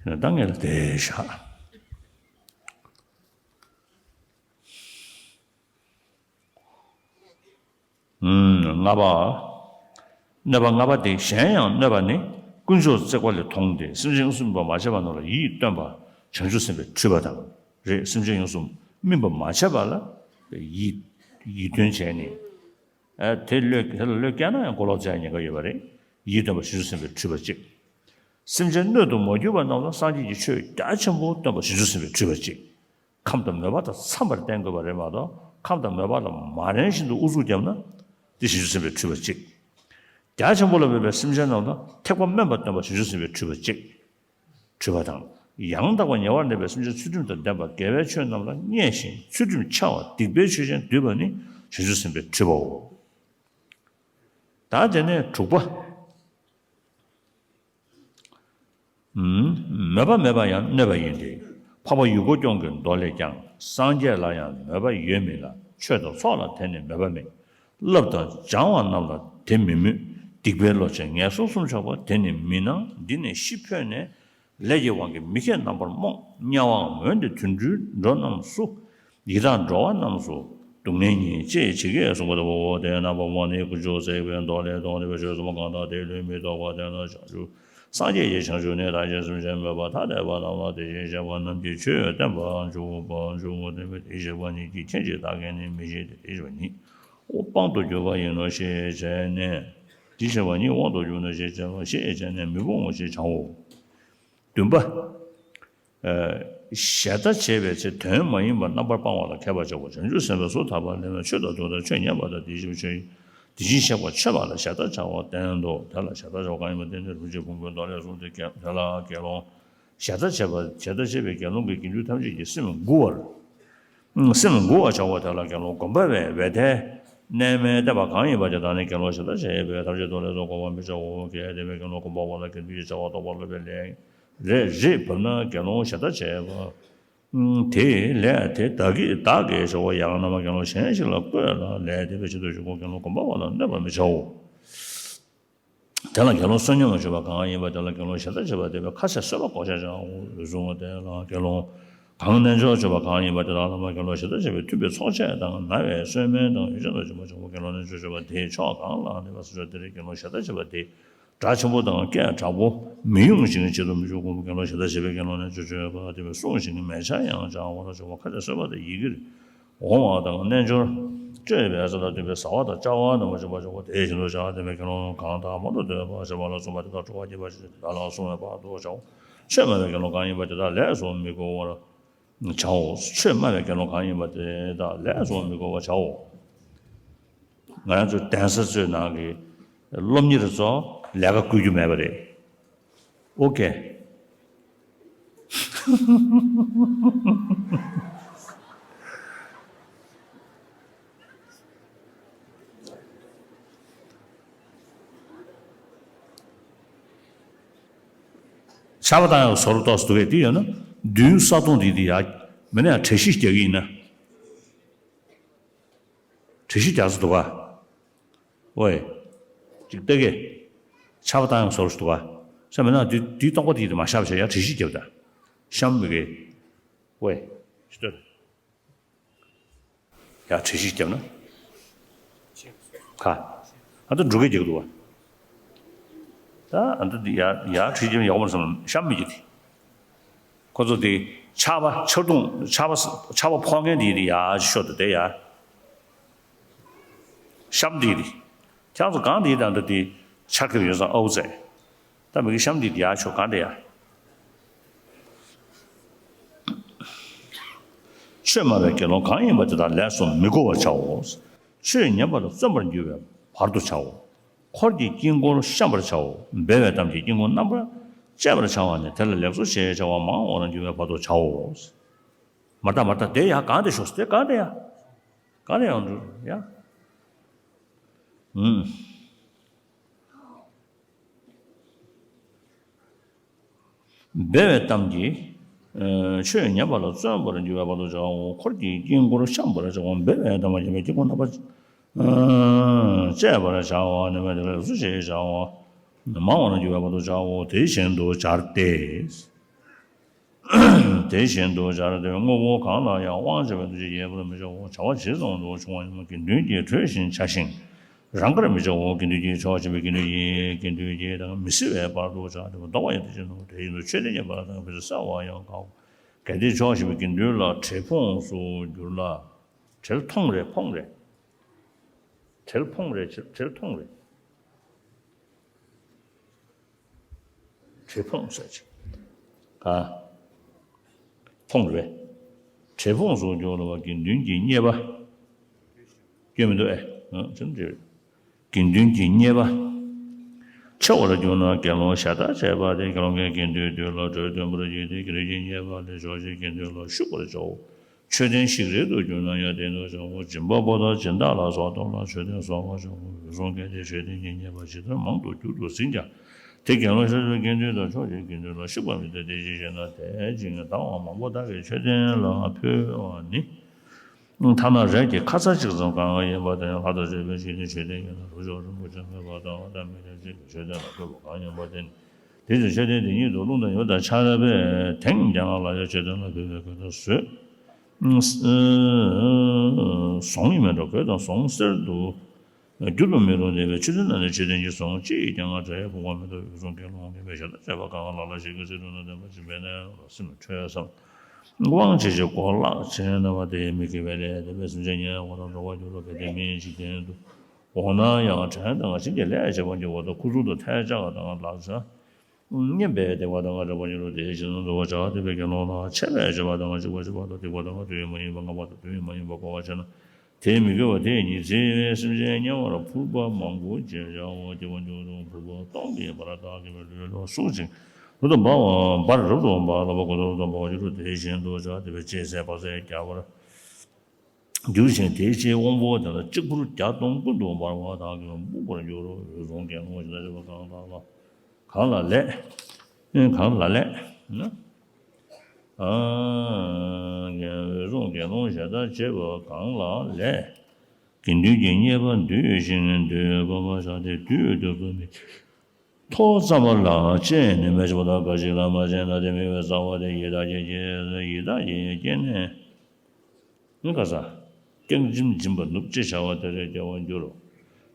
ད་ངེད་ལ་དེ་བཞག་ལྔ་པ། གནོད་པ་ལྔ་པ་དེ་གཞན་ཡང་གནོད་པ་ནི་དཀོན་མཆོག་བརྩེགས་པ་ལས་མཐོང་སྟེ། སེམས་ཅན་ཡོངས་སུ་སྨིན་པར་མ་བྱས་པ་རྣམས་ལ་ཡིད་རྟོན་པ་བྱང་ཆུབ་སེམས་དཔའི་འཁྲུལ་པ་དང་། རེད། སེམས་ཅན་ཡོངས་སུ་སྨིན་པར་མ་བྱས་པ་ལ་ཡིད་ཡིད་རྟོན་བྱས་ནས། ཨ་དེ་བློས་དེ་ལ་བློས་བཀལ་ན་ཡང་གོ་ལོག་བཙལ་ཉེན་ཁ་ཡོད་པ་རེད། ཡིད་རྟོན་པ་བྱང་ཆུབ་སེམས་དཔའི་འཁྲུལ་པ་གཅིག། སེམས་ཅན་སྣོད་དུ་མ་གྱུར་པ་རྣམས་ལ་སངས་རྒྱས་ཀྱི་ཆོས་རྒྱ་ཆེན་པོ་སྟོན་པ་བྱང་ཆུབ་སེམས་དཔའི་འཁྲུལ་པ་གཅིག། ཁམས་དང་མོས་པ་དང་འཚམས་པར་བསྟན་དགོས་པ་རེད་མ་གཏོགས། ཁམས་དང་མོས་པ་ལ་མ་རན་བཞིན་དུ་ཨུ་ཚུགས་བརྒྱབ་ན་དེ་བྱང་ཆུབ་སེམས་དཔའི་འཁྲུལ་པ་གཅིག། རྒྱ་ཆེན་པོ་ལ་འོས་པའི་སེམས་ཅན་རྣམས་ལ་ཐེག་པ་དམན་པ་སྟོན་པ་བྱང་ཆུབ་སེམས་དཔའི་འཁྲུལ་པ་གཅིག། འཁྲུལ་པ་དང་། ཡང་དག་པར་ཉེ་བར་གནས་པའི་སེམས་ཅན་ཚུལ་ཁྲིམས་དང་ལྡན་པ་དགེ་བའི་ཆོས་རྣམས་ལ་བརྙས་ཤིང་ཚུལ་ཁྲིམས་འཆལ་བ་སྡིག་པའི་ཆོས་ཅན་སྡུད་པ་ནི་བྱང་ཆུབ་སེམས་དཔའི་འཁྲུལ་པའོ། ད་དེ་ནས་དྲུག་པ། མོས་པ་མེད་པ་ཡང་གནོད་པ་ཡིན་ཏེ། འཕགས་པ་ཡུལ་འཁོར་སྐྱོང་གི་མདོ་ལས་ཀྱང་། སངས་རྒྱས་ལ་ཡང་མོས་པ་ཡོད་མིན་ལ། ཆོས་དང་ཚོགས་ལ་དེ་ནི་མོས་པ་མེད། བསླབ་དང་སྦྱང་བ་རྣམས་ལ་དེ་མི་མོས། སྡིག་པའི་བློ་ཅན་ངན་སོང་གསུམ་ཆགས་པ་དེ་ནི་མི་སྣང་། འདི་ནི་ཤི་འཕོས་ནས་ལས་ཀྱི་དབང་གིས་མི་ཁྱེད་རྣམ་པར་རྨོངས། དམྱལ་བའམ་འོན་ཏེ་དུད་འགྲོའི་འགྲོ་རྣམས་སུ། ཡི་དྭགས་འགྲོ་བ་རྣམས་སུ་སྡུག་བསྔལ་བརྙེས། ཅེས་ཇི་སྐད་གསུངས་པ་དང་། འོ་དེ་ན་འཕགས་པ་ནི་དཀོན་མཆོག་བརྩེགས་པའི་མདོ་ལས་ཐོགས་ཏེ་ཆོས་གསུངས་པ་གང་དག་དེའི་ལུས་མི་རྟོག་པ་དེ་ལ་བྱང་ཆུབ་སངས་རྒྱས་ཀྱི་བྱང་ཆུབ་ནི། བདག་གིས་སེམས་ཅན་མོས་པ་ཐ་དད་པ་རྣམས་ལ་དེ་བཞིན་གཤེགས་པ་རྣམས་ཀྱི་ཆོས་བསྟན་པར་འཇུག་པར་འཇུག་གོ། བསྟན་པའི་དེ་བཞིན་གཤེགས་པ་ཉིད་ཀྱིས་མཁྱེན་ཅིང་བདག་གིས་ནི་མི་ཤེས་ཏེ། དེ་བཞིན་གཤེགས་པ་ཉིད་དབང་དུ་གྱུར་པ་ཡིན་ནོ་ཞེས་བྱས་ནས། དེ་བཞིན་གཤེགས་པ་ཉིད་དབང་དུ་གྱུར་ནོ་ཞེས་བྱས་ནས་མི་སྤོང་ངོ་ཞེས་བྱའོ། བདུན་པ། ཨ་ཞལ་ཏ་བྱེད་པའི་ཚེ་དོན་མ་ཡིན་པ་རྣམ་པར་སྤང་བ་ལ་མཁས་པར་བྱའོ། བྱང་ཆུབ་སེམས་དཔའི་སོ་ཐར་པ་ལས་ཆོས་དང་ལྡན་པ་དང་ཆོས་ཉན་པ་དང་དེ་བཞིན་གཤེགས་པ་ཆོས་ དེ་བཞིན་གཤེགས་པ་མཆོད་པ་ལ་ཞེ་དྲག་བྱ་བ་བསྟན་ཏོ། དེ་ལ་ཞེ་དྲག་བྱ་བ་གང་ཡིན་པ་བསྟན་ཏེ། རིན་པོ་ཆེའི་ཕུང་པོའི་མདོ་ལས་གསུངས་ཏེ། དེ་ལ་དགེ་སློང་ཞེ་དྲག་བྱེད་པ། ཞེ་དྲག་བྱེད་པའི་དགེ་སློང་གིས་དགེ་འདུན་ཐམས་ཅད་ཀྱི་སེམས་མགུ་བར། སེམས་མགུ་བར་བྱའོ། དེ་ལ་དགེ་སློང་སྒོམ་པ་བས་འོད་མཐའི་གནས་མལ་བསྟན་པ་གང་ཡིན་པ་དེ་དག་ནི་དགེ་སློང་ཞེ་དྲག་བྱེད་པའི་ཐམས་ཅད་དུ་ལས་སུ་གོ་བར་མི་བྱའོ། གལ་ཏེ་དེ་བས་དགེ་སློང་སྒོམ་པ་པོ་ལ་དགེ་འདུན་གྱི་བྱ་བ་རྟོགས་པ་སློབ་པའི་ལས་རེ་རེ་བབ་ན་དགེ་སློང་ཞེ་དྲག་བྱེད་པ། དེའི་ལས་དེ་བདག་གིས་བདག་གིས་བྱ་བ་ཡང་ན་མ་དགེ་སློང་གཞན་ཞིག་ལ་བསྐོས་ལ་ལས་དེ་བས་ཆེད་དུ་གཞུག་གུ་དགེ་སློང་སྒོམ་པ་པོ་ལ་གནོད་པར་མི་བྱའོ། དེ་ལ་དགེ་སློང་བསོད་སྙོམས་ལ་སྤྱོད་པ་གང་ཡིན་པ་དེ་ལ་དགེ་སློང་ཞེ་དྲག་བྱེད་པ་དེ་བས་ཁ་ཟས་གསོད་པ་བགོ་བཤའ་བྱའོ། འོད་སྲུང་དེ་ལ་དགེ་སློང་གང་རྣལ་འབྱོར་སྤྱོད་པ་གང་ཡིན་པ་དེ་དག་ལ་མ་དགེ་སློང་ཞེ་དྲག་བྱེད་པའི་མཐུན་པའི་ཚོགས་བཅས་དང་ན་བའི་གསོལ་སྨན་དང་ཡུལ་ཅན་དུ་སྦྱིན་པ་བྱ་བ་དགེ་སློང་རྣལ་འབྱོར་སྤྱོད་པ་དེའི་ཕྱོགས་གང་ལ་གནས་པ་སུ་ཕྱོགས་དེར་དགེ་སློང་ཞེ་དྲག་བྱེད་པ་དེ་སྒྲ་ཆེན་པོ་དང་སྐད་དྲག་པོ་མི་ཡོང་ཞིང་བྱེད་དུ་མི་འཇུག་གོ། དགེ་སློང་ཞེ་དྲག་བྱེད་པའི་དགེ་སློང་རྣལ་འབྱོར་སྤྱོད་པ་དེ་བས་གསུང་ཞིང་མལ་ཆ་ཡང་བཅའ་བར་བྱ་བ་ཁ་ཟས་གསོད་པ་དང་ཡི་གེར་འོང་བ་དང་རྣལ་འབྱོར་སྤྱོད་པའི་ས་ལ་སྟོན་པའི་བཟའ་བ་དང་བཅའ་བ་རྣམ་པར་སྦྱིན་པར་བྱའོ། དེ་བཞིན་དུ་བྱ་སྟོན་པའི་དགེ་སློང་གང་དག་མང་དུ་འདོད་པར་བྱེད་པ་ལ་སོགས་པ་དེ་དག་སྤྲོ་བ་བསྐྱེད་པར་བྱེད་དེ་དག་ལ་གསུངས་པའི་བར་དུ་བྱའོ། ཆོས་སྨྲ་བའི་དགེ་སློང་གང་ཡིན་པ་དེ་དག་ལས་སུ་མི་གོ་བར་བྱའོ། ཆོས་སྨྲ་བའི་དགེ་སློང་གང་ཡིན་པ་དེ་དག་ལས་སུ་མི་གོ་བར་བྱའོ། ང་རང་ཚོ་གདན་ས་ཚོའི་ནང་གི་སློབ་གཉེར་ཚོ་ལས་ཀ་བསྐུལ་རྒྱུ་མེད་པ་རེད། ཨོ་ཀེ། ཆར་པ་བཏང་ཡག་ཟོར་ཏོག་ཙམ་འདུག་གས། དེ་ཡོད་ན་མདུན་ས་སྟོང་དེ་དེ་ཡར་མིན་ན་ཡང་བྲེ་གཞི་རྒྱག་གི་ཡིན་ན། བྲེ་གཞི་རྒྱག་ས་འདུག་ག། ཝེ། ཅིག་ལྟ་གེ། ཆར་པ་བཏང་ཡག་ཟོར་ཞིག་འདུག་ག། ས་མིན་ན་དེ་དེ་སྟོང་པ་དེ་དེ་མ་བཞག་བྱས་ཡར་བྲེ་གཞི་རྒྱབ་ད། གཤམ་མི་གེ། ཝེ། ཅིག་ལྟ། ཡར་བྲེ་གཞི་བརྒྱབ་ན། ཁ། ཨ་ད་འབྲུག་སྐད་རྒྱག་གི་འདུག་བ། ད་ཨ་ད་འདི་ཡར་ཡར་བྲེ་གཞི་ཡག་པོ་མ་བསམ་ན་གཤམ་མི་གྱི་དེ། ཁོ་ཚོ་དེ་ཆར་པ་ཆར་རྡུང་ཆར་པ་ཆར་པ་ཕོག་མཁན་དེ་དེ་ཡར་ཤོར་དུ་དེ་ཡར། གཤམ་དེ་དེ། ཁྱེད་ཚོ་གང་དེ་ད་ད་དེ་ཆར་ཁེབས་ཡོད་ཙང་ཨའུ་ཙེ། ད་མི་གི་གཤམ་འདི་ཡར་ཤོག་གང་འདྲ་ཡ། ཆོས་སྨྲ་བའི་དགེ་སློང་གང་ཡིན་པ་དེ་དག་ལས་སུ་མི་གོ་བར་བྱའོ། ཆོས་ཉན་པ་ལ་བརྩོན་པར་འགྱུར་བའི་བར་དུ་བྱའོ། འཁོར་གྱི་དཀྱིལ་འཁོར་བཤམ་པར་བྱའོ། འབེལ་བའི་གཏམ་གྱིས་དཀྱིལ་འཁོར་རྣམ་པར་བཅད་པར་བྱ་བ་ནས་དེ་ལ་ལེགས་སོ་ཞེས་བྱ་བ་མང་བར་འགྱུར་བའི་བར་དུ་བྱའོ། མར་ལྟ་མར་ལྟ་དེ་ཡ་གང་དེ་ཤོག་དེ་གང་དེ་ཡ། གང་དེ་ཡང་འགྲོ་ཡ། ཨུམ། འབེལ་བའི་གཏམ་གྱིས། ཨ། ཆོས་ཉན་པ་ལ་བརྩོན་པར་འགྱུར་བའི་བར་དུ་བྱའོ། འཁོར་གྱི་དཀྱིལ་འཁོར་བཤམ་པར་བྱའོ། འབེལ་བའི་གཏམ་གྱིས་དཀྱིལ་འཁོར་རྣམ་པར། ཨ། བཅད་པར་བྱ་བ་ནི་མེད་དེ་ལེགས་སོ་ཞེས་བྱ་བ་མང་བར་འགྱུར་བའི་བར་དུ་བྱའོ། དེ་བཞིན་དུ་སྦྱར་ཏེ། དེ་བཞིན་དུ་སྦྱར་ཏེ་དངོས་པོ་གང་ལ་ཡང་དབང་བྱ་བའི་འདུ་བྱེད་ཡོད་པར་མི་བྱའོ། བྱ་བ་ཇི་ཙམ་དུ་བྱུང་བ་ཡིན་ན་དགེ་འདུན་གྱིས་གྲོས་བཞིན་བྱ་ཞིང་རང་དགར་མི་བྱའོ། དགེ་འདུན་གྱི་ཕྱོགས་ཞེན་པའི་དགེ་འདུན་གྱིས་དགེ་འདུན་གྱི་དང་མི་སྲིད་པའི་བར་དུ་བྱ་སྟེ་ལྡོག་པ་ཡང་དེ་བཞིན་ནོ། དེ་བཞིན་དུ་ཆོས་དེ་ཉན་པ་ལ་དང་ཕུན་སུམ་ཚོགས་པ་ཡང་དགའོ། གལ་ཏེ་ཕྱོགས་ཞེན་པའི་དགེ་འདུན་ལ་བྲེལ་ཕོངས་སུ་འགྱུར་ལ། བྲེལ་ཐོངས་རེད་ཕོངས་རེད། བྲེལ་ཕོངས་རེད་བྲེལ་ཐོངས་རེད། བྲེལ་ཕོངས་ཟེར་ཅིག་ཨ། ཕོངས་རེད། བྲེལ་ཕོངས་སུ་འགྱུར་བ་དགེ་འདུན་གྱི་རྙེད་པ། སྐྱོན་མི་འདུག་ཨེ། ཨ། ཅི་འདྲ་རེད། དགེ་འདུན་གྱི་རྙེད་པ། ཆེ་བར་གྱུར་ན་དགེ་སློང་ཞེ་དྲག་བྱས་པ་དེ་དགེ་སློང་གིས་དགེ་འདུན་དེ་ལ་གྲོས་སྟོན་པར་བགྱིས་ཏེ་དགེ་འདུན་གྱི་རྙེད་པ་ལས་ཕྱོགས་ཞེན་དགེ་འདུན་ལ་ཤུགས་པར་བྱའོ། མཆོད་རྟེན་ཞིག་རལ་དུ་གྱུར་ན་ཡང་དེ་ནས་བྱའོ། སྦྱིན་པ་པོ་དག་སྦྱིན་བདག་ལ་སོགས་སྟོབས་ལ་མཆོད་རྟེན་བཟོ་བར་བྱའོ། འོད་སྲུང་གལ་ཏེ་མཆོད་རྟེན་གྱི་རྙེད་པ་ཇི་ལྟར་མང་དུ་གྱུར་དུ་ཟིན་ཀྱང་། དེ་དགེ་སློང་ཞེ་དྲག་པའི་དགེ་འདུན་དང་ཕྱོགས་ཞེན་དགེ་འདུན་ལ་ཤུགས་པར་མི་འདོད་དེ་ཅི་ཞེ་ན། དད་ཅིང་དང་བ་མང་པོ་དག་གིས་མཆོད་རྟེན་ལ་ཕུལ་བ་ནི། ཐ་ན་རས་ཀྱི་ཁ་ཚར་གཅིག་ཙམ་གང་ཡིན་པ་དེ་ཡང་ལྷ་དང་བཅས་པའི་ཕྱིར་ཏེ། མཆོད་རྟེན་ཡིན་ན་རུ་ཤོག་རིན་པོ་ཆེ་མེད་པ་དང་། ད་མི་ལན་གཅིག་གིས་མཆོད་རྟེན་ལ་ཕུལ་བ་གང་ཡིན་པ་དེ་ནི། དེ་ཚེ་མཆོད་རྟེན་དེ་ཉིད་དུ་རླུང་དང་ཡུལ་དང་ཆར་པས་དེང་ཀྱང་ལ་ཡང་མཆོད་རྟེན་ལ་ཕུལ་བའི་གོས་དང་བཟོས། ཟོང་ཡིན་མིན་འགྲོ། གོས་དང་ཟོང་གསེར་དུ་འགྱུར་དུ་མི་རུང་སྟེ། མཆོད་རྟེན་ན་ནི་མཆོད་རྟེན་གྱི་ཟོང་གཅིག་ཀྱང་ང་དྲག་ཡང་ཕོག་པ་མི་འདུག། འོད་སྲུང་དགེ་སློང་གིས་འབད་ཞེ་དྲག་བྱས་པ་གང་ལ་ལ་ཞིག་གིས་སྲིད་དུ་ན་བསྟན་པ་ཅི་འབད་ནས་ལ་སེམས་ཁྲོས་སམ། དབང་བྱེད་ཕྱིར་གོ་ལག་ཆེན་བསྣམས་པ་དེ་མི་དགེ་བའི་ལས་དེ་འབད་སེམས་ཅན་ཉེ་བར་འགྲོ་བར་འགྱུར་རོ། གལ་ཏེ་མིའི་འཇིག་རྟེན་དུ་འོངས་ན་ཡང་བྲན་དང་གཤིན་གྱི་ལས་བྱེད་པར་འགྱུར་བ་དང་། ཁུ་ཚུར་དུ་ཐལ་ལྕག་དང་ལག་ཆ་རྔན་པས་བདེ་བ་དང་བསྒྲལ་བར་འགྱུར་རོ། དེའི་ཕྱིར་ན་འདུལ་བར་བྱ་བ་སྟོན་པའི་དགེ་སློང་ལ་ཆད་པས་བྱས་པ་དང་འཇིགས་པར་བྱེད་པ་དང་སྡིག་པ་དང་དུས་མ་ཡིན་པར་བསྔགས་པ་དང་དུས་མ་ཡིན་པར་བསྐོར་བ་བྱས་ན། དེའི་མི་དགེ་བ་དེ་ཉིད་བྱས་པས་སེམས་ཅན་དམྱལ་བར་ཕུར་པ་མང་པོ་ཅན་བྱའོ། སྐྱེ་བ་མཆོག་ཏུ་ཕུར་པ་སྟོང་གི་བར་བདག་གི་ལུས་ལ་སྲོག་ཅིག་རབ་ཏུ་འབར་བ་འབར་རབ་ཏུ་འབར་ལ་བ་ཀུན་ཏུ་རབ་ཏུ་འབར་བར་འགྱུར་རོ། དེ་བཞིན་དུ་བྱ་སྟེ་བ་ཅེས་ཟད་པ་ཟད་རྒྱ་བར་འགྱུར་ཞིང་དེའི་ཕྱིར་དབང་པོ་དེ་ལ་གཅིག་པུར་བརྒྱ་སྟོང་ཀུན་ཏུ་འབར་བ་དག་གིས་སྦུབས་པར་འགྱུར་རོ། འོད་སྲུང་དགེ་སློང་ཞེས་བྱ་བ་གང་དག་ལ་གང་ལ་ལས་གང་ལ་ལས་ན། འོད་སྲུང་དགེ་སློང་ཞེས་བྱ་བ་གང་ལ་ལས་དགེ་འདུན་གྱི་རྙེད་པ་འདུས་ཤིང་འདོད་པ་མ་བྱ་སྟེ་དུས་དུས་ཀུན་ནས་ཐོག་ཙམ་པ་ལ་སྤྱད་ནས་མི་བྱེད་པ་དང་། འགའ་ཞིག་ལ་མ་བྱས་ན་དེ་དམིགས་པའི་རྩ་བ་དེ་ཡི་དྭགས་ཀྱི་སྐྱེ་ཡི་དྭགས་ཀྱི་སྐྱེ་གནས་ནི་ག་ས། སྐྱེངས་འཇིམ་འཇིམ་པར་ནུབ་ཅེས་བྱ་བ་དེ་ལས་སྐྱེ་བར་འགྱུར་རོ།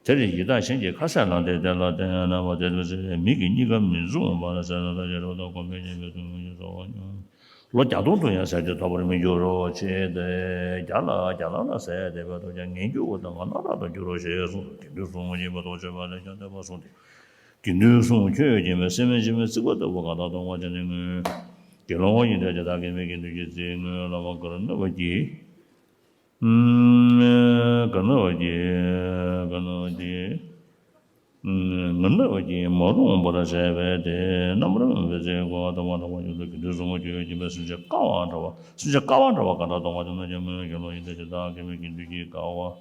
དེར་ཡི་དྭགས་གཞན་གྱིས་ཁ་ཟས་བླངས་ཏེ་དེ་ལ་བརྟེན་རྣམ་པ་དེ་ལ་ཟེར་བའི་མིག་གིས་གཉིས་ཀ་མི་མཚུངས་པ་ལ་ཟས་ལ་ལྟ་ཞིང་རེ་བ་དང་གོམས་པས་ཉེས་པའི་དུག་ངུ་ཞིང་གསོ་བ་མྱོང་། ལོ་བརྒྱ་སྟོང་དུ་ཡང་ཟས་དེ་ཐོབ་པར་མི་འགྱུར་རོ། ཅེས་ཏེ་བརྒྱ་ལ་བརྒྱ་ལ་ལ་ཟས་དེ་བས་ཐོབ་ཀྱང་ངན་སྐྱུག་པ་དང་ངན་སྣ་དག་ཏུ་འགྱུར་རོ་ཞེས་གསུངས་སོ། དགེ་འདུན་གསུམ་སྦྱིན་པ་སྟོབས་ཆེ་བ་ལས་ཀྱང་འདོད་པ་གསུངས་ཏེ། དགེ་འདུན་གསུམ་ཁྱོད་སྦྱིན་པའི་སེམས་སྦྱིན་པའི་རྩིག་པ་ལྟ་བུ་གང་དག་སྟོང་པ་དེ་ནི་སྔོན་དགེ་སློང་ཡིན་ཏེ། དེ་དག་གི་མིག་གི་འདུས་ཀྱི་རྩིས་སྔོན་བླ་མ་གར་ནག་པ་གིས། གར་ནག་པ་གིས། གར་ནག་པ་གིས། ངར་ནག་པ་གིས་མ་རུངས་པར་བྱས་པས་དེ་རྣམ་པར་སྨིན་པའི་རྩིས་གོ་བ་སྟོང་པ་སྟོང་པར་འགྱུར་ཏེ། དགེ་འདུན་གསུམ་ཁྱོད་སྦྱིན་པའི་སེམས་ཅན་དཀར་བ་འདྲ་བ་སེམས་ཅན་དཀར་བ་འདྲ་བ་གང་དག་སྟོང་པ་དེ་ནི་སྔོན་དགེ་སློང་ཡིན་ཏེ། དེ་དག་གི་མིག་གི་འདུས་ཀྱི་དཀར་བ།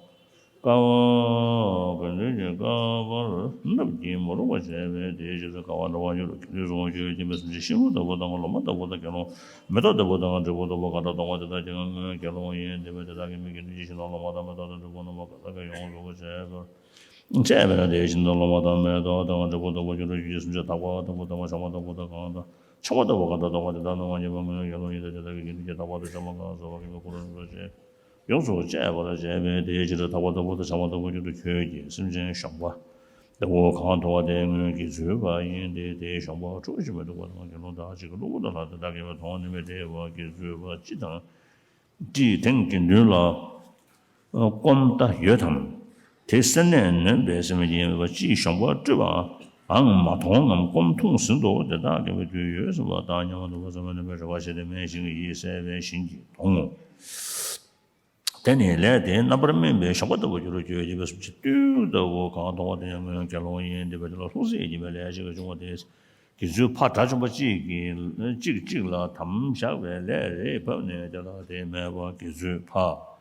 དཀར་བ། དགེ་འདུན་གྱི་དཀར་བར་སྣབས་ཀྱིས་མ་རུངས་པར་བྱས་པས་དེའི་རྗེས་སུ་དཀར་བ་འདྲ་བར་འགྱུར་རོ། དགེ་འདུན་གསུམ་ཁྱོད་སྦྱིན་པའི་སེམས་ཅན་ཤིང་ལོ་ལྟ་བུ་དང་ལོ་མ་ལྟ་བུ་དང་། དགེ་སློང་མེ་ཏོག་ལྟ་བུ་དང་འབྲས་བུ་ལྟ་བུ་གང་དག་སྟོང་པ་དེ་དག་ཀྱང་སྔོན་དགེ་སློང་ཡིན་ཏེ། དེ་དག་གི་མིག་གི་འདུས་ཀྱི་ཤིང་དང་ལོ་མ་དང་མེ་ཏོག་དང་འབྲས་བུ་རྣམ་པ་གང་དག་ཀྱང་ཡོངས་སུ་བྱས་པར་བྱས་པས་ན། དེ་བཞིན་དུ་ལོ་མ་དང་མེ་ཏོག་དང་འབྲས་བུ་ལྟ་བུར་འགྱུར་རོ། ཆོས་ཀྱི་སེམས་ཅན་དག་པ་ལྟ་བུ་དང་ཆགས་པ་ལྟ་བུ་དང་གང་དག་ཆགས་པ་ལྟ་བུ་གང་དག་སྟོང་པ་དེ་དག་རྣམ་པར་ངེས་པ་སྔོན་དགེ་སློང་ཡིན་ཏེ། དེ་དག་གི་དགེ་འདུན་གྱི་དག་པ་དང་ཆགས་པ་གང་དག་སོགས་པ་ཀུན་ལ་ཀུན་རྫོབ་ཅེས། ཡོངས་སུ་བཅད་པར་བྱས་པས་དེའི་ཕྱིར་དག་པ་ལྟ་བུ་དང་ཆགས་པ་ལྟ་བུར་འགྱུར་རོ། ཁྱོད་ཀྱིས་སེམས་ཅན་གཞོམ་པ་ལྟ་བུ་གང་མཐོང་བ་དེ་སྔོན་དགེ་ཚུལ་པ་ཡིན་ཏེ། དེའི་གཞོམ་པ་ཁྲོ་ཞིང་མི་སྡུག་པ་དང་། དགེ་སློང་དག་ཅིག་གི་གློ་བུར་དུ་ལྷགས་ཏེ་བདག་གིས་མ་མཐོང་ནུས་པས་དེ་བ་དགེ་ཚུལ་པ་སྤྱིར་བཏང་སྤྱིར་བཏང་དགེ་འདུན་ལ་སྐོམ་ལྟ་ཡོད་དམ། དེ་སེར་སྣས་ནོན་པའི་སེམས་ཅན་ཡིན་པ་ཅིག་གཞོམ་པར་སྤྲུལ་པའང་མ་མཐོང་ངམ། སྐོམ་འཐུང་ཟིན་ཏོ། དེ་དག་གི་དུས་ཡོལ་ཟིན་པ་དང་། ཉམས་པ་སྡུག་པ་བསམ་པས་ནོན་པའི་རེ་བ་བཞེས་ཏེ་སྨྲས་ཤིང་ཡིད་གསལ་བའི་བཞིན་གྱིས་དོང་ངོ་། དེ་ནི་ལས་དེའི་རྣམ་པར་སྨིན་པའི་གཞོམ་པ་ལྟ་བུར་འགྱུར་རོ། ཁྱོད་སྦྱིན་པའི་སེམས་ཅན་བདུད་ལྟ་བུ་གང་མཐོང་བ་དེ་ཡང་སྔོན་དགེ་སློང་ཡིན་ཏེ། དེ་ལ་ལྷུང་བཟེད་སྦྱིན་པའི་ལས་ཅིག་བྱུང་བ་དེ། དགེ་ཚུལ་ཕ་དགྲ་བཅོམ་པ་གཅིག་གིས་གཅིག་གཅིག་ལ་དམ་བཞག་པའི་ལས་རེ་བབས་ནས་དེ་ལ་དེ་སྨྲས་པ། དགེ་ཚུལ་ཕ།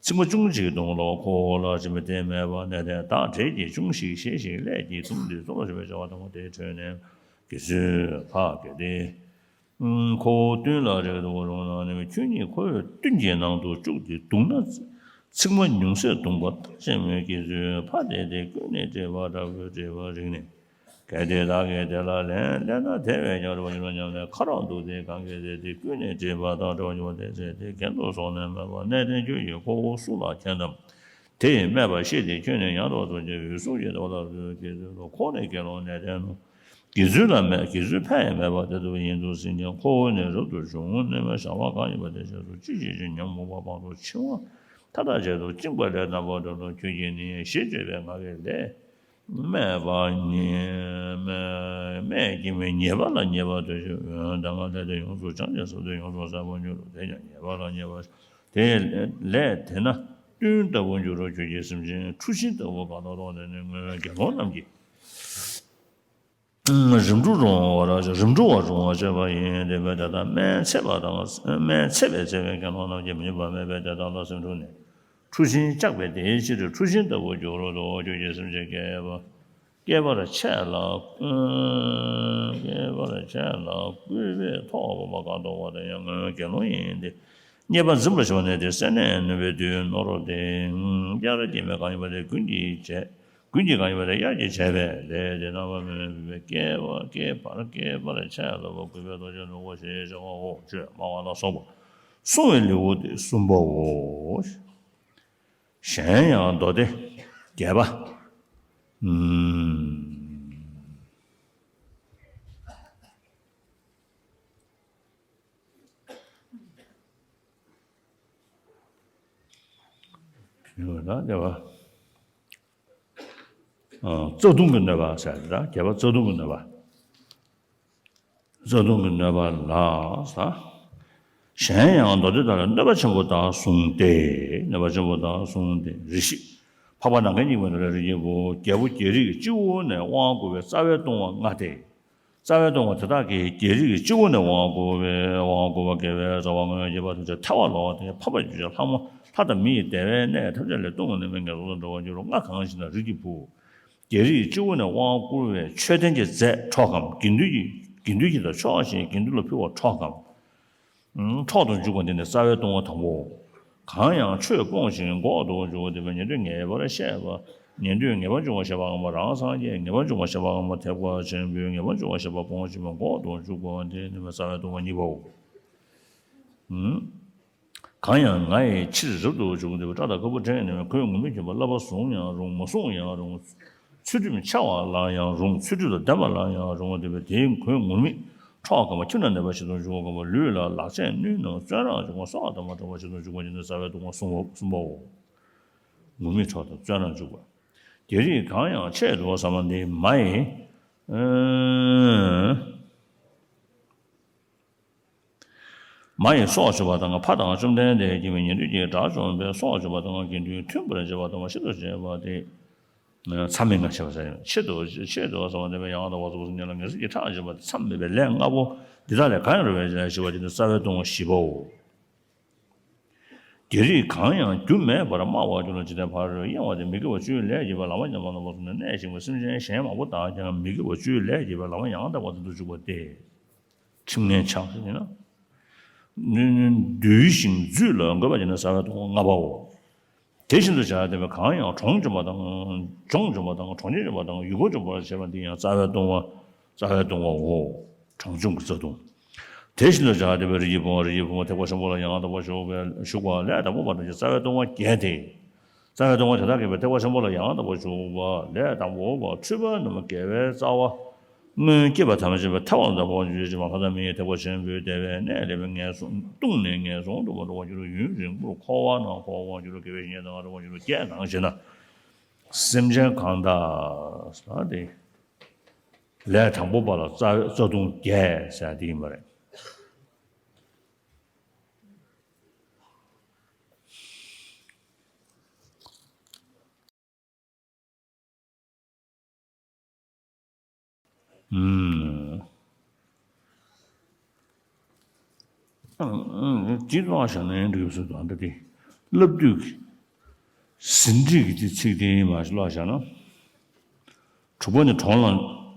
ཚིག་མ་ཅུང་ཅིག་གི་དོན་ལ་ཁོ་བོ་ལ་སྦྱིན་པ་དེ་སྨྲས་པ། གནས་བརྟན་བདག་བྲེད་ཀྱིས་ཅུང་ཞིག་བཞེས་ཤིང་ཀླད་ཀྱིས་བརྡུངས་ཏེ་བཙོ་བར་བྱ་བའི་བྱ་བ་དང་པོ་དེ་ཁྲོས་ནས། དགེ་ཚུལ་ཕ། གལ་ཏེ། ཁོ་བོ་བདུད་ལ་རེག་དུ་རུང་ན་ནི། ཁྱོད་ཉིད་ཁོ་བོས་བདུད་ཀྱི་ནང་དུ་བཅུག་སྟེ་བརྡུངས་ན། ཚིག་མ་ཉུང་ཟད་བརྡུངས་པ་ལྟ་ཅི་སྨོས། དགེ་ཚུལ་ཕ། དེ་དེ་ཀུན་ནས་བྲེད་པ་འདྲ་བོས་བྲེད་པར་རིག་ནས། གལ་ཏེ་བདག་གིས་དེ་ལ་ལན་སླེབས་ན་དེ་བས་ཀྱང་རེ་བ་ཉིད་ལ་སྙམ་ནས་ཁ་རོག་འདུག་སྟེ། གང་གིས་དེ་དེ་ཀུན་ནས་བྲེད་པ་དང་བྲེད་པ་ཉུང་བ་དེ་བཙལ་ཏེ་གྱེན་དུ་སོང་ནས་སྨྲས་པ། གནས་བརྟན་ཁྱོད་ཀྱིས་ཁོ་བོ་སུ་ལ་མཁྱེན་ནམ། དེ་ཡིས་སྨྲས་པ། ཤེས་ཏེ་ཁྱོད་ནི་ཡང་དག་ཏུ་བྱས་འོད་སྲུང་གིས་དེ་བ་ལ་ལུས་དགེ་ཚུལ་ལོ། ཁོང་ནི་དགེ་སློང་གནས་བརྟན་ནོ། དགེ་ཚུལ་ལ་སྨྲས། དགེ་ཚུལ་ཕ་ཡིས་སྨྲས་པ། དེ་ལྟ་བུ་ཡིན་དུ་ཟིན་ཀྱང་ཁོ་བོ་ནི་རབ་ཏུ་བྱུང་། གནས་མལ་བྱ་བ་གང་ཡིན་པ་དེ་བྱས་སོ། ཅི་ཞིག་ཅིག་ཉོན་མོངས་པ་སྤངས་སོ། འཆིང་བ་མཐའ་དག་བྱས་སོ། བཅིངས་པ་ལས་རྣམ་པར་གྲོལ་ལོ། ཁྱོད་ཀྱིས་ནི་ཞེས་བརྗོད་པའི་ངག་གི་ལས། སྨྲས་པ་ཉིད་སྨྲས་ཀྱི་མི་ཉེས་པ་ལ་ཉེས་པ་དོར་ཞིང་འོན་ཏེ་ང་ལས་དེ་ཡོངས་སུ་བྱང་ཞིང་ཟབ་སྟེ་ཡོངས་སུ་ཟད་པར་འགྱུར་རོ། དེས་ཀྱང་ཉེས་པ་ལ་ཉེས་པ་དེ་ལས་དེ་ན་བདུད་ལྟ་བུར་འགྱུར་རོ། ཁྱོད་ཀྱིས་སེམས་ཅན་ཁྲུ་ཤིང་ལྟ་བུ་གང་དག་མཐོང་དེ་ནི་སྔོན་དགེ་སློང་རྣམས་ཀྱིས་རིམ་གྲོ་རུང་བར་རིམ་གྲོ་བར་རུང་བར་བྱེད་པ་ཡིན། དེ་འབད་དེ་དག་སྨན་འཚེ་བ་དང་སྨན་འཚེ་བས་འཚེ་བའི་དགེ་སློང་རྣམས་ཀྱིས་མི་མཉེས་པ་སྨྲས་པས། དེ་དག་ལ་སེམས་འཁྲུགས་ནས། ཁྲུ་ཤིང་བཅག་པས་དེའི་ཕྱིར་ཁྲུ་ཤིང་ལྟ་བུར་འགྱུར་རོ། ཁྱོད་ཀྱིས་སེམས་ཅན་བསྐལ་པ་བསྐལ་པར་ཆད་ལ་བསྐལ་པར་ཆད་ལ་བསྐུལ་བས་ཐོགས་པ་གང་མཐོང་བ་དེ་ཡང་སྔོན་དགེ་སློང་ཡིན་ཏེ། རྙེད་པ་འཛིན་པར་བྱ་བ་ནི་དེ་སེར་སྣས་ནོན་པའི་དུས་ནོར་ཏེ། དབྱར་སྐྱེས་མའི་གང་ཡིན་པ་དེ་དགུན་གྱི་བྱས། དགུན་གྱི་གང་ཡིན་པ་དེ་དབྱར་གྱི་བྱས་པས་ལས་དེ་རྣམ་པར་སྨིན་པས་བསྐལ་པ་བསྐལ་པར་བསྐལ་པར་ཆད་ལ་བསྐུལ་བས་ཐོགས་བྱས་ནོར་བ་ཞེས་བྱ་བའོ། ཆོས་སྨྲ་བ་ལ་སོགས་པ་གསུང་བའི་ལེའུ་སྟེ་གསུམ་པའོ། གཞན་ཡང་མདོ་སྡེ་རྒྱས་པ། ཨུམ། ཡོད་ན་རྒྱས་པ། ཨ། རྩ་ལྟུང་གི་གནོད་པ་ཟེར་ད་རྒྱས་པ་རྩ་ལྟུང་གི་གནོད་པ། རྩ་ལྟུང་གི་གནོད་པ་ལ་ཟ། གཞན་ཡང་མདོ་སྡེ་དག་ལས་གནོད་པ་ཆེན་པོ་དག་གསུངས་ཏེ། གནོད་པ་ཆེན་པོ་དག་གསུངས་ཏེ། རེ་ཞིག་འཕགས་པ་ནམ་མཁའི་སྙིང་པོ་ནས་རེ་ཞིག་པོ། རྒྱལ་པོ་རྒྱལ་རིགས་སྤྱི་བོ་ནས་དབང་བསྐུར་བའི་རྩ་བའི་ལྟུང་བ་ལྔ་སྟེ། རྩ་བའི་ལྟུང་བ་དེ་དག་གིས་རྒྱལ་རིགས་སྤྱི་བོ་ནས་དབང་བསྐུར་བའི་དབང་བསྐུར་བ་དགེ་བའི་རྩ་བ་སྔོན་བྱས་པ་ཐམས་ཅད་ཐལ་བར་ལོག་སྟེ། འཕགས་པ་རྒྱུད་ཀྱི་ལྷ་མོ་ལྷ་དང་མི་ཡི་བདེ་བའི་གནས་ཐམས་ཅད་ལས་ལྟུང་བ་ནི་མི་ངན་སོང་དུ་འགྲོ་བར་འགྱུར་རོ། ལྔ་གང་ཞེ་ན། རིགས་ཀྱི་བུ། རྒྱལ་རིགས་སྤྱི་བོ་ནས་དབང་བསྐུར་བའི་མཆོད་རྟེན་གྱི་རྫས་འཕྲོག་གམ། དགེ་འདུན་གྱི་དགེ་འདུན་གྱི་དང་ཕྱོགས་ཞེན་དགེ་འདུན་ལ་ཕུལ་བ་འཕྲོག་གམ། འཕྲོག་ཏུ་འཇུག་པ་འདི་ནི་རྩ་བའི་ལྟུང་བ་དང་པོའོ། གང་ཡང་ཆོས་སྤོང་ཞིང་འགོག་ཏུ་འཇུག་པ་འདི་ནི་ཉན་ཐོས་ངེས་པར་བཤད་པ། ཉན་ཐོས་ངེས་པར་འབྱུང་བ་བཤད་པའམ་རང་སངས་རྒྱས་ངེས་པར་འབྱུང་བ་བཤད་པའམ་ཐེག་པ་ཆེན་པོའི་ངེས་པར་འབྱུང་བ་བཤད་པ་སྤོང་ཞིང་འགོག་ཏུ་འཇུག་པ་འདི་ནི་རྩ་བའི་ལྟུང་བ་གཉིས་པའོ། གང་ཡང་ང་ཡི་ཕྱིར་རབ་ཏུ་བྱུང་སྟེ་སྐྲ་དང་ཁ་སྤུ་བྲེགས་ནས་ཁོའི་ངུར་སྨྲིག་གྱོན་པ་བསླབ་པ་བཟུང་ཡང་རུང་མ་བཟུང་ཡང་རུང་། ཚུལ་ཁྲིམས་འཆལ་བ་ལའང་རུང་ཚུལ་ཁྲིམས་དང་ལྡན་པ་ལའང་རུང་སྟེ། དེས་ཁོའི་ངུར་སྨྲིག་འཕྲོག་གམ། ཁྱིམ་ན་གནོད་པ་བྱེད་དུ་འཇུག་གམ། ལུས་ལ་ལག་ཆས་བསྣུན་ནས་བཙོན་རར་འཇུག་གམ། སྲོག་དང་མ་འཕྲད་པར་བྱེད་དུ་འཇུག་པ་ཉིད་ནི་རྩ་བའི་ལྟུང་བ་གསུམ་པའོ། ངུར་སྨྲིག་འཕྲོག་དང་བཙོན་རར་འཇུག་པ། རྒྱལ་རིགས་གང་ཡང་ཆེད་དུ་བསམ་པ་འདི་མ་ཡི། མ་ཡི་སྲོག་གཅོད་པ་དང་ཕ་དང་བཅོམ་ལྡན་འདས་ཀྱིས་ཉན་ཐོས་ཀྱི་དགྲ་བཅོམ་པའི་སྲོག་གཅོད་པ་དང་དགེ་འདུན་མཐུན་པར་བྱེད་པ་དང་ཤིན་ཏུ་བྱེད་པ་སྟེ། མཚམས་མེད་ལྔ་བྱེད་པ་ཟེར། ཆེད་དུ་ཆེད་དུ་བསམ་པ་འདི་མ་ཡི་ཡང་དག་པར་རྫོགས་པར་སངས་རྒྱས་ལ་ངེས་བྱེད་ཀྱི་ཕྲག་བྱེད་པ་སྟེ། མཚམས་མེད་པའི་ལས་ལྔ་པོ་འདི་དག་ལས་གང་ཡང་རུང་བའི་ལས་བྱེད་པ་འདི་ནི་རྩ་བའི་ལྟུང་བ་བཞི་པའོ། རྒྱལ་རིགས་གང་ཡང་རྒྱུ་མེད་པར་སྨྲ་བར་གྱུར་ན་འཇིག་རྟེན་ཕ་རོལ་གཡེང་བ་སྟེ། མི་དགེ་བ་བཅུའི་ལས་བགྱིས་པ་ལ་མ་ཉམས་པ་རྣམ་པར་བསྲུངས་ནས་གནས་ཤིང་སེམས་ཅན་གཞན་མང་པོ་དག་ཀྱང་མི་དགེ་བ་བཅུའི་ལས་བགྱིས་པ་ལ་མ་ཡང་དག་པར་འཛིན་དུ་འཇུག་པ་སྟེ། ཁྲིམས་ངན་ཆགས་ཟེར་ན། འདུལ་ཞིང་རྫུས་ལ་འགོད་པ་བྱས་ན་རྩ་བའི་ལྟུང་བ་ལྔ་པའོ། དེ་བཞིན་དུ་བྱ་སྟེ་གང་ཡང་གྲོང་འཇོམས་པ་དང་ལྗོངས་འཇོམས་པ་དང་གྲོང་ཁྱེར་འཇོམས་པ་དང་ཡུལ་འཁོར་འཇོམས་པར་བྱེད་པ་འདི་ཡང་རྩ་བའི་ལྟུང་བ་རྩ་བའི་ལྟུང་བའོ། གྲོང་འཇོམས་ཀྱི་རྩ་ལྟུང་། དེ་བཞིན་དུ་བྱ་སྟེ་རིགས་ཀྱི་བུ། རིགས་ཀྱི་བུ་ཐེག་པ་ཆེན་པོ་ལ་ཡང་དག་པར་ཞུགས་པའི་ཞུགས་པ་ལས་དང་པོ་པ་ཐམས་ཅད་རྩ་བའི་ལྟུང་བ་བརྒྱད་དེ། རྩ་བའི་ལྟུང་བ་དེ་དག་གིས་ཐེག་པ་ཆེན་པོ་ལ་ཡང་དག་པར་ཞུགས་པ་ལས་དང་པོ་པ་འཁྲུལ་པ་རྣམས་དགེ་བའི་རྩ་བ་སྔོན་སྐྱེས་པ་ཐམས་ཅད་པ་ཐལ་བ་དང་འཕོ་བ་འགྱུར་ཞིང་མ་ཁ་ད་མི་ཡི་ཐེག་པ་ཆེན་པོའི་བདེ་བའི་གནས་ལེན་པའི་ངན་སོང་ལྟུང་ནས་ངན་སོང་དུ་མ་འགྲོ་བར་འགྱུར་རོ། ཡུན་རིང་པོར་འཁོར་བ་ན་འཁོར་བར་འགྱུར་རོ། དགེ་བའི་བཤེས་གཉེན་དང་འགྲོགས་པར་འགྱུར་རོ། བརྒྱད་གང་ཞེ་ན། སེམས་ཅན་གང་དག་ཟེར་ཏེ། ལས་དང་པོ་པ་ལ་རྩ་རྩ་ལྟུང་བརྒྱད་ཟེར་ཏེ་ཡིན་པ་རེད། ཨུམ། ཨུམ། ཅི་ལོག་བཞག་ན་ཡང་འགྲིག་ཟེར་དང་འདྲ་སྟེ། བསླབ་བཏུས་ཀྱི་ཟིན་བྲིས་ཀྱི་དེ་ཚིག་དེ་མ་ལོག་བཞག་ན། དྲུག་པ་ནི་གྲོང་ལ་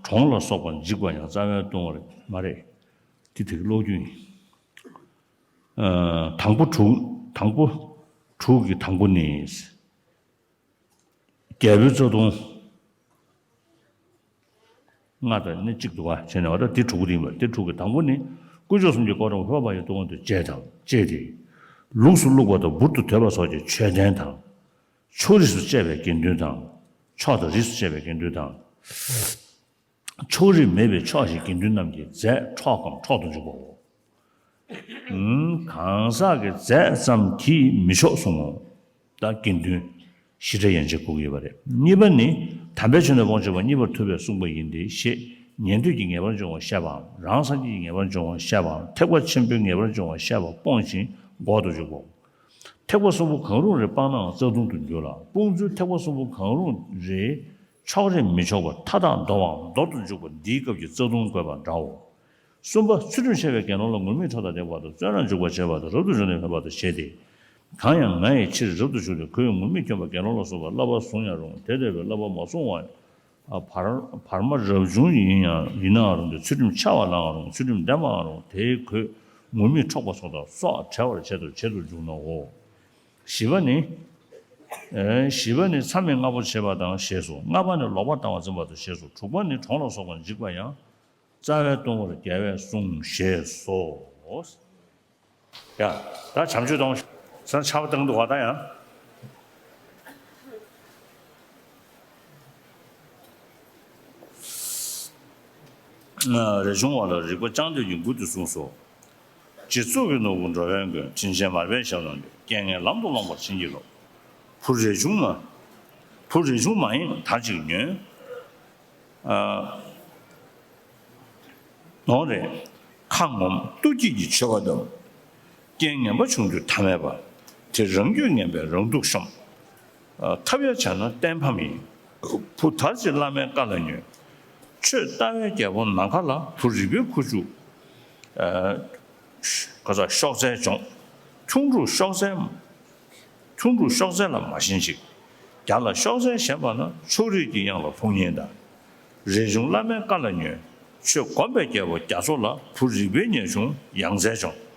གྲོང་ལ་སོགས་པར་འཇིགས་པ་ཡང་རྩ་བའི་ལྟུང་བ་མ་རེད། དེ་དེ་གི་ཀློག་རྒྱུ་ཡིན། ཨ། དང་པོ་དྲུག་དང་པོ་དྲུག་གི་དང་པོ་ནི། རྒྱལ་པོའི་རྩ་ལྟུང་། ལྔ་དང་ནི་གཅིག་འདུག་ག་བྱས་ནས་བ་ད་དེ་དྲུག་པོ་དེ་ཡིན་པ་དེ་དྲུག་གི་དང་པོ་ནི། དཀོན་མཆོག་གསུམ་གྱི་གོ་འགྲོ་འཕགས་པ་ཡི་ལྟུང་བ་དང་བཅས་དང་བཅས་ཏེ། ལུགས་སུ་བླུགས་པ་དང་འབུར་དུ་དོད་པ་སོགས་ཀྱི་མཆོད་རྟེན་དང་། ཕྱོགས་རིས་སུ་བཅད་པའི་དགེ་འདུན་དང་། ཕྱོགས་དང་རིས་སུ་བཅད་པའི་དགེ་འདུན་དང་། ཕྱོགས་རིས་མེད་པའི་ཕྱོགས་བཞིའི་དགེ་འདུན་རྣམས་ཀྱི་རྫས་འཕྲོག་གམ་འཕྲོག་ཏུ་འཇུག་པའོ། གང་ཟག་གི་རྫས་ཙམ་གྱིས་མི་ཆོག་གསུང་ངོ་། ད་དགེ་འདུན་བཞི་ཕྲ་ཡན་ཆད་གོ་གི་ཡོད་པ་རེད། གཉིས་པ་ནི། དམ་པའི་ཆོས་ནི་སྤོང་བྱེད་པ་གཉིས་པར་ཐུབ་པས་གསུངས་པ་ཡིན་ཏེ་ཞེས་ཉན་ཐོས་ཀྱིས་ངེས་པར་འབྱུང་བར་བཤད་པའམ་རང་སངས་རྒྱས་ཀྱིས་ངེས་པར་འབྱུང་བར་བཤད་པའམ་ཐེག་པ་ཆེན་པོས་ངེས་པར་འབྱུང་བར་བཤད་པ་སྤོང་ཞིང་འགོག་ཏུ་འཇུག་གོ། ཐེག་པ་གསུམ་པོ་གང་རུང་རེ་སྤངས་ནའང་རྩ་ལྟུང་དུ་འགྱུར་ལ། སྤོང་ཚུལ་ཐེག་པ་གསུམ་པོ་གང་རུང་རེ་ཕྱོགས་རིས་མི་ཆོག་པར་མཐའ་དག་འདོར་བའམ་འདོར་དུ་འཇུག་པ་འདིའི་སྐབས་ཀྱི་རྩ་ལྟུང་བཀོད་པ་འདྲའོ། གསུམ་པ། ཚུལ་ཁྲིམས་འཆལ་བའི་དགེ་སློང་ལ་ངུར་སྨྲིག་འཕྲོག་དང་བརྡེག་པ་དང་བཙོན་རར་འཇུག་པར་བྱེད་པ་དང་རབ་ཏུ་བྱུང་ནས་ཕན་པ་དང་ཞེས་ཏེ། གང་ཡང་ང་ཡི་ཕྱིར་རབ་ཏུ་བྱུང་སྟེ་ཁོའི་ངུར་སྨྲིག་གྱོན་པ་དགེ་སློང་ལ་སོགས་པ་བསླབ་པ་བཟུང་ཡང་རུང་དེ་འདོད་པའི་བསླབ་པ་མ་བཟུང་བ། བར་བར་མ་རབ་བྱུང་ཡིན་ཡང་ཡིན་ནའང་རུང་སྟེ་ཚུལ་ཁྲིམས་འཆལ་བ་ལའང་རུང་ཚུལ་ཁྲིམས་ལྡན་པའང་རུང་དེས་ཁོའི་ངུར་སྨྲིག་འཕྲོག་པ་སོགས་དང་སྲོག་བྲལ་བར་བྱེད་དུ་བྱེད་དུ་འཇུག་ནའོ། བཞི་པ་ནི། བཞི་པ་ནི་མཚམས་མེད་ལྔ་པོ་བྱེད་པ་དང་ཞེས་སོ། ལྔ་པ་ནི་ལོག་པར་ལྟ་བ་འཛིན་པ་དང་ཞེས་སོ། དྲུག་པ་ནི་གྲོང་ལ་སོགས་པར་འཇིགས་པ་ཡང་། རྩ་བའི་ལྟུང་བར་རྒྱལ་བས་གསུངས་ཞེས་སོ། ཡ། ད་བྱམས་ཆོས་གཏོང་། ས་ཆར་པ་བཏང་འདུག་ག་ད་ཡང་། རས་ཆུང་བ་ལ་རིག་པ་བཅངས་འདོད་ཀྱི་མགུར་དེ་གསུངས་སོ། རྗེ་བཙུན་གྱི་ནོར་བུ་འགྲོ་བའི་མགོན། དྲིན་ཅན་མར་པའི་ཞབས་ལ་འདུད། རྐྱེན་ངན་ལམ་དུ་བསླངས་པར་བྱིན་གྱིས་རློབས། བུ་རས་ཆུང་མ། བུ་རས་ཆུང་མ་ཡིན་དར་ཅིག་ཉོན། ནོར་རེ་ཁ་ངོམ་སྟུག་སྐྱེས་ཀྱི་མཆོད་པ་དང་། རྐྱེན་ངན་པ་བྱུང་དུས་ཐ་མལ་པ། དེ་རང་རྒྱུད་ངན་པས་རང་སྡུག་ཤོམ། ཐབས་ཡ་བྱས་ན་གཏན་ཕམ་ཡིན། བུ་དར་ཅིག་བླ་མའི་བཀའ་ལ་ཉོན། ཆོས་ལྟ་བའི་རྒྱལ་པོ་ནམ་མཁའ་ལ། བུ་རིག་པའི་ཁུ་བྱུག་ཨ་ག་ས་གཤོག་རྩལ་སྦྱོང་། ཁྱུང་འབྲུག་གཤོག་རྩལ། ཁྱུང་འབྲུག་གཤོག་རྩལ་ལ་མ་ཞེན་ཅིག་རྒྱ་ལ་གཤོག་རྩལ་ཞན་པ་ན། ཕྱོགས་རིས་ཀྱི་གཡང་ལ་ལྷུང་ཉེན་གདའ། རས་ཆུང་བླ་མའི་བཀའ་ལ་ཉོན། ཆོས་སྒོམ་པའི་རྒྱལ་པོ་རྒྱ་མཚོ་ལ། བུ་རིག་པའི་ཉ་ཆུང་གཡང་རྩལ་སྦྱོང་།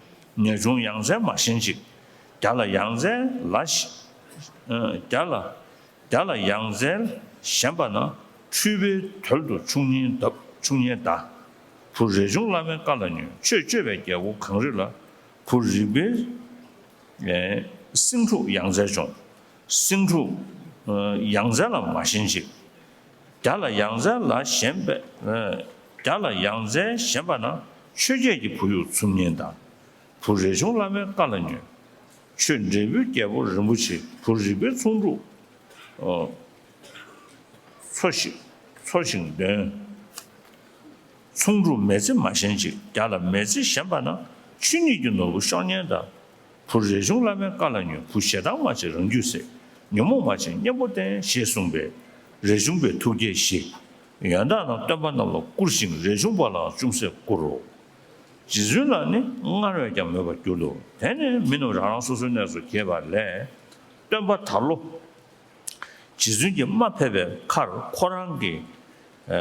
ཉ་ཆུང་གཡང་རྩལ་མ་ཞེན་ཅིག་རྒྱ་ལ་གཡང་རྩལ་ལ་ཞེ་ཨ་རྒྱ་ལ་རྒྱ་ལ་གཡང་རྩལ་ཞན་པ་ན། འཁྲུལ་པའི་དོལ་དུ་ཆུང་ཉེན་གདའ། ཆུང་ཉེན་གདའ། བུ་རས་ཆུང་བླ་མའི་བཀའ་ལ་ཉོན། ཆོས་སྤྱོད་པའི་རྒྱལ་པོ་གངས་རི་ལ། བུ་རིག་པའི་ཨེ་སེང་ཕྲུག་གཡང་རྩལ་སྦྱོང་། སེང་ཕྲུག་ཨེ་གཡང་རྩལ་ལ་མ་ཞེན་ཅིག་རྒྱ་ལ་གཡང་རྩལ་ལ་ཞེན་པས། ཨེ་རྒྱ་ལ་གཡང་རྩལ་ཞན་པ་ན། ཆོས་བརྒྱད་ཀྱི་བུ་ཡུག་འཚུབ་ཉེན་གདའ། བུ་རས་ཆུང་བླ་མའི་བཀའ་ལ་ཉོན། ཆོས་འབྲས་བུའི་རྒྱལ་པོ་རིན་པོ་ཆེ། བུ་རིག་པའི་ཚོང་ཕྲུག་ཨོ། འཚོ་ཞིང་འཚོ་ཞིང་འདོན། ཚོང་ཕྲུག་མི་ཚེ་མ་ཞེན་ཅིག་རྒྱ་ལ་མི་ཚེ་ཞན་པ་ན། ཆོས་ཉིད་ཀྱི་ནོར་བུ་གཤོག་ཉེན་གདའ། བུ་རས་ཆུང་བླ་མའི་བཀའ་ལ་ཉོན། བུ་ཞེ་སྡང་མ་བྱེད་རང་རྒྱུད་བསྲེག་ཉོན་མོངས་མ་བྱེད་གཉེན་པོ་བསྟེན། ཞེས་གསུངས་པས། རས་ཆུང་པའི་ཐུགས་བསྐྱེད་བཞི། ཡོན་བདག་རྣམས་སྟོན་པ་རྣམས་ལ་བསྐུར་ཞིང་། རས་ཆུང་པ་ལའང་ཅུང་ཟད་བསྐུར་རོ། རྗེ་བཙུན་ལ་ནི་སྔར་བས་ཀྱང་མོས་པར་གྱུར་ཏོ། དེ་ནས་མི་རྣམས་རང་རང་སོ་སོའི་གནས་སུ་གྱེས་པ་ལས། སྟོན་པ་དར་ལོ། རྗེ་བཙུན་གྱིས་རྨ་ཕེབས་པའི་ཁར་ཁོ་རང་གིས་ཨ་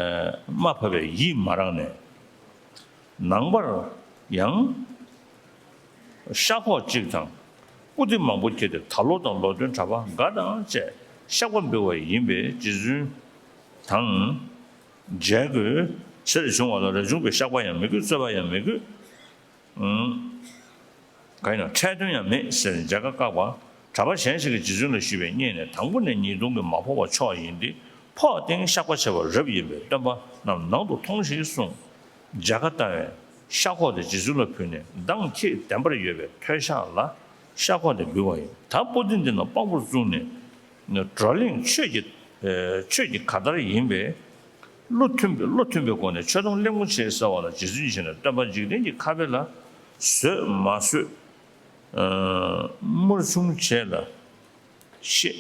རྨ་ཕབ་པའི་ཡིད་མ་རངས་ནས། ནངས་པར་ཡང་ཤ་ཁོག་གཅིག་དང་། སྤུ་ལྡེ་མང་པོ་ཁྱེར་ཏེ། དར་ལོ་དང་ལོ་སྟོན་གྲྭ་པ་འགའ་དང་བཅས་བཤགས་པ་འབུལ་བ་ཡིན་པས། རྗེ་བཙུན་དང་མཇལ་དགོས་ཟེར་བྱུང་བ་ལ། རས་ཆུང་པས་བཤགས་པ་ཡང་མི་དགོས། རྩོད་པ་ཡང་མི་དགོས། གང་ཡིན་ན་འཕྲལ་དོན་ཡང་མེད་ཟེར་མཇལ་ཁ་བཀག་པ། གྲྭ་པ་གཞན་ཞིག་གིས་རྗེ་བཙུན་ལ་ཞུས་པས། བརྙས་ནས་དང་པོ་ནས་ཉེས་ལྟུང་གིས་མ་ཕོག་པ་མཆོག་ཡིན་ཏེ། ཕོག་སྟེ་བཤགས་པ་བྱས་པ་རབ་ཡིན་པས། སྟོན་པ་རྣམས་ནང་དུ་ཐོངས་ཤིག་གསུངས། མཇལ་ཁ་བཏང་བས་ཤ་ཁོག་དེ་རྗེ་བཙུན་ལ་ཕུལ་ནས། མདངས་ཁྱེད་བདེན་པར་ཡོད་པའི་མཐོལ་བཤགས་ལ་ཤ་ཁོག་དེ་འབུལ་བ་ཡིན། ད་སྤུ་ལྡེ་འདི་རྣམས་དཔང་པོར་བཙུགས་ནས་བགྲོ་གླེང་ཆོས་ཀྱི་ཆོས་ཀྱི་ག་དར་ཡིན་པས། བློ་མཐུན་པའི་བློ་མཐུན་པའི་སྒོ་ནས་ཆོས་དང་གླེང་མོ་བྱེད་ཟེར་བ་ལ། རྗེ་བཙུན་གྱིས་བྱས་ནས། སྟོན་པ་འཇིག་རྟེན་གྱི་ཁ་དཔེ་ལ། བཟོད་མ་བཟོད་དམར་ཆུང་བྱས་ལ་ཤེས་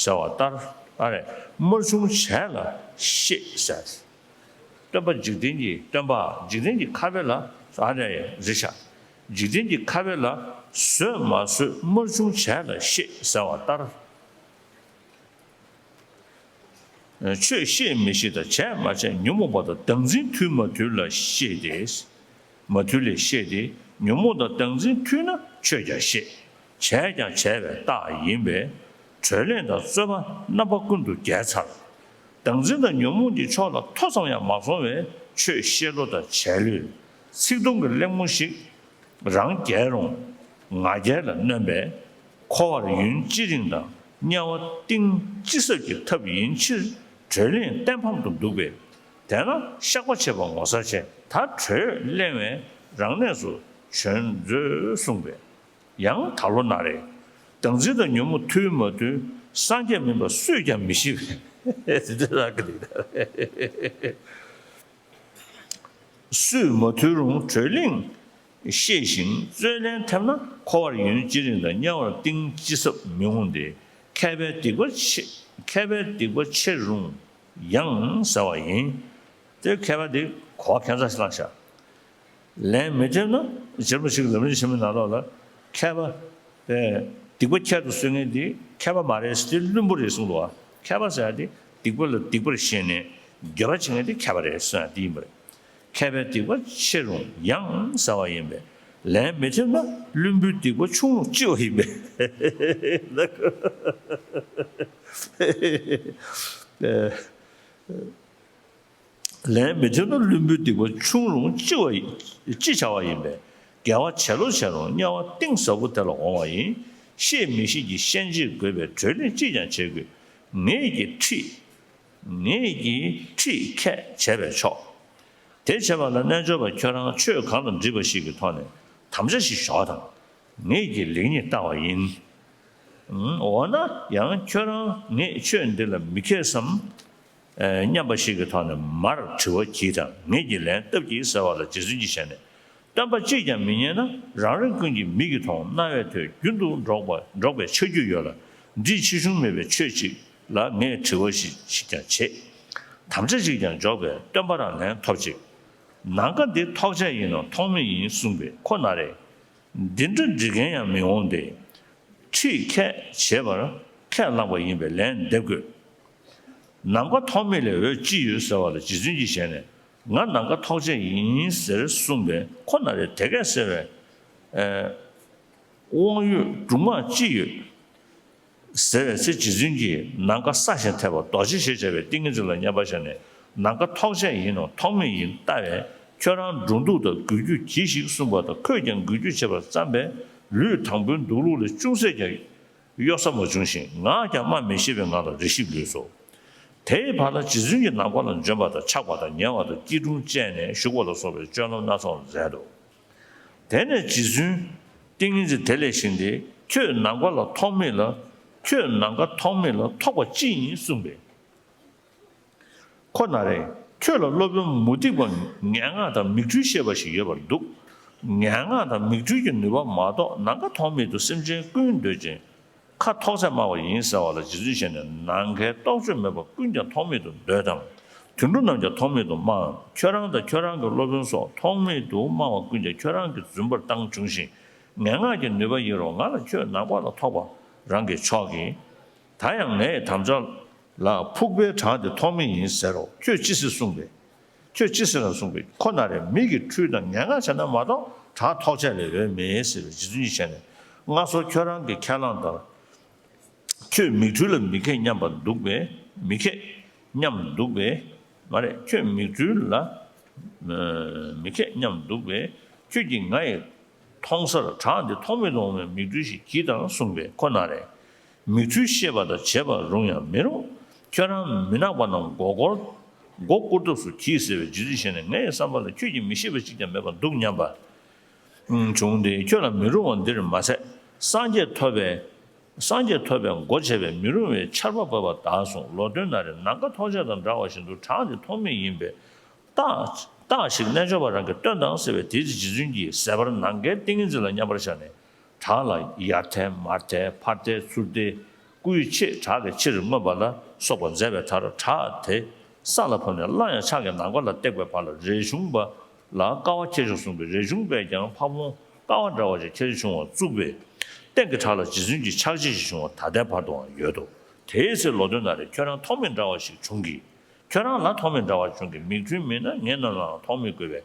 ཟེར་བ་ལྟར། ཨ་རེ། དམར་ཆུང་བྱས་ལ་ཤེས་ཟེར། སྟོན་པ་འཇིག་རྟེན་གྱི་སྟོན་པ་འཇིག་རྟེན་གྱི་ཁ་དཔེ་ལ། ཨ་རེ། རེད་ཤག་འཇིག་རྟེན་གྱི་ཁ་དཔེ་ལ། བཟོད་མ་བཟོད་དམར་ཆུང་བྱས་ལ་ཤེས་ཟེར་བ་ལྟར། ཆོས་ཤེས་མི་ཤེས་དང་། བྱས་མ་བྱས་ཉོན་མོངས་པ་དང་། བདག་འཛིན་ཐུལ་མ་ཐུལ་ལ་ཤེས་ཏེ། མ་ཐུལ་ལས་ཤེས་ཏེ། ཉོན་མོངས་དང་བདག་འཛིན་ཐུལ་ན་ཆོས་ཀྱང་ཤེས། བྱས་ཀྱང་བྱས་པའི་རྟགས་ཡིན་པས། གྲོས་གླེང་དང་རྩོད་པ་རྣམ་པ་ཀུན་ཏུ་རྒྱལ་ཚར། བདག་འཛིན་དང་ཉོན་མོངས་ཀྱི་ཕྱོགས་ལ་ཐོ་ཙམ་ཡང་མ་སོང་བས་ཆོས་བཤད་ལུགས་དང་བྱས་ལུགས། ཚིག་དུམ་གྱི་གླེང་མོ་ཞིག་རང་རྒྱལ་རུང་ང་རྒྱལ་ལ་གནོན་པས། འཁོར་བར་ཡུན་ཅི་རིང་དང་། དམྱལ་བ་གཏིང་ཅི་ཟབ་ཀྱི་ཐབས་ཡིན་ཕྱིར། གྲོས་གླེང་གཏན་ཕམ་དུ་འདུག་པས། དེས་ན་བཤགས་པ་བྱེད་པ་ངོ་མཚར་ཆེ། ད་གྲོས་གླེང་བས་རང་གནས་སུ་བྱོན་མཛོད་གསུངས་པས། ཡང་ད་ལོ་ན་རེ། བདག་འཛིན་དང་ཉོན་མོངས་ཐུལ་མ་ཐུལ། སངས་རྒྱས་མིན་པ་སུས་ཀྱང་མི་ཤེས་པས། དེ་འདྲ་རག་གི་འདུག་སུས་མ་ཐུལ་རུང་གྲོས་གླེང་ཤེས་ཤིང་རྩོད་ལན་ཐེབས་ན། འཁོར་བར་ཡུན་ཅི་རིང་དང་། དམྱལ་བར་གཏིང་ཅི་ཟབ་མི་འོང་སྟེ། མཁས་པས་སྡིག་པ་ཆེ། མཁས་པས་སྡིག་པ་ཆེ་རུང་ཡང་ཟེར་བ་ཡིན། དེ་མཁས་པ་འདི་གོ་བ་ཁྱད་མཚར་ཞིག་བླངས་ཤག་ལན་མི་ཐེབས་ན། རྗེ་རིན་པོ་ཆེ་གི་ལམ་རིམ་ཆེན་མོའི་ནང་ལོགས་ལ་མཁས་པ། ཨེ། སྡིག་པ་ཁྱད་དུ་གསོད་མཁན་དེ་མཁས་པ་མ་རེད། དེ་བླུན་པོ་རེད་གསུངས་འདུག་བ། མཁས་པ་ཟེར་ཡ་དེ་སྡིག་པ་ལ་སྡིག་པར་ཤེས་ནས་འགྱོད་པ་བྱེད་མཁན་དེ་མཁས་པ་རེད་གསུངས་ཡ་དེ་ཡིན་པ་རེད། མཁས་པའི་སྡིག་པ་ཆེ་རུང་ཡང་ཟེར་བ་ཡིན་པས། ལན་མི་ཐེབས་ན་བླུན་པོའི་སྡིག་པ་ཆུང་རུང་ལྕི་བ་ཡིན་པས། ལན་མི་ཐེབས་ན་བླུན་པོའི་སྡིག་པ་ཆུང་རུང་ལྕི་བ་ཡི་ལྕི་བྱ་བ་ཡིན་པས། དགེ་བ་བྱས་ལོ་བྱས་རུང་དམྱལ་བ་གཏིང་ཟབ་པོ་དེ་ལ་འོང་བ་ཡིན། ཤེས་མི་ཤེས་ཀྱི་ཤན་འབྱེད་དགོས་པས་གྲོས་གླེང་ཅིས་ཀྱང་བྱེད་དགོས། ངེད་ཀྱི་ཁྲིད། ངེད་ཀྱི་ཁྲིད་ཁས་བྱས་པས་ཆོག་དེ་བྱས་པ་ལ་རྣལ་འབྱོར་པ་ཁྱོད་རང་ཆོས་གང་དང་འདྲིས་པ་ཞིག་གི་ཐོག་ནས་དམ་བཅའ་ཞིག་ཞོག་དང་། ངེད་ཀྱིས་ལེགས་ཉེས་བལྟ་བ་ཡིན། འོ་ན་ཡང་ཁྱོད་རང་ངས་ཆོས་འདི་ལ་མི་མཁས་སམ། ཨེ། སྙམ་པ་ཞིག་གི་ཐོག་ནས་མར་དྲི་བ་གྱིས་དང་། ངེད་ཀྱིས་ལན་བཏབ་ཀྱིས་ཟེར་བ་ལ་རྗེ་བཙུན་གྱིས་བྱས་ནས། སྟོན་པ་གཅིག་ཀྱང་མི་རྙེད་ན། རང་རིག་ཀུན་གྱི་མིག་གིས་མཐོང་། རྣ་བས་ཐོས་རྒྱུན་དུ་འགྲོགས་པ་འགྲོགས་པའི་ཆ་རྒྱུས་ཡོད་ལ། འདིས་ཕྱི་གཞུང་མེད་པའི་ཆོས་གཅིག་ལ་ངས་དྲི་བ་ཞིག་ཞིག་ཀྱང་བྱེད། དམ་བཅའ་གཅིག་ཀྱང་འཇོག་པས་སྟོན་པ་རང་ལན་ཐོབ་ཅིག། ནམ་མཁའ་འདི་ཐོགས་བཅས་ཡིན་ནོ་ཐོགས་མེད་ཡིན་གསུངས་པས་ཁོ་ན་རེ། འདི་འདྲ་འདྲི་མཁན་ཡང་མི་འོང་སྟེ། ཁྲིད་ཁས་བྱེད་པར་ཁས་བླངས་པ་ཡིན་པས་ལན་འདེབས་དགོས། ནམ་མཁའ་ཐོགས་མེད་ལས་འོས་ཅི་ཡོད་ཟེར་བ་ལ་རྗེ་བཙུན་གྱི་ཞལ་ནས་ང་ནམ་མཁའ་ཐོགས་བཅས་ཡིན་ཟེར་གསུངས་པས་ཁོ་ན་རེ་དེ་སྐད་ཟེར་བའི་དབང་ཡོད་སྒྲུང་མང་ཅི་ཡོད་ཟེར་བའི་ཚེ། རྗེ་བཙུན་གྱིས་ནམ་མཁའ་སྲ་ཞིང་འཐས་པ་རྡོ་རྗེ་ཞེས་བྱ་བའི་ཏིང་ངེ་འཛིན་ལ་མཉམ་པར་བཞག་ནས་ནམ་མཁའ་ཐོགས་བཅས་ཡིན་ནོ་ཐོགས་མེད་ཡིན་ལྟ་བས་ཁྱོད་རང་འགྲོ་འདུག་དང་འགུལ་སྐྱོད་གྱིས་ཤིག་གསུངས་པ་དང་ཁོས་ཀྱང་འགུལ་སྐྱོད་བྱེད་པར་བརྩམས་པས་ལུས་དང་པོའི་འདུག་ལུགས་ལས་ཅུང་ཟད་ཀྱང་གཡོ་ས་མ་བྱུང་ཞིང་ངག་ཀྱང་སྨྲ་མི་ཤེས་པའི་ངང་ལ་རེ་ཞིག་ལུས་སོ། དེའི་བར་ལ་རྗེ་བཙུན་གྱིས་ནམ་མཁའ་ལ་འབྱོན་པ་དང་འཆག་པ་དང་ཉལ་བ་དང་སྐྱིལ་ཀྲུང་བཅས་ནས་བཞུགས་པ་ལ་སོགས་པའི་སྤྱོད་ལམ་སྣ་ཚོགས་མཛད་དོ། དེ་ནས་རྗེ་བཙུན་ཏིང་ངེ་འཛིན་དེ་ལས་བཞེངས་ཏེ་ཁྱོད་ནམ་མཁའ་ལ་ཐོགས་མེད་ལ། ཁྱོད་ནམ་མཁའ་ཐོགས་མེད་ལ་ཐོགས་པ་ཅི་ཡིན་གསུངས་པས། ཁོ་ན་རེ། ཁྱོད་ལ་སློབ་དཔོན་མུ་སྟེགས་པ་ངན་སྔགས་དང་མིག་འཕྲུལ་ཤེས་པ་ཞིག་ཡོད་པར་འདུག། ངན་སྔགས་དང་མིག་འཕྲུལ་གྱི་ནུས་པ་མ་གཏོགས་ནམ་མཁའ་ཐོགས་མེད་དུ་སེམས་ཅན་ཀུན་འདོད་ཅིང་། ཁ་ཐོགས་ཚད་སྨྲ་བ་ཡིན་ཟེར་བ་ལ་རྗེ་བཙུན་ཞལ་ནས་ནམ་མཁའི་རྟོག་དཔྱོད་མེད་པ་ཀུན་ཀྱང་ཐོགས་མེད་དུ་འདོད་དམ། དུད་འགྲོ་རྣམས་ཀྱང་ཐོགས་མེད་དུ་སྨྲའམ། ཁྱོད་རང་དང་ཁྱོད་རང་གི་སློབ་དཔོན་སོགས་ཐོགས་མེད་དུ་སྨྲ་བ་ཀུན་ཀྱང་ཁྱོད་རང་གིས་རྫུན་པར་བཏང་བྱུང་ཞིང་ངན་སྔགས་ཀྱི་ནུས་པ་ཡིན་རུང་ང་ལ་ཁྱོད་ནམ་མཁའ་ལ་ཐོགས་པ་རང་གིས་ཆོག་གི། ད་ཡང་ངའི་དམ་བཅའ་ལ་ཕུག་པའི་གྲངས་དེ་ཐོགས་མེད་ཡིན་ཟེར་རོ། ཁྱོད་ཅི་ཟེར་གསུངས་པས། ཁྱོད་ཅི་ཟེར་ན་གསུངས་པས་ཁོ་ན་རེ། མིག་གིས་འཕྲུལ་དང་ངན་སྔགས་བྱས་ན་མ་གཏོགས་གྲངས་ཐོགས་བྱས་ལས་འོས་མེད་ཟེར་བའི་རྗེ་བཙུན་གྱི་ཞལ་ནས་སྔར་སོར་ཁྱོད་རང་གི་ཁས་བླངས་ལྟར། ཁྱོད་མིག་འཕྲུལ་ལ་མི་མཁས་སྙམ་པ་འདུག་པས་མི་མཁས་སྙམ་འདུག་པས། མ་རེད། ཁྱོད་མིག་འཕྲུལ་ལ་མི་མཁས་སྙམ་འདུག་པས་ཁྱོད་ཀྱིས་ང་ཡི་མཐོང་སར་གྲངས་འདི་ཐོགས་མེད་དུ་འོང་བའི་མིག་འཕྲུལ་ཞིག་གྱིས་དང་གསུངས་པས་ཁོ་ན་རེ། མིག་འཕྲུལ་ཤེས་པ་དང་བྱེད་པར་རུང་ཡང་མི་རུང་། ཁྱོད་རང་མི་ནག་པ་རྣམས་མགོ་སྐོར་མགོ་སྐོར་ཐབས་སུ་གྱིས་ཟེར་བའི་རྗེ་བཙུན་ཞལ་ནས་ངའི་བསམ་པ་ལ་ཁྱོད་ཀྱིས་མི་ཤེས་པ་གཅིག་ཀྱང་མེད་པར་འདུག་སྙམ་པ་བྱུང་སྟེ་ཁྱོད་ལ་མི་རུང་བ་འདིར་མ་ཟད་སངས་རྒྱས་ཐོབ་པའི་སངས་རྒྱས་ཐོབ་པའི་མགོ་བྱས་པའི་མི་རུང་བའི་ཆར་པ་བབས་པ་དག་གསུངས། ལོ་སྟོན་ན་རེ། ནམ་མཁའ་ཐོགས་བཅས་དང་འདྲ་བ་བཞིན་དུ་གྲངས་འདི་ཐོགས་མེད་ཡིན་པས་རྟགས་རྟགས་ཤིག་རྣལ་འབྱོར་པ་རང་གིས་སྟོན་དང་ཟེར་བས་དེའི་ཚེ་རྗེ་བཙུན་གྱིས་ཟད་པར་ནམ་མཁའི་ཏིང་ངེ་འཛིན་ལ་མཉམ་པར་བཞག་ནས། བྲག་ལ་ཡར་ཐལ་མར་ཐལ་ཕར་ཐལ་ཚུར་ཐལ། སྐུའི་ཕྱེད་བྲག་གི་ཕྱིར་མངོན་པ་ལ་སོགས་པ་མཛད་པའི་མཐར་བྲག་དེ་ས་ལ་བབས་ནས་སླར་ཡང་ཕྱག་གིས་ནམ་མཁའ་ལ་བཏེག་པའི་བར་ལ་རས་ཆུང་པ་ལ་དཀའ་བ་ཁྱེར་ཤོག་གསུངས་པས་རས་ཆུང་པས་ཀྱང་ཕ་བོང་དཀའ་བ་འདྲ་བ་ཞིག་ཁྱེར་བྱུང་བ་བཙུགས་པས། སྟེང་གི་བྲག་ལ་རྗེ་བཙུན་གྱི་ཕྱག་རྗེས་ཤིག་བྱུང་བ་ད་ལྟའི་བར་དུའང་ཡོད་དོ། དེའི་ཚེ་ལོ་སྟོན་ན་རེ། ཁྱོད་རང་ཐོགས་མེད་འདྲ་བ་ཞིག་བྱུང་གི། ཁྱོད་རང་ལ་ཐོགས་མེད་འདྲ་བ་བྱུང་གི། མིག་འཕྲུལ་མིན་ན་ངེད་རྣམས་ལའང་ཐོགས་མེད་དགོས་པས།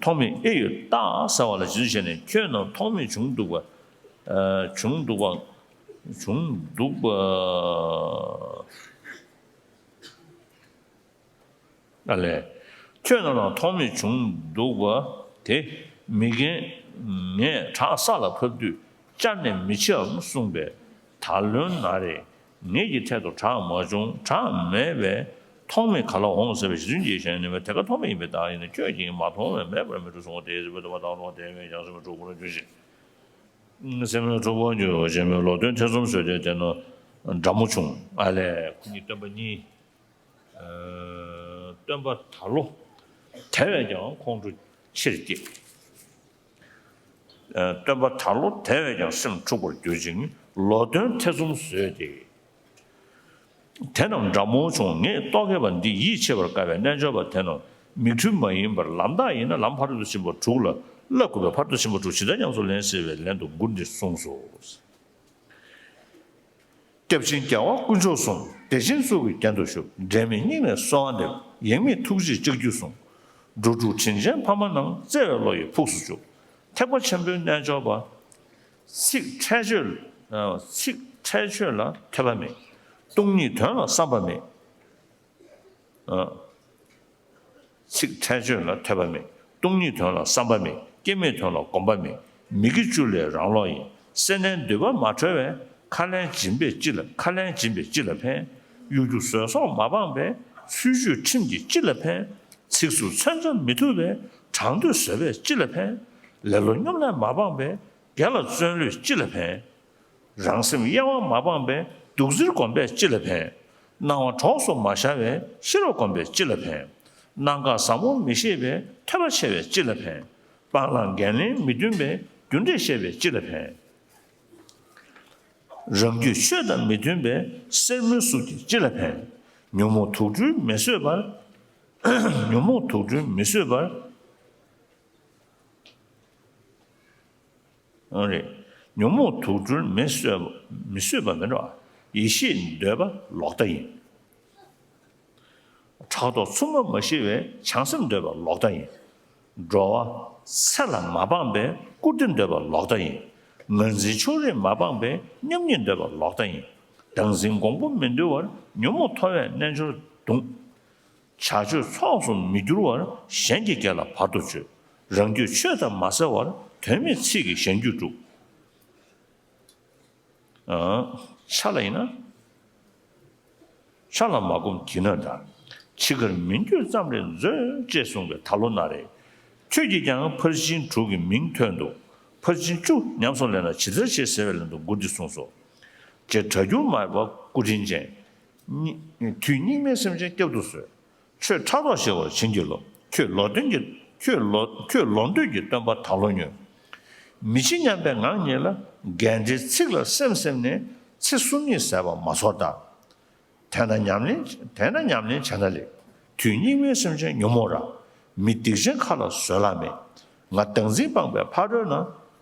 ཐོགས་མེད་ཨེ་ཡོད་རྟགས་ཟེར་བ་ལ་རྗེ་བཙུན་ཞལ་ནས་ཁྱོད་རྣམས་ཐོགས་མེད་བྱུང་འདུག་པ། ཨ། བྱུང་འདུག་པ། བྱུང་འདུག་པ། ཨ་ལས། ཁྱོད་རྣམས་ལ་ཐོགས་མེད་བྱུང་འདུག་པ། དེ་མི་རྒན་ངས་བྲག་ས་ལ་ཕབ་དུས་བཅར་ནས་མི་འཆིའམ་གསུངས་པས། ད་ལོན་ན་རེ། ངེད་ཀྱི་ཐད་དུ་བྲག་མ་བྱུང་། བྲག་མེད་པས་ཐོགས་མེད་ག་ལ་འོང་ཟེར་བའི་རྗེ་བཙུན་གྱི་ཞལ་ནས་དེ་ཀ་ཐོགས་མེད་ཡིན་པས་བདག་ཡིན་ན་ཁྱོད་ཀྱིས་མ་མཐོང་བས་མེད་པར་མི་འགྲོ་གསུང་ངོ་། དེའི་ཚེ་བོད་དུ་མ་བཏང་རུང་དེ་བས་ཀྱང་སེམས་དཔའ་དྲུག་པོ་འབྱུང་ཞིང་། སེམས་དཔའ་དྲུག་པོ་འབྱུང་ཞེས་མོས་ལོ་སྟོན་ཐེ་ཚོམ་ཟོས་ཏེ་དེ་ནས་དགྲ་མོ་བྱུང་། ཨ་ལས། ཁོ་གཉིས་སྟོན་པ་གཉིས། སྟོན་པ་དར་ལོ་དེ་བས་ཀྱང་ཁོང་ཁྲོ་ཆེར་སྐྱེས། སྟོན་པ་དར་ལོ་དེ་བས་ཀྱང་སེམས་འཁྲུགས་པར་གྱུར་ཅིང་ལོ་སྟོན་ཐེ་ཚོམ་ཟོས་ཏེ། དེ་རྣམས་དགྲ་མོ་བྱུང་། ངས་རྟོག་གེ་པ་འདི་ཡིད་ཆེས་པར་དཀའ་བས་རྣལ་འབྱོར་པ་དེ་རྣམས་མིག་འཕྲུལ་མ་ཡིན་པར་ལམ་རྟགས་ཡིན་ན་ལམ་ཕ་རོལ་ཏུ་ཕྱིན་པ་དྲུག་ལ་བསླབ་དགོས་པས་ཕ་རོལ་ཏུ་ཕྱིན་པ་དྲུག་ཇི་ལྟར་ཉམས་སུ་ལེན་ཟེར་བའི་ལན་དུ་མགུར་འདི་གསུངས་སོ། སྐྱབས་ཆེན་རྒྱལ་བ་དཀོན་མཆོག་གསུམ། བདེ་ཆེན་གཙུག་གི་རྒྱན་དུ་བཞུགས། འབྲལ་མེད་སྙིང་ནས་གསོལ་བ་འདེབས། ཡེངས་མེད་ཐུགས་རྗེས་ལྕགས་ཀྱུས་བཟུང་། འགྲོ་དྲུག་དྲིན་ཅན་ཕ་མ་རྣམས། བརྩེ་བའི་བློ་ཡིས་ཕུགས་སུ་བཅུག། ཐེག་པ་ཆེན་པོའི་རྣལ་འབྱོར་པ། ཚིག་ཕྲད་ཆོད། ཚིག་ཕྲད་ཆོད་ལ་ཐོས་པ་མེད། སྟོང་ཉིད་དོན་ལ་བསམ་པ་མེད། ཚིག་ཕྲད་ཆོད་ལ་ཐོས་པ་མེད། སྟོང་ཉིད་དོན་ལ་བསམ་པ་མེད། སྐྱེ་མེད་དོན་ལ་གོམས་པ་མེད། མི་དགེ་བཅུ་ལས་རང་ལོག་ཡིན། སེར་སྣའི་འདུན་པ་མ་གྲོལ་བས། ཁ་ལན་སྦྱིན་པས་ཅི་ལ། ཁ་ལན་སྦྱིན་པས་ཅི་ལ་ཕན། གཡོ་སྒྱུ་ཟོལ་ཟོག་མ་སྤངས་པས། ཚུལ་འཆོས་ཁྲིམས་ཀྱིས་ཅི་ལ་ཕན། ཚིགས་སུ་མཚོན་ཆ་མི་ཐུབ་པས། གྲངས་འདོད་བཟོད་པས་ཅི་ལ་ཕན། ལེ་ལོ་སྙོམ་ལས་མ་སྤངས་པས། དགེ་ལ་བརྩོན་ལུས་ཅི་ལ་ཕན། རང་སེམས་གཡེང་བ་མ་སྤངས་པས། གདུག་རྩིར་གོམས་པས་ཅི་ལ་ཕན། སྣང་བ་གྲོགས་སུ་མ་ཤར་བས། ཤེས་རབ་གོམས་པས་ཅི་ལ་ཕན། གནད་འགག་ཟབ་མོ་མི་ཤེས་པས། ཐོས་པ་ཆེ་བས་ཅི་ལ་ཕན། སྤང་བླང་འགན་ལེན་མི་མཐུན་པའི་རྒྱུ་འབྲས་བཤད་པས་ཅི་ལ་ཕན། རང་རྒྱུད་ཆོས་དང་མི་མཐུན་པའི་སེར་མོའི་གཟུགས་ཀྱིས་ཅི་ལ་ཕན། ཉོན་མོངས་དུག་སྦྲུལ་མི་བཟོད་པར། ཉོན་མོངས་དུག་སྦྲུལ་མི་བཟོད་པར། ཨང་རེད། ཉོན་མོངས་དུག་སྦྲུལ་མི་བཟོད་མི་བཟོད་པ་མིན་འགྲོ། ཡེ་ཤེས་འདོད་པ་ལོག་ལྟ་ཡིན། ཕྲག་དོག་མཚུབ་མ་མ་ཞི་བའི་བྱང་སེམས་འདོད་པ་ལོག་ལྟ་ཡིན། འགྲོ་བ་ཚེ་ལ་མ་སྤངས་པའི་བཀུར་སྟི་འདོད་པ་ལོག་ལྟ་ཡིན། ངར་འཛིན་ཕྱོགས་རིས་མ་སྤངས་པའི་མཉམ་ཉིད་འདོད་པ་ལོག་ལྟ་ཡིན། བདག་འཛིན་འགོང་པོ་མི་འདུལ་བར་ཉོན་མོངས་ཐོ་བས་རྣལ་འབྱོར་གདུང་། བྱ་སྤྱོད་ཚོགས་སུ་མི་འགྱུར་བར་གཞན་གྱི་དགེ་ལ་བར་དུ་གཅོད། རང་རྒྱུད་ཆོས་དང་མ་བསྲེ་བར་དོན་མེད་ཚིག་གིས་གཞན་རྒྱུད་དཀྲུགས། ཆ་ལ་ཡིན་ན། ཆ་ལ་མ་གོམས་བགྱིས་ན་འདྲ། འཆི་ཁར་མི་འགྱོད་ཙམ་རེ་མཛོད་ཅེས་གསུངས་པའི་ད་ལོ་ན་རེ། ཁྱོད་ཀྱིས་ཀྱང་ཕར་ཕྱིན་དྲུག་གི་མིང་ཐོན་འདུག་ཕར་ཕྱིན་བཅུ་ཉམས་སུ་ལེན་ན་ཇི་ལྟར་བྱེད་ཟེར་བའི་ལན་དུ་མགུར་འདི་གསུངས་སོ། ཅེས་སྒྲ་སྒྱུར་མ་ཡོད་པ་སྐུ་དྲིན་ཅན། དུས་སྙིགས་མའི་སེམས་ཅན་བསྐྱབ་ཏུ་གསོལ། ཁྱོད་ཕྲག་དོག་ཞི་བར་བྱིན་གྱིས་རློབས། ཁྱོད་ལོ་འདོད་ཀྱི་ཁྱོད་ལོ་ཁྱོད་ལོ་འདོད་ཀྱི་སྟོན་པ་ད་ལོ་ཉོན། མི་འཆི་སྙམ་པའི་ངང་ཉིད་ལ་འགལ་འབྲེལ་ཚིག་ལ་སེམས་སེམས་ནས་ཚེ་གསུམ་གཉིས་ཟད་པ་མ་ཚོར་ལྟ། དེས་ན་ཉམས་ལེན་དེས་ན་ཉམས་ལེན་བྱས་ན་ལེགས། དུས་སྙིགས་མའི་སེམས་ཅན་ཉོན་མོངས་ར། མི་སྡིག་ཅན་ཁ་ལ་བཟོད་གླགས་མེད། ང་བདག་འཛིན་སྤངས་པའི་ཕ་རོལ་ན།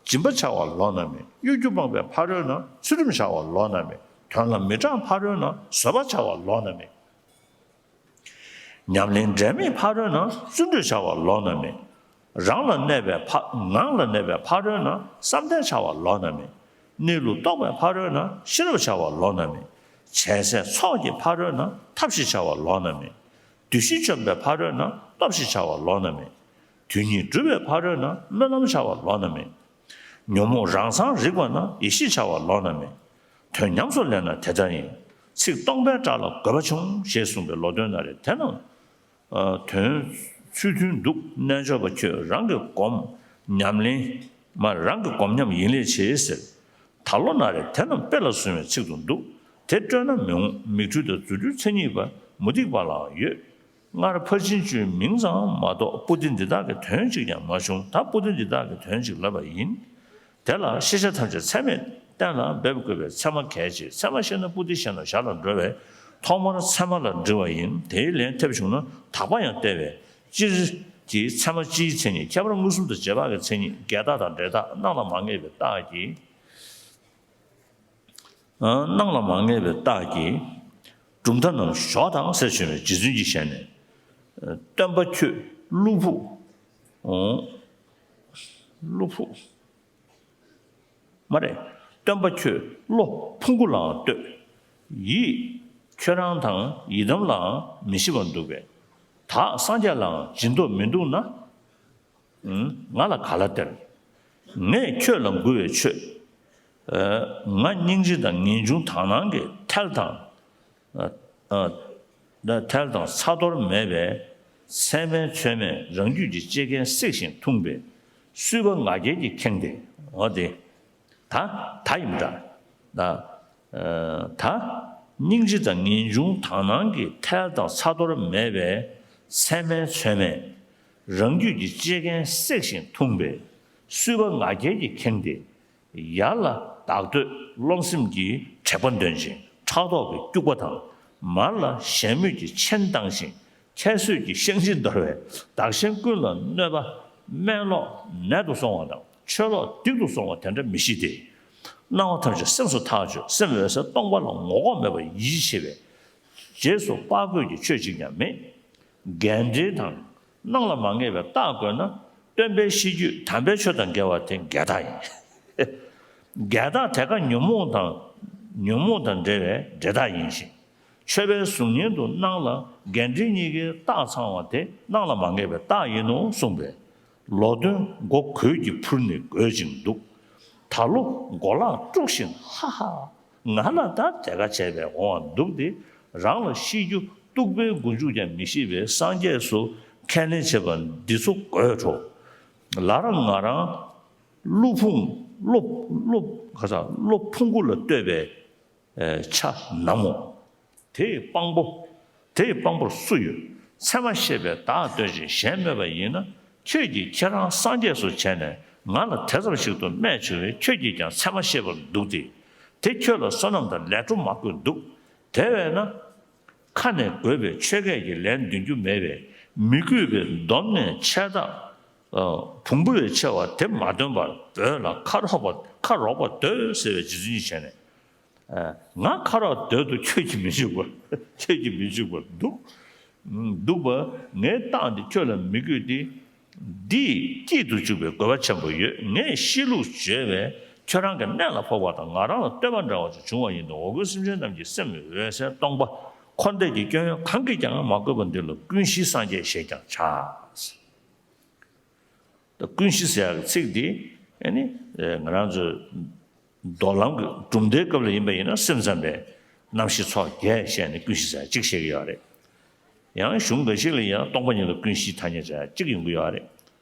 སྦྱིན་པ་བྱ་བ་ལོགས་ན་མེད། གཡོ་སྒྱུ་སྤངས་པའི་ཕ་རོལ་ན། ཚུལ་ཁྲིམས་བྱ་བ་ལོགས་ན་མེད། དོན་ལ་མི་དྲང་ཕ་རོལ་ན། བཟོད་པ་བྱ་བ་ལོགས་ན་མེད། ཉམས་ལེན་འབྲལ་མེད་ཕ་རོལ་ན། བརྩོན་འགྲུས་བྱ་བ་ལོགས་ན་མེད། རང་ལ་གནས་པའི་ཕ་ངང་ལ་གནས་པའི་ཕ་རོལ་ན། བསམ་གཏན་བྱ་བ་ལོགས་ན་མེད། གནས་ལུགས་རྟོགས་པའི་ཕ་རོལ་ན། ཤེས་རབ་བྱ་བ་ལོགས་ན་མེད། བྱས་ཚད་ཚོགས་ཀྱི་ཕ་རོལ་ན། ཐབས་ཤེས་བྱ་བ་ལོགས་ན་མེད། བདུད་བཞི་འཇོམས་པའི་ཕ་རོལ་ན། སྟོབས་ཤེས་བྱ་བ་ལོགས་ན་མེད། དོན་གཉིས་སྒྲུབ་པའི་ཕ་རོལ་ན། སྨོན་ལམ་བྱ་བ་ལོགས་ན་མེད། ཉོན་མོངས་རང་མཚང་རིག་པ་ན། ཡེ་ཤེས་བྱ་བ་ལོགས་ན་མེད། དོན་ཉམས་སུ་ལེན་ན་དེ་ལྟ་ཡིན། ཚིག་སྟོང་པའི་སྒྲ་ལ་དགོས་པ་ཆུང་ཞེས་གསུངས་པའི་ལོ་སྟོན་ན་རེ་དེ་རྣམས། ཨ། དོན་ཚུལ་མཐུན་འདུག་རྣལ་འབྱོར་པ་ཁྱོད་རང་གི་སྒོམ་ཉམས་ལེན་མ། རང་གི་སྒོམ་ཉམས་ཡིན་ལས་བྱེད་ཟེར། ད་ལོ་ན་རེ་དེ་རྣམས་དཔེ་ལ་བཟུང་བའི་ཚིག་ཏུ་འདུག་དེ་སྤྲོས་ན་མི་འོང་། མིག་འཕྲུལ་དང་རྫུ་འཕྲུལ་མཚན་ཉིད་པ་མུ་སྟེགས་པ་ལའང་ཡོད། སྔར་ཕར་ཕྱིན་བཅུའི་མིང་ཙམ་མ་གཏོགས་པོ་ཏི་འདི་དག་གི་དོན་གཅིག་ཀྱང་མ་བྱུང་། ད་པོ་ཏི་འདི་དག་གི་དོན་གཅིག་ལབ་པ་ཡིན། དེ་ལ་ཤེས་བྱ་ཐམས་ཅད་ཚད་མས་གཏན་ལ་འབེབས་དགོས་པས་ཚད་མ་གལ་ཆེ། ཚད་མ་ཤེས་ན་པོ་ཏི་ཤེས་ན་ཞར་ལ་འགྲོ་བས་ཐོག་མར་ཚད་མ་ལ་འདྲི་བ་ཡིན། དེའི་ལན་ཐེབས་བྱུང་ན་དག་པ་ཡང་བལྟ་བས། སྤྱིར་གྱི་ཚད་མ་སྤྱིའི་མཚན་ཉིད། ཁྱད་པར་མངོན་སུམ་དང་རྗེས་དཔག་གི་མཚན་ཉིད། འགལ་རྟགས་དང་འབྲེལ་རྟགས། སྣང་ལ་མ་ངེས་པའི་རྟགས་ཀྱིས། སྣང་ལ་མ་ངེས་པའི་རྟགས་ཀྱིས་གྲུབ་མཐའ་རྣམས་གཞོགས་དང་ཟེར་བྱོན་པའི་རྗེ་བཙུན་གྱི་ཞལ་ནས། སྟོན་པ་ཁྱོད་བློ་ཕུགས། བློ་ཕུགས། མ་རེད། སྟོན་པ་ཁྱོད་བློ་ཕུང་པོ་ལའང་ལྟོས། ཡིད་ཁྱོད་རང་དང་ཡི་དམ་ལའང་མི་ཤེས་པར་འདུག་པས། བདག་སངས་རྒྱས་ལའང་སྦྱིན་མདོག་མི་འདུག་ན། ང་ལ་ག་ལ་སྟེར། ངས་ཁྱོད་ལ་མགུ་བའི་ཆོས། ང་སྙིང་རྗེ་དང་ངེས་འབྱུང་དག་སྣང་གི་ཐལ་དང་། ཐལ་དང་ཚ་གཏོར་མེད་པས་ཚད་མའི་ཚོད་མས་རང་རྒྱུད་ཀྱི་ལྕེ་རྐན་བསྲེགས་ཤིང་འཐུངས་པས་གསུས་པ་ང་རྒྱལ་གྱིས་ཁེངས་ཏེ། འོ་དེ། ད་ད་ཡིན་འདྲ། ད། ད། སྙིང་རྗེ་དང་ངེས་འབྱུང་དག་སྣང་གི་ཐལ་དང་ཚ་གཏོར་མེད་པས་ཚད་མའི་ཚོད་མས་རང་རྒྱུད་ཀྱི་ལྕེ་རྐན་བསྲེགས་ཤིང་འཐུངས་པས་གསུས་པ་ང་རྒྱལ་གྱིས་ཁེངས་ཏེ། ཡར་ལ་བདག་བསྟོད་རློམ་སེམས་ཀྱི་དྲེགས་པ་འདོན་ཅིང་ཕྲག་དོག་གི་སྐྱུག་པ་དང་། མར་ལ་གཞན་མོས་ཀྱི་མཆན་བཏང་ཞིང་ཁྱད་གསོད་ཀྱི་བཤང་གཅི་འདོར་བས་བདག་གཞན་ཀུན་ལ་གནོད་པ། དམན་ལོག་ནད་དུ་སོང་བ་དང་ཆོས་ལོག་སྡིག་ཏུ་སོང་བ་དེ་འདྲ་མི་ཤེས་ཏེ། སྣང་བ་ཐམས་ཅད་སེམས་སུ་ཐག་ཆོད། སེམས་འོད་གསལ་སྟོང་པ་ལ་ངོ་ལྐོག་མེད་པར་ཡིད་ཆེས་པས། རྗེས་སུ་དཔག་དགོས་ཀྱི་ཆོས་གཅིག་ཀྱང་མེད། འགལ་འབྲེལ་དང་སྣང་ལ་མ་ངེས་པའི་རྟགས་བཀོད་ན་སྟོན་པའི་ཤེས་རྒྱུད་དམ་པའི་ཆོས་དང་འགལ་བ་དེ་འགལ་རྟགས་ཡིན། འགལ་རྟགས་དེ་ཀ་ཉོན་མོངས་དང་ཉོན་མོངས་དང་འབྲེལ་བའི་འབྲེལ་རྟགས་ཡིན་ཞིང་། ཆོས་པའི་གཟུགས་བརྙན་དུ་སྣང་ལ་འགལ་འབྲེལ་གཉིས་ཀའི་རྟགས་ཚང་བ་དེ་སྣང་ལ་མ་ངེས་པའི་རྟགས་ཡིན་ནོ་གསུངས་པས། ལོ་སྟོན་མགོ་གོས་ཀྱིས་འཕུར་ནས་དགོད་ཅིང་འདུག་ད་ལོ་མགོ་ལག་དཀྲུགས་བཞིན་ཧ་ཧ། ང་ལ་ད་དེ་ག་བྱས་པའི་འོང་བ་འདུག་སྟེ། རང་ལ་ཤེས་རྒྱུ་གཏུག་པའི་མགོ་མཇུག་ཀྱང་མི་ཤེས་པའི་སངས་རྒྱས་སུ་ཁས་ལེན་བྱེད་པ་འདི་ཚོ་དགོད་བྲོ། ལར་ང་རང་བློ་ཕུང་བློ་བློ་ག་ས་བློ་ཕུང་པོ་ལ་ལྟོས་པའི་ཆ་ནམ་མོ། དེ་ཡི་དཔང་པོ། དེ་ཡི་དཔང་པོར་སུ་ཡོད། ཚད་མ་ཤེས་པས་བདག་བསྟོད་ཅིང་གཞན་སྨོད་པ་ཡིན་ན། ཁྱོད་ཀྱིས་ཁྱེད་རང་སངས་རྒྱས་སུ་བྱས་ནས་ང་ལ་དེ་ཙམ་ཞིག་ཏུ་སྨད་བྱུང་བས། ཁྱོད་ཀྱིས་ཀྱང་ཚད་མ་ཤེས་པར་འདུག་སྟེ། དེ་ཁྱོད་ལ་བསོད་ནམས་དང་ལས་སྒྲོ་མ་བཀོད་འདུག། དེ་བས་ན། ཁ་ནས་དགོས་པའི་ཆོས་སྐད་ཀྱི་ལན་འདོན་རྒྱུ་མེད་པས། མི་གུས་པའི་སྡོམ་ནས་ཆད་ད། ཨ། བོང་བུ་བས་ཆེ་བ་དེ་མ་འདོན་པར་འབོད་ལ། ཁ་རོག་པ་ཁ་རོག་པ་སྡོད་ཟེར་བའི་རྗེ་བཙུན་གྱིས་བྱས་ནས། ཨ། ང་ཁ་རོག་སྡོད་དུ་ཁྱོད་ཀྱིས་མི་འཇུག་པར། ཁྱོད་ཀྱིས་མི་འཇུག་པར་འདུག། འདུག་པ། ངའི་རྟགས་འདི་ཁྱོད་ལ་མི་དགོས་ཏེ། འདིས་སྐྱིད་དུ་བཅུག་པའི་དགོས་པ་ཆེན་པོ་ཡོད། ངས་གཤིས་ལུགས་བརྗོད་པས་ཁྱོད་རང་གི་གནད་ལ་ཕོག་པ་དང་ང་རང་ལ་བསྟོད་པ་འདྲ་བ་ཅིག་བྱུང་བ་ཡིན་ཏེ། འོ་སྐོལ་སེམས་ཅན་རྣམས་ཀྱི་སེམས་འོད་གསལ་སྟོང་པ་འཁོར་འདས་ཀྱི་སྐྱོན་ཡོན་གང་གིས་ཀྱང་མ་གོས་པ་འདི་ལ་ཀུན་གཞི་སངས་རྒྱས་ཞེས་ཀྱང་བྱ། ད་ཀུན་གཞི་ཟེར་ཡག་གི་ཚིག་འདི་ཨ་ནི་ང་རང་ཚོའི་མདོ་ལམ་གྱི་གྲུབ་མཐའི་སྐབས་ལ་ཡིན་པ་ཡིན་ན། སེམས་ཙམ་པས་རྣམ་ཤེས་ཚོགས་བརྒྱད་བཤད་ནས་ཀུན་གཞི་ཟེར་ཡག་གཅིག་བཤད་ཀྱི་ཡོད་རེད། ཡང་གཞུང་འགའ་ཞིག་ལ་ཡང་སྟོང་པ་ཉིད་ལ་ཀུན་གཞིའི་ཐ་སྙད་བྱ་ཡག་གཅིག་ཡོང་གི་ཡོད་རེད།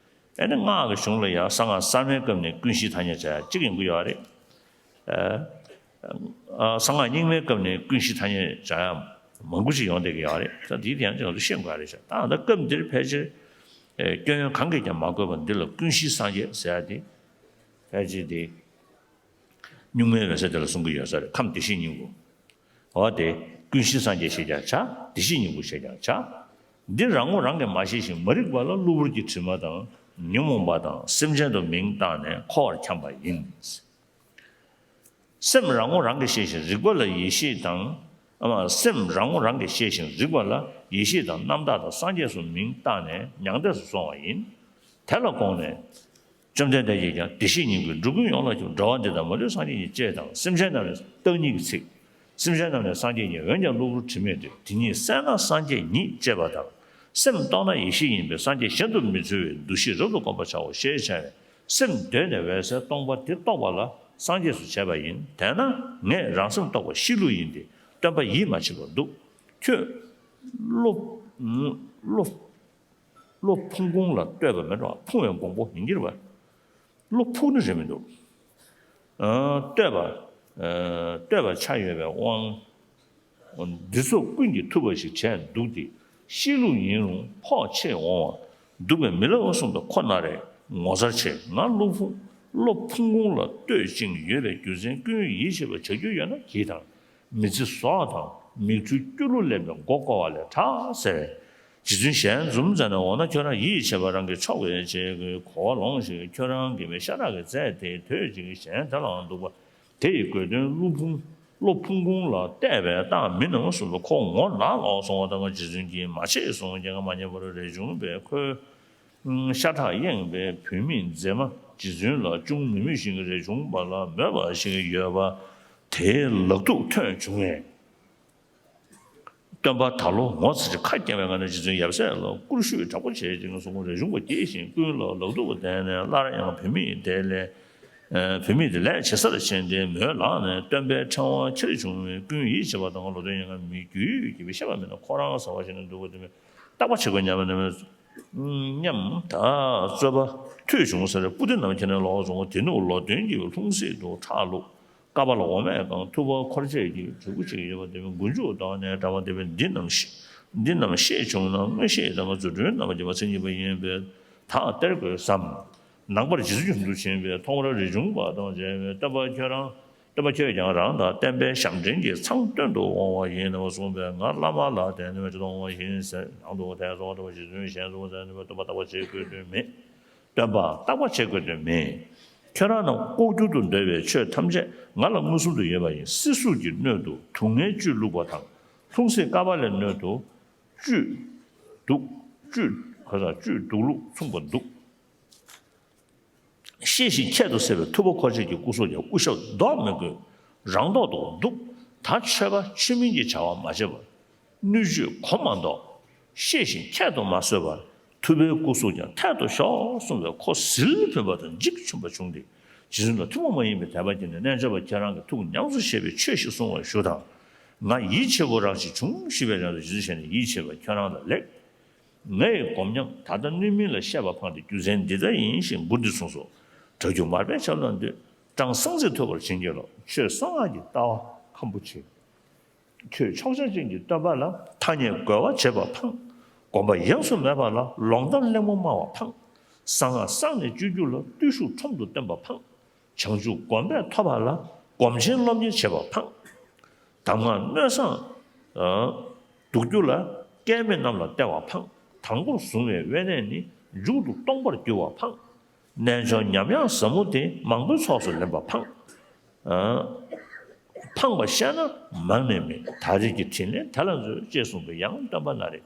ཨ་ནི་སྔགས་ཀྱི་གཞུང་ལ་ཡང་གསང་སྔགས་གསར་མའི་སྐབས་ནས་ཀུན་གཞིའི་ཐ་སྙད་བྱ་ཡག་གཅིག་ཡོང་གི་ཡོད་རེད། ཨ། ཨ། གསང་སྔགས་རྙིང་མའི་སྐབས་ནས་ཀུན་གཞི་ཐ་སྙད་བྱ་ཡག་མང་པོ་ཞིག་ཡོང་བསྡད་ཀྱི་ཡོད་རེད། ད་དེའི་དེ་ཡང་ང་ཚོ་ཤེས་དགོས་རེད་ཤག། ད་ད་སྐབས་འདིར་ཕལ་ཆེར། ཨེ། སྐྱོན་ཡོན་གང་གིས་ཀྱང་མ་གོས་པ་འདི་ལ་ཀུན་གཞི་སངས་རྒྱས་ཟེར་ཡག་དེ། ཕལ་ཆེར་དེ་གཉུག་མའི་འོད་གསལ་དེ་ལ་གསུང་གི་ཡོད་ས་རེད། ཁམས་བདེ་གཤེགས་སྙིང་པོ། འོ་དེ་ཀུན་གཞི་སངས་རྒྱས་ཞེས་ཀྱང་བྱ། བདེ་གཤེགས་སྙིང་པོ་ཞེས་ཀྱང་བྱ། འདི་རང་ངོ་རང་གིས་མ་ཤེས་ཤིང་མ་རིག་པ་ལ། གློ་བུར་གྱི་དྲི་མ་དང་ཉོན་མོངས་པ་དང་སེམས་ཅན་དུ་མིང་བཏགས་ནས་འཁོར་བར་འཁྱམས་པ་ཡིན། སེམས་རང་ངོ་རང་གིས་ཤེས་ཤིང་རིག་པ་ལ་ཡེ་ཤེས་དང་། ཨ། སེམས་རང་ངོ་རང་གིས་ཤེས་ཤིང་རིག་པ་ལ་ཡེ་ཤེས་དང་རྣམ་དག་དང་སངས་རྒྱས་སུ་མིང་བཏགས་ནས་མྱང་འདས་སུ་སོང་བ་ཡིན། དེ་ལ་དགོངས་ནས། བཅོམ་ལྡན་འདས་ཀྱིས་ཀྱང་བདེ་གཤེགས་སྙིང་པོས་འགྲོ་ཀུན་ཡོངས་ལ་ཁྱབ། འགྲོ་བ་འདི་དག་མ་ལུས་སངས་རྒྱས་ཉིད། ཅེས་དང་། སེམས་ཅན་རྣམས་ནི་བརྟག་གཉིས་ཀྱི་ཚིག། སེམས་ཅན་རྣམས་ནི་སངས་རྒྱས་ཉིད། འོན་ཀྱང་གློ་བུར་དྲི་མས་བསྡུས། དེ་ཉིད་བསལ་ན་སངས་རྒྱས་ཉིད། ཅེས་པ་དང་། སེམས་རྟོགས་ན་ཡེ་ཤེས་ཡིན་པས་སངས་རྒྱས་གཞན་དུ་མི་འཚོལ་བའི་འདུ་ཤེས་རབ་ཏུ་བསྒོམ་པར་བྱའོ་ཞེས་བྱ་བས། སེམས་གདོད་ནས་འོད་གསལ་སྟོང་པ་དེ་རྟོགས་པ་ལ་སངས་རྒྱས་སུ་བྱས་པ་ཡིན། དེས་ན་ངས་རང་སེམས་རྟོགས་པ་གཤིས་ལུགས་ཡིན་ཏེ། སྟོན་པ་ཡིད་མ་ཆེས་པར་འདུག། ཁྱོད་བློ་བློ་བློ་ཕུང་ཁུང་ལ་ལྟོས་པ་མེད་འགྲོ། ཕུང་བའི་འགོང་པོ་ཡིན་གྱི་རེད་པ། བློ་ཕུགས་ནི་རེད་མི་འདུག། ཨ། ལྟོས་པ། ཨ། ལྟོས་པ་ཆགས་ཡོད་པའི་དབང་། འདི་ཚོ་ཀུན་གྱིས་ཐུབ་པ་ཞིག་བྱས་འདུག་སྟེ། གཤིས་ལུགས་ཡིན་རུང་ཕོག་ཆེས་འོང་བ་འདུག་པས། མི་སླ་བ་གསུངས་པ་ཁོ་ན་རེ་ངོ་མཚར་ཆེ། ང་བློ་ཕུང་བློ་ཕུང་ཁུང་ལ་ལྟོས་ཤིང་ཡོད་པའི་རྒྱུ་མཚན་ཀུན་ཡིད་ཆེས་པར་བྱ་རྒྱུ་ཡོད་ན་གྱིས་དང་། མི་ཚེ་ཟོག་དང་མིག་ཆུའི་སྐྱུ་རུ་སླེབས་ནས་མགོ་བསྐོར་བ་ལས་དྲག་ཟེར་བས། རྗེ་བཙུན་གཞན་འཛུམ་མཛད་ནས། འོ་ན་ཁྱོད་རང་ཡིད་ཆེས་པ་རང་གིས་ཆོག་པའི་ཆེད་ཀྱི་གོ་བ་ལོངས་ཤིག། ཁྱོད་རང་གིས་མི་ཤ་ཁྲག་གི་རྫས་དེ་དོད་ཅིག་གཞན་དེ་ལའང་འདུག་པ། དེ་ཡི་དགོས་དོན་བློ་ཕུང་བློ་ཕུང་ཁུང་ལ་བལྟས་པས་རྟགས་མིན་ནམ་གསུངས་པས། ཁོ་ངོ་ལག་ལོག་སོང་བ་དང་། རྗེ་བཙུན་གྱིས་མ་བྱེད་གསུངས། རྒྱལ་ཁ་མ་ཉེས་པར་རས་ཆུང་པས་ཁོའི་ཤ་ཁྲག་གཡེངས་པའི་བུད་མེད་མཛེས་མ་རྗེ་བཙུན་ལ་ཅུང་མི་མོས་ཤིང་། རས་ཆུང་པ་ལ་མོས་པ་ཞིག་ཡོད་པ་དེའི་ལག་ཐུག་ཐོན་བྱུང་བས། སྟོན་པ་ད་ལོ་ངོ་ཚ་ཅིང་ཁ་སྐྱེངས་པའི་ངང་ནས་རྗེ་བཙུན་ཡབ་སྲས་ལ་བཀུར་ཤུལ་དྲག་པོ་བྱེད་ཅིང་གསུང་། རས་ཆུང་པ་སྐྱེས་ཤིང་ཀུན་ལ་ལག་ཐུག་པ་བསྟན་ནས། སླར་ཡང་བུད་མེད་དེ་ལས་བུད་མེད་དེ་ལས་ཇེ་སར་ཕྱིན་ཏེ་མོའི་ལག་ནས་སྟོན་པའི་ཕྲེང་བ་ཁྱེར་བྱུང་བས། ཀུན་ཡིད་ཆེས་པ་དང་ལོག་འདོད་ཡིན་ཁར་མི་རྒྱུད་ཀྱི་བཤད་པ་མིན་ནམ། ཁོ་རང་ཟ་བ་བཞིན་དུ་འདུག་པ་དེ་མིན། བརྟག་པ་བྱེད་དགོས་སྙམ་པ་ནི་སྙམ། ད་རྩོད་པ་ཐོས་བྱུང་ཟེར། སྤུ་གྲི་ནམ་མཁའ་ནས་ལོག་སོང་། དེ་ནུབ་ལོ་སྟོན་གྱི་ལྷུང་བཟེད་དུ་ཁྲག་བླུགས། ཀ་པཱ་ལ་འོ་མས་བཀང་། ཐུབ་པ་འཁོར་བཅས་ཀྱི་གྲུ་གུ་གཅིག་ཡོད་པ་དེ་མིན། མགོ་མཇུག་བཏོན་ནས་འདྲ་བ་དེ་མིན། འདི་རྣམས་ཤེས་འདི་རྣམས་ཤེས་བྱུང་ན། མངོན་ཤེས་དང་རྫུ་འཕྲུལ་རྣམ་པར་རྒྱལ་བ་མཚན་ཉིད་པ་ཡིན་པས་ད་སྟེར་དགོས་བསམ། ནངས་པར་རྗེ་བཙུན་མཆོག་ཏུ་ཕྱིན་པས་ཐོག་མར་རས་ཆུང་པ་དང་མཇལ་བས། སྟོན་པ་ཁྱོད་རང་སྟོན་པ་ཁྱོད་ཀྱང་རང་དང་བསྟན་པའི་ཞབས་འདྲེན་གྱི་མཚང་སྟོན་དུ་འོང་བ་ཡིན་ནམ་གསུངས་པས། ང་བླ་མ་ལ་དད་ནུས་པ་ཅི་ལྟར་འོང་བ་ཡིན་ཟེར། ནང་དུ་ཐལ་སོང་བ་ལྟ་བུ་རྗེ་བཙུན་གཞན་གསུངས་ཟེར་ནུས་པའི་སྟོན་པ་བརྟག་པ་བྱེད་དགོས་དོན་མེད། སྟོན་པ་བརྟག་པ་བྱེད་དགོས་དོན་མེད། ཁྱོད་རང་རྣམས་ལྐོག་གྱུར་དུ་འདོད་པའི་ཆོས་ཐམས་ཅད་ང་ལ་མངོན་སུམ་དུ་ཡོད་པ་ཡིན། སྲིད་གཟུགས་ཀྱི་སྣོད་དུ་དུག་ལྔའི་བཅུད་བླུགས་པ་དང་། ལྷུང་བཟེད་ཀ་པཱ་ལའི་སྣོད་དུ་བཅུད་དུག་བཅུད་ག་ས་བཅུད་དུག་བླུགས་མཚུངས་པར་འདུག། ཤེས་བཞིན་ཁྱད་དུ་གསོད་པའི་ཐུབ་པ་འཁོར་བཅས་ཀྱི་སྐུ་སོགས་ཀྱང་སྐུ་ཞབས་བཟློག་མི་དགོས། རང་ཐོག་ཏུ་འདུག། ད་མཆོད་པ་མཆོད་མིན་གྱི་བྱ་བ་མ་བྱེད་པར། སྣོད་བཅུད་གོ་མ་ལྡོག། ཤེས་བཞིན་ཁྱད་དུ་མ་གསོད་པར། ཐུབ་པའི་སྐུ་གཟུགས་ཀྱང་ཐད་དུ་ཞོག་གསུངས་པས། ཁོ་ཟིལ་ཕུད་པ་དང་འཇིགས་ཆེན་པོ་བྱུང་སྟེ། རྗེ་བཙུན་ལ་ཐུན་མོང་མ་ཡིན་པའི་དད་པ་སྐྱེས་ནས། རྣལ་འབྱོར་པ་ཁྱེད་རང་གི་ཐུགས་ཉམས་སུ་བཞེས་པའི་ཆོས་ཤིག་གསུང་བར་ཞུ་དང་། ང་ཡིད་ཆེས་པོ་རང་ཞིག་བྱུང་ཞེས་པས། ལན་དུ་རྗེ་བཙུན་བྱས་ནས། ཡིད་ཆེས་པ་ཁྱོད་རང་ལ་ལེགས། ངའི་སྒོམ་ཉམས་ད་ལྟ་སྣོད་མིན་ལ་བཤད་པ་འཕངས་ཏེ། རྒྱུ་མཚན་འདི་ལྟ་ཡིན་ཞེས་མགུར་འདི་གསུངས་སོ། གྲགས་འགྱུར་མར་པས་ཆབ་ལ་འདུད། ཀྲང་སངས་རྒྱས་ཐོབ་པར་བྱིན་གྱིས་རློབས། ཆོས་གསང་སྔགས་ཀྱི་ལྟ་བ་ཁམ་བུ་ཆེ། ཁྱོད་ཕྱོགས་བཅུ་ཅན་གྱི་སྟོན་པ་ལ། ཐ་སྙད་རྒོལ་བ་བྱེད་པ་འཕངས། དགོངས་པ་ཡེངས་སུ་མེད་པ་ལ། ལོང་གཏམ་གླེང་མོ་སྨྲ་བ་འཕངས། གསང་སྔགས་གསང་ནས་སྤྱོད་རྒྱུ་ལ། བརྟུལ་ཞུགས་ཁྲོམ་དུ་བཏོན་པ་ཕངས། བྱང་ཆུབ་སྒོམ་པས་ཐོབ་པ་ལ། སྒོམ་ཆེན་སློབ་གཉེར་བྱེད་པ་ཕངས། གདམས་ངག་སྣོད་བཟང་བསྡུ་རྒྱུ་ལ། སྐལ་མེད་རྣམས་ལ་སྟེར་བ་ཕངས། དང་པོར་བཟུང་བའི་དབེན་གནས་ནི། མཇུག་ཏུ་སྟོང་པར་འགྱུར་བ་ཕངས། རྣལ་འབྱོར་ཉམས་དབྱངས་ཟབ་མོ་དེ། མང་པོའི་ཚོགས་སུ་ལེན་པ་ཕངས། ཕངས་པ་བཤད་ན་མང་ནས་མེད། ད་རེས་ཀྱི་དྲིན་ལན་དེ་ལ་མཛོད། ཅེས་གསུངས་པས་ཡང་སྟོན་པ་ན་རེ།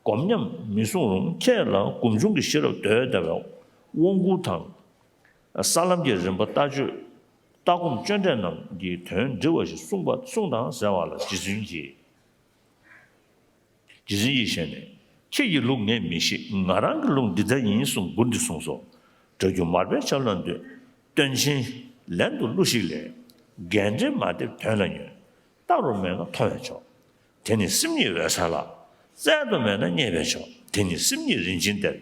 སྒོམ་ཉམས་མི་བཟུང་རུང་། ཁྱེད་ལ་སྒོམ་བྱུང་གི་ཤེས་རབ་དོན་དམ་པའི་དབང་བསྐུར་དང་། ས་ལམ་གྱི་རིམ་པ་ལྟ་སྤྱོད། ལྟ་སྒོམ་སྤྱོད་འབྲས་རྣམས་ཀྱི་དོན་འདྲི་བ་ཞིག་གསུངས་པ་གསུངས་དང་ཟེར་བ་ལ། རྗེ་བཙུན་གྱིས། རྗེ་བཙུན་གྱི་ཞལ་ནས། ཁྱེད་ཀྱི་ལུགས་ངས་མི་ཤེས། ང་རང་གི་ལུགས་འདི་ལྟ་ཡིན་གསུངས། མགུར་འདི་གསུངས་སོ། གྲོལ་རྒྱུ་མར་པའི་ཆབ་ལ་འདུད། སྟོན་ཆེན་ལན་དུ་གླུ་ཞིག་ལས། རྒན་འདྲེ་མ་འདེབས་དོན་ལ་ཉོན། བལྟ་རུ་མེད་ན་མཐོང་བས་ཆོག། དེ་ནི་སེམས་ཉིད་འོད་གསལ་ལ། བཙལ་དུ་མེད་ན་རྙེད་པས་ཆོག། དེ་ནི་སེམས་ཉིད་རིན་ཆེན་གཏེར།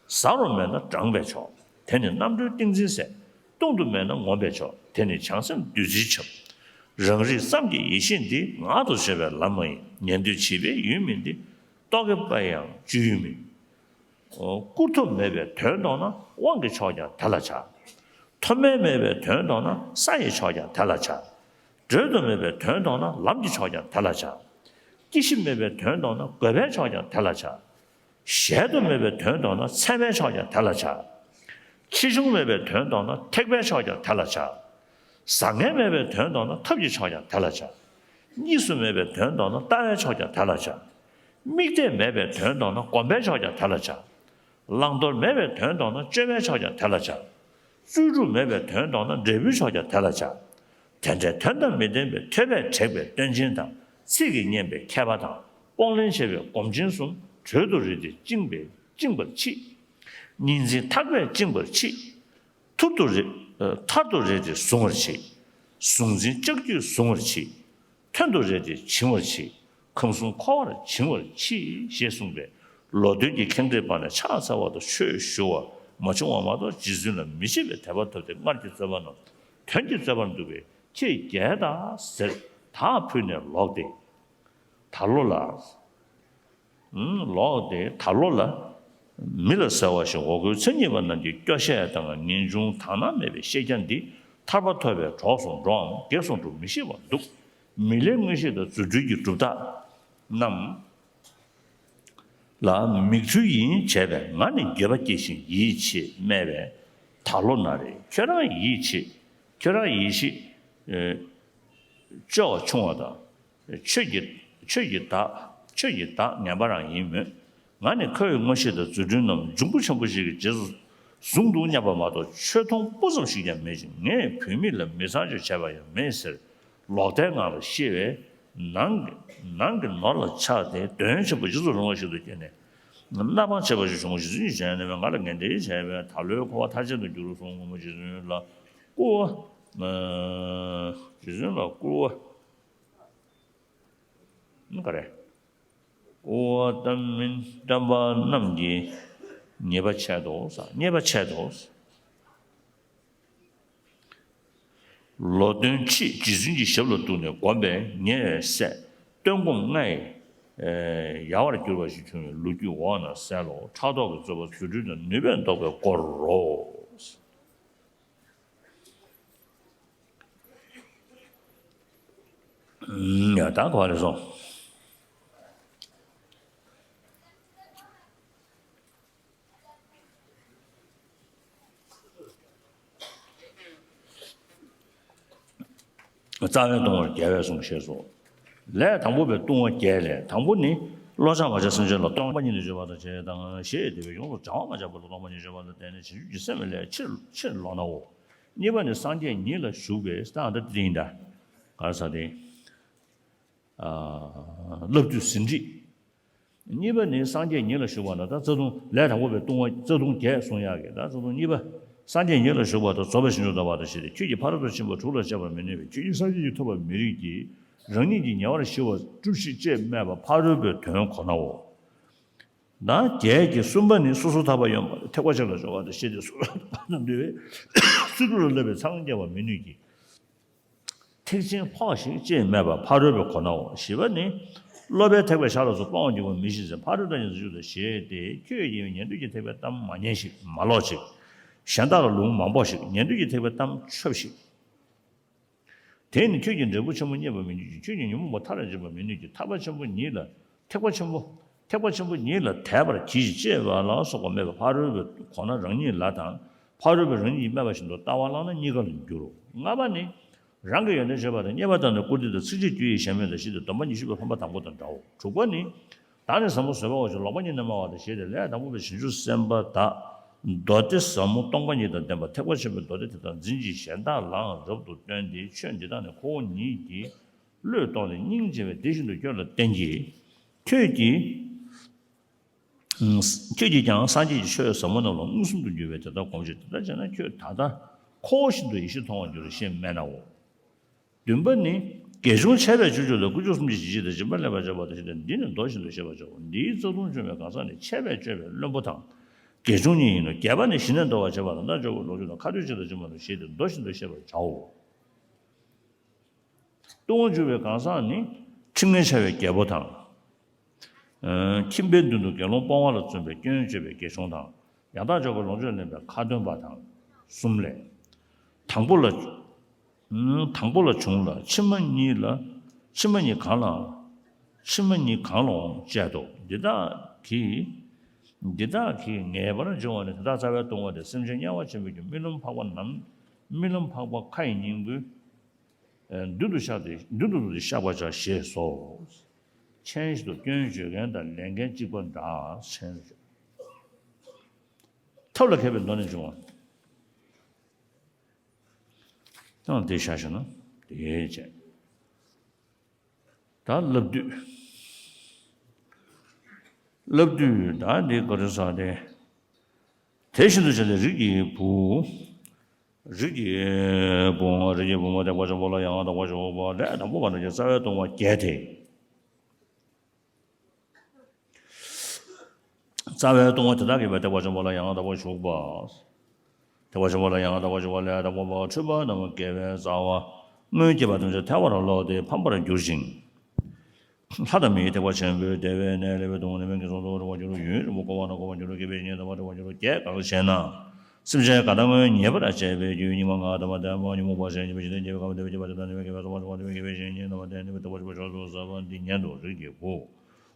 ཟ་རུ་མེད་ན་འགྲངས་པས་ཆོག། དེ་ནི་རྣམ་གྲོལ་ཏིང་འཛིན་གསལ། བཏུང་དུ་མེད་ན་ངོམས་པས་ཆོག། དེ་ནི་བྱང་སེམས་བདུད་རྩིའི་ཆབ། རང་རིག་ཙམ་གྱི་ཡེ་ཤེས་འདི། ངག་ཏུ་བརྗོད་པའི་ལམ་མ་ཡིན། ཉན་ཐོས་བྱིས་པའི་ཡུལ་མིན་ཏེ། རྟོག་གེ་པ་ཡང་སྤྱོད་ཡུལ་མིན། བསྐུར་ཐོབ་མེད་པའི་དོན་མཐོང་ན། དབང་གིས་ཆོག་ཀྱང་དེ་ལ་བྱ། མཐོ་དམན་མེད་པའི་དོན་མཐོང་ན། ས་ཡིས་ཆོག་ཀྱང་དེ་ལ་བྱ། བགྲོད་དུ་མེད་པའི་དོན་མཐོང་ན། ལམ་གྱིས་ཆོག་ཀྱང་དེ་ལ་བྱ། སྐྱེ་ཤི་མེད་པའི་དོན་མཐོང་ན། རྒོད་པས་ཆོག་ཀྱང་དེ་ལ་བྱ། གཞལ་དུ་མེད་པའི་དོན་མཐོང་ན། ཚད་མས་ཆོག་ཀྱང་དེ་ལ་བྱ། ཆེ་ཆུང་མེད་པའི་དོན་མཐོང་ན། ཐེག་པས་ཆོག་ཀྱང་དེ་ལ་བྱ། བཟང་ངན་མེད་པའི་དོན་མཐོང་ན། ཐབས་ཀྱིས་ཆོག་ཀྱང་དེ་ལ་བྱ། གཉིས་སུ་མེད་པའི་དོན་མཐོང་ན། ལྟ་བས་ཆོག་ཀྱང་དེ་ལ་བྱ། དམིགས་གཏད་མེད་པའི་དོན་མཐོང་ན། སྒོམ་པས་ཆོག་ཀྱང་དེ་ལ་བྱ། བླང་དོར་མེད་པའི་དོན་མཐོང་ན། སྤྱོད་པས་ཆོག་ཀྱང་དེ་ལ་བྱ། རྩོལ་སྒྲུབ་མེད་པའི་དོན་མཐོང་ན། འབྲས་བུས་ཆོག་ཀྱང་དེ་ལ་བྱ། དེ་འདྲའི་དོན་དང་མི་ལྡན་པའི། ཐོས་པས་དྲེགས་པའི་སྟོན་ཆེན་དང་། ཚིག་གིས་སྙན་པའི་མཁས་པ་དང་། སྤོང་ལེན་བྱེད་པའི་སྒོམ་ཆེན་གསུམ། བགྲོད་དུ་རེག་སྟེ་བཅིངས་པའི་བཅིངས་པར་མཆི། གཉིས་འཛིན་ཐག་པས་བཅིངས་པར་མཆི། ཐུར་དུ་རེག་ཨ། ཐར་དུ་རེག་སྟེ་གཟུང་བར་མཆི། གཟུང་འཛིན་ལྕགས་ཀྱུས་གཟུང་བར་མཆི། ཐོན་དུ་རེག་སྟེ་འབྱིང་བར་མཆི། ཁམས་གསུམ་འཁོར་བར་འབྱིང་བར་མཆི། ཞེས་གསུངས་པས། ལོ་སྟོན་གྱི་ཁེངས་དྲེགས་བར་ནས་ཕྱག་འཚལ་བ་དང་ཆོས་ཞུ་བ་མ་བྱུང་བ་མ་གཏོགས། རྗེ་བཙུན་ལ་མི་ཕྱེད་པའི་དད་པ་ཐོབ་སྟེ། སྔར་གྱི་རྩོད་པ་རྣམས་དོན་གྱིས་རྩོད་པར་འདུག་པས་ཁྱེད་རྒྱལ་དང་ཟེར། དག་ཕུལ་ནས་ལོག་སྟེ། ད་ལོ་ལ། ལོག་སྟེ་ད་ལོ་ལ། མི་ལ་ཟེར་བ་ཞིག་འོ་སྐོལ་མཚན་ཉིད་པ་རྣམས་ཀྱི་སྐྱོ་བཤད་དང་ངེས་འབྱུང་དག་སྣང་མེད་པའི་ཤེས་རྒྱ་འདི་ཐར་པ་ཐོབ་པའི་གྲོགས་སུ་འགྲོའམ་གེགས་སུ་འགྲོ་མི་ཤེས་པར་འདུག། མི་ལའི་མངོན་ཤེས་དང་རྫུ་འཕྲུལ་གྱི་གྲུབ་རྟགས་རྣམས་ལ་མིག་འཕྲུལ་ཡིན་བྱས་པས། ང་ནི་འགྱོད་པ་སྐྱེས་ཤིང་ཡིད་ཆེས་སྨྲས་པས། ད་ལོ་ན་རེ་ཁྱོད་རང་ཡིད་ཆེས། ཁྱོད་རང་ཡིད་ཆེས། ཨེ། སྐྱོ་བ་ཆུང་བ་དང་། ཆོས་ཀྱི་ཆོས་ཀྱི་བདག་ཆོས་ཀྱི་བདག་ངན་པ་རང་ཡིན་མོད། ང་ནི་ཁོ་བོའི་མངོན་ཤེས་དང་རྫུ་འཕྲུལ་རྣམས་འབྱུང་པོ་ཆེན་པོ་ཞིག་གིས་རྗེས་སུ་བཟུང་འདུག་སྙམ་པ་མ་གཏོགས། ཆོས་མཐོང་སྤུ་ཙམ་ཞིག་ཀྱང་མེད་ཅིང་། ངས་བུད་མེད་ལ་མི་ཚངས་སྤྱོད་བྱས་པ་ཡང་མེད་ཟེར། ལོག་ལྟའི་ངང་ལ་གཤེ་བས། ནང་གི་ནང་གི་ནོར་ལ་ཆགས་ཏེ། དོན་ཆེན་པོ་རྗེས་སུ་རུང་བ་ཞིག་ཏུ་སྐྱེས་ནས། མནའ་སྤང་བྱེད་པ་ཞིག་བྱུང་བ། རྗེ་བཙུན་གྱིས་བྱས་ནས་ང་ལ་ངན་འབྲེལ་བྱས་པས། ད་ལོའི་འཁོར་བ་མཐའ་ཅན་དུ་འགྱུར་གསུངས། མགོན་པོ་རྗེ་བཙུན་ལ་བསྐུར་བ། རྗེ་བཙུན་ལ་བསྐུར་བ། ག་རེ། བསྐུར་བ་བཏབ་མིན་བཀྲམ་པ་རྣམས་ཀྱིས་ཉེས་པ་ཆད་དོ་ཟེར། ཉེས་པ་ཆད་དོ་ཟེར། ལོ་སྟོན་ཕྱིས་རྗེ་བཙུན་གྱི་ཞབས་ལ་གཏུགས་ནས་བསྒོམས་པས་ཉེས་སད། སྟོན་སྒོམ་ལྔ་ཡི་ཡལ་བར་གྱུར་པ་ཞིག་བྱུང་བས་ལོ་རྒྱུས་འོག་ན་གསལ་ལོ། ཕྲག་དོག་གི་རྩོད་པ་རྫུ་འཕྲུལ་དང་ནུས་པས་བཟློག་པའི་སྐོར་རོ། ཡ་ད་ག་པར་སོང་། རྩ་བའི་ལྟུང་བ་བརྒྱད་པའི་གསུང་བཤད་སོ། ལས་དང་པོ་པའི་ལྟུང་བ་བརྒྱད་ལས་དང་པོ་ནི། བློ་སྦྱང་མ་བྱས་སེམས་ཅན་ལ་སྟོང་པ་ཉིད་ནས་བརྗོད་པ་དང་བཅས་དང་ཞེས་དེ་བས་ཡོངས་སུ་བྱང་བ་མ་བྱས་པ་ལ་སྟོང་པ་ཉིད་བརྗོད་པ་ལ་བརྟེན་ནས་བྱང་ཆུབ་ཀྱི་སེམས་ལས་ཕྱིར་ཕྱིར་ལོག་ནའོ། གཉིས་པ་ནི་སངས་རྒྱས་ཉིད་ལ་ཞུགས་པས་ད་ལྟ་དེ་ཡིན་ད། ག་རེ་ཟེར་དེ། ཨ། བསླབ་བཏུས་ཟིན་བྲིས། གཉིས་པ་ནི་སངས་རྒྱས་ཉིད་ལ་ཞུགས་པ་ན་ད་རྩ་ལྟུང་ལས་དང་པོ་པའི་ལྟུང་བ་རྩ་ལྟུང་བརྒྱད་གསུང་ཡག་གི། ད་རྩ་ལྟུང་གཉིས་པ། སངས་རྒྱས་ཉིད་ལ་ཞུགས་པ་དང་རྫོགས་པའི་ཞིང་དུ་བདག་བདག་ཏུ་ཤེས་ཏེ། ཁྱོད་ཀྱིས་ཕ་རོལ་ཏུ་ཕྱིན་པ་དྲུག་ལ་སྤྱད་པར་མི་ནུས་པས། ཁྱོད་ཀྱིས་སངས་རྒྱས་ཀྱི་ཐོབ་པར་མི་རིགས་ཀྱི། རང་ཉིད་ཀྱིས་ཉེ་བར་ཞི་བ་སྒྲུབས་ཤིག་ཅེས་སྨྲས་པ། ཕ་རོལ་པོའི་དོན་གོ་ནའོ། ད་བརྒྱད་ཀྱི་གསུམ་པ་ནི་སོ་སོར་ཐར་པ་ཡོད་པ་ཐེག་པ་ཆེ་ལ་སྦྱོར་བ་དང་ཤེས་ཏེ་སོ་སོར་ཐར་པ་དང་འདུལ་བའི་སྲིད་པ་ལ་བསླབ་པའི་ཚང་རྒྱ་བར་མི་ནུས་ཀྱི། ཐེག་ཆེན་འཕགས་ཤིང་ཅེས་སྨྲས་པ་ཕ་རོལ་པོའི་གོ་ནའོ། བཞི་པ་ནི། སློབ་པའི་ཐེག་པའི་ཞར་ལ་སོགས་སྤང་བ་འཇུག་པ་མི་ཤེས་ཟེར། ཕ་རོལ་ཏུ་ཕྱིན་ཟེར་ཞུ་དང་ཞེས་ཏེ། ཁྱོད་ཀྱིས་ཉན་ཐོས་ཀྱི་ཐེག་པའི་གཏམ་མ་ཉན་ཞིག། མ་ཀློག་ཅིག། གཞན་དག་ལ་ལུང་མ་འབོགས་ཤིག། ཉན་ཐོས་ཀྱི་ཐེག་པའི་གཏམ་ཆོབ་ཤིག། དེས་ནི་ཁྱོད་ཀྱི་འབྲས་བུ་ཆེན་པོ་རྙེད་པར་མི་ནུས་ཀྱི། ཁྱོད་ཀྱི་ཉོན་མོངས་པ་མཐར་འབྱིན་པར་མི་ནུས་ཀྱི། ཐར་པ་ཆེན་པོ་ཉིད་ལ་ཐེག་པ་ཆེན་པོ་ཐེག་པ་ཆེན་པོ་ཉིད་ལ་དད་པར་གྱིས་ཤིག། ཅེས་པ་ལ་སོགས་པ་སྨྲས་པས། ཕ་རོལ་པོས་གོ་ན་རང་ཉིད་ལ་དང་། ཕ་རོལ་པོས་རང་ཉིད་ཀྱིས་སྨྲས་པ་བཞིན་དུ་ལྟ་བ་བླངས་ན་རྙེད་དཀའ་ལ་འགྱུར་རོ། ལྔ་པ་ནི། རང་གི་ཡོན་ཏན་བརྗོད་པ་དང་། རྙེད་པ་ལྟར་ན་བཀུར་སྟི་དང་། ཚིགས་བཅད་བསྡུས་ཡིག་གཞན་སྨོས་དང་ཞེས་ཏེ། སྡོམ་པ་ཉི་ཤུ་པའི་ཕམ་པ་དང་པོ་དང་འདྲའོ། དྲུག་པ་ནི། བདག་ནི་ཟབ་མོ་བཟོད་པའོ་ཞེས། ལོག་པ་ཉིད་ནི་སྨྲ་བ་དང་ཞེས་ཏེ། ལས་དང་པོ་པའི་བྱང་ཆུབ་སེམས་དཔའ་དག། མདོ་སྡེ་ཟབ་མོ་སྟོང་པ་ཉིད་དང་ལྡན་པ། ཐེག་པ་ཆེན་པོའི་མདོ་སྡེ་དེ་དག་འཛིན་ཅིང་གཞན་དག་ལའང་རབ་ཏུ་སྟོན་ཏེ། ཆོས་འདི་དག་ནི་ཁོ་བོ་ཉིད་ཀྱིས་བློས་བཏང་ནས་སྙིང་རྗེ་བས་དེ་བཞིན་དུ་ཁྱོད་ལ་བསྟན་གྱི། ཁྱོད་ཀྱིས་ཁྱོད་ཀྱིས་ཀྱང་སངས་རྒྱས་ཀྱི་ཆོས་ཟབ་མོ་རྣམས་ལ་མངོན་སུམ་དུ་གྱུར་པས་དེ་ལྟར་སྒོམས་ཤིག། དེ་ལྟར་བྱས་ན་ཁྱོད་ད་ལྟ་ཁོ་བོ་བཞིན་དུ་ཡེ་ཤེས་མཐོང་བར་འགྱུར་ཞེས་སྨྲས་ནའོ། བདུན་པ་ནི། དགེ་སྦྱོང་འཆད་པས་སྤྱོད་བཅུག་ལ། དཀོན་མཆོག་གསུམ་གྱི་བྱིན་གྱིས་བརླབས་ཤིང་། སྦྱིན་པ་ལེགས་པར་སྤྱོད་པ་དང་ཞེས་ཏེ། འདི་ནི་མདོ་བཞིན་དུ་ཤེས་པར་བྱའོ། འདིའི་རྩ་ལྟུང་བྱུང་བའི་གང་ཟག་ནི། འཆད་པས་སྤྱོད་པའི་བླུན་པོ་དང་། དགེ་སྦྱོང་གཉིས་ཡིན་ནོ། བརྒྱད་པ་ནི། ཞི་གནས་འདོར་བར་བྱེད་པ་དང་། ལྟ་སྤྱོད་པ་ལོག་སྤྱོད་དང་། ཁ་ཏོན་བྱེད་དང་བྱེད་མ་དང་ཞེས་ཏེ། མདོ་བཞིན་དུ་ཤེས་པར་བྱའོ། ལྟུང་བར་གྱུར་པའི་གང་ཟག་ནི། ཁྲིམས་ངན་འཆལ་བའི་རྒྱལ་པོ་དང་། ཨ། ཁྱིམ་པའི་མདུན་དུ་དགེ་སློང་སྤོང་བ་ལ་བརྩོན་པའི་སྐྱོན་བརྗོད་པའི་དགེ་སྦྱོང་དང་། ཡང་དག་སྦྱོར་བའི་ལོངས་སྤྱོད་ལེན་པའི་ཁ་འདོན་པ་དང་། གསུམ་ལས། དང་པོ་ལ། ཨ། དང་པོ་ལ་བྱུང་ལ། ཕྱི་མ་གཉིས་ལ། ཕྱི་མ་གཉིས་གང་ལའང་། ཕྱི་མ་གཉིས་གང་ལའང་སྤྱད་དོ། འདི་དག་གིས། འདི་དག་གིས་ངེས་པར་འབྱུང་བ་ནི། དེ་དག་རྩ་བའི་ལྟུང་བ་སྟེ། སེམས་ཅན་དམྱལ་བ་ཆེན་པོའི་རྨི་ལམ་འཕགས་པ་ནམ། རྨི་ལམ་འཕགས་པ་མཁའ་ཡི་སྙིང་པོའི། ཨ། མདུན་དུ་བཤགས་ཏེ། མདུན་དུ་བཏུད་དེ་བཤགས་པར་བྱ་ཞེས་སོ། མཆན་བཞིན་དུ་སྐྱོན་བརྗོད་མཁན་དང་ལེན་མཁན་གཅིག་པ་འདྲ། མཆན་བཞིན། ཐབས་ལ་མཁས་པའི་མདོ་ནས་འབྱུང་བ། ད་འདི་བཞག་བཞག་ན་དེ་བྱས། ད་བསླབ་བཏུས། བསླབ་བཏུས་ད་འདི་ག་རེ་ཟེར་ཏེ། དེ་བཞིན་དུ་བྱས་ཏེ་རིགས་ཀྱི་བུ། རིགས་ཀྱི་བུ་མོ། རིགས་ཀྱི་བུ་མོ་ཐེག་པ་ཆེན་པོ་ལ་ཡང་དག་པར་ཞུགས་པ་ལས། དང་པོ་བ་ན་རྩ་བའི་ལྟུང་བ་བརྒྱད་དེ། རྩ་བའི་ལྟུང་བ་དེ་དག་གིས་ཐེག་པ་ཆེན་པོ་ལ་ཡང་དག་པར་ཞུགས་པ། ཐེག་པ་ཆེན་པོ་ལ་ཡང་དག་པར་ཞུགས་པ་ལས། དང་པོ་བ་འཁྲུལ་པ་རྣམས་སྐྱེ་བའི་རྩ་བ། སྔོན་སྐྱེས་པ་ཐམས་ཅད་ཐལ་བར་རློག་སྟེ་ཕམ་པར་འགྱུར་ཞིང་། ལྷ་དང་མིའི་ཐེག་པ་ཆེན་པོའི་བདེ་བའི་གནས་ལེགས་པའི་སྡུག་བསྔལ་མི་དགེ་ཚོགས་འགྲོ་བར་འགྱུར། ཡུན་རིང་པོར་འཁོར་བ་ན་འཁོར་བར་འགྱུར། སྐྱེ་བའི་ཉེས་དམ་པར་འགྲོ་བར་འགྱུར། བརྒྱད་གང་ཞེ་ན། སེམས་ཅན་གང་དག་སྔོན་ཉེས་པར་བྱས་པའི་རྒྱུ་སྙིགས་མ་ལྔ་དང་ལྡན་པ། ཉོན་མོངས་པ་ཞེས་བྱ་བའི་སྐྱེ་བ་དེ་དག་ནི་མི་དགེ་བའི་རྩ་བ་ཆགས་པ་དེ་མི་དགེ་བའི་སྙིང་རྗེ་ལ་བརྟེན་ནས་ཐེག་པ་ཆེན་པོའི་ཕྱོགས་སུ་ཟད་པ་འདི་སྙམ་དུ་རིགས་ཀྱི་བུ།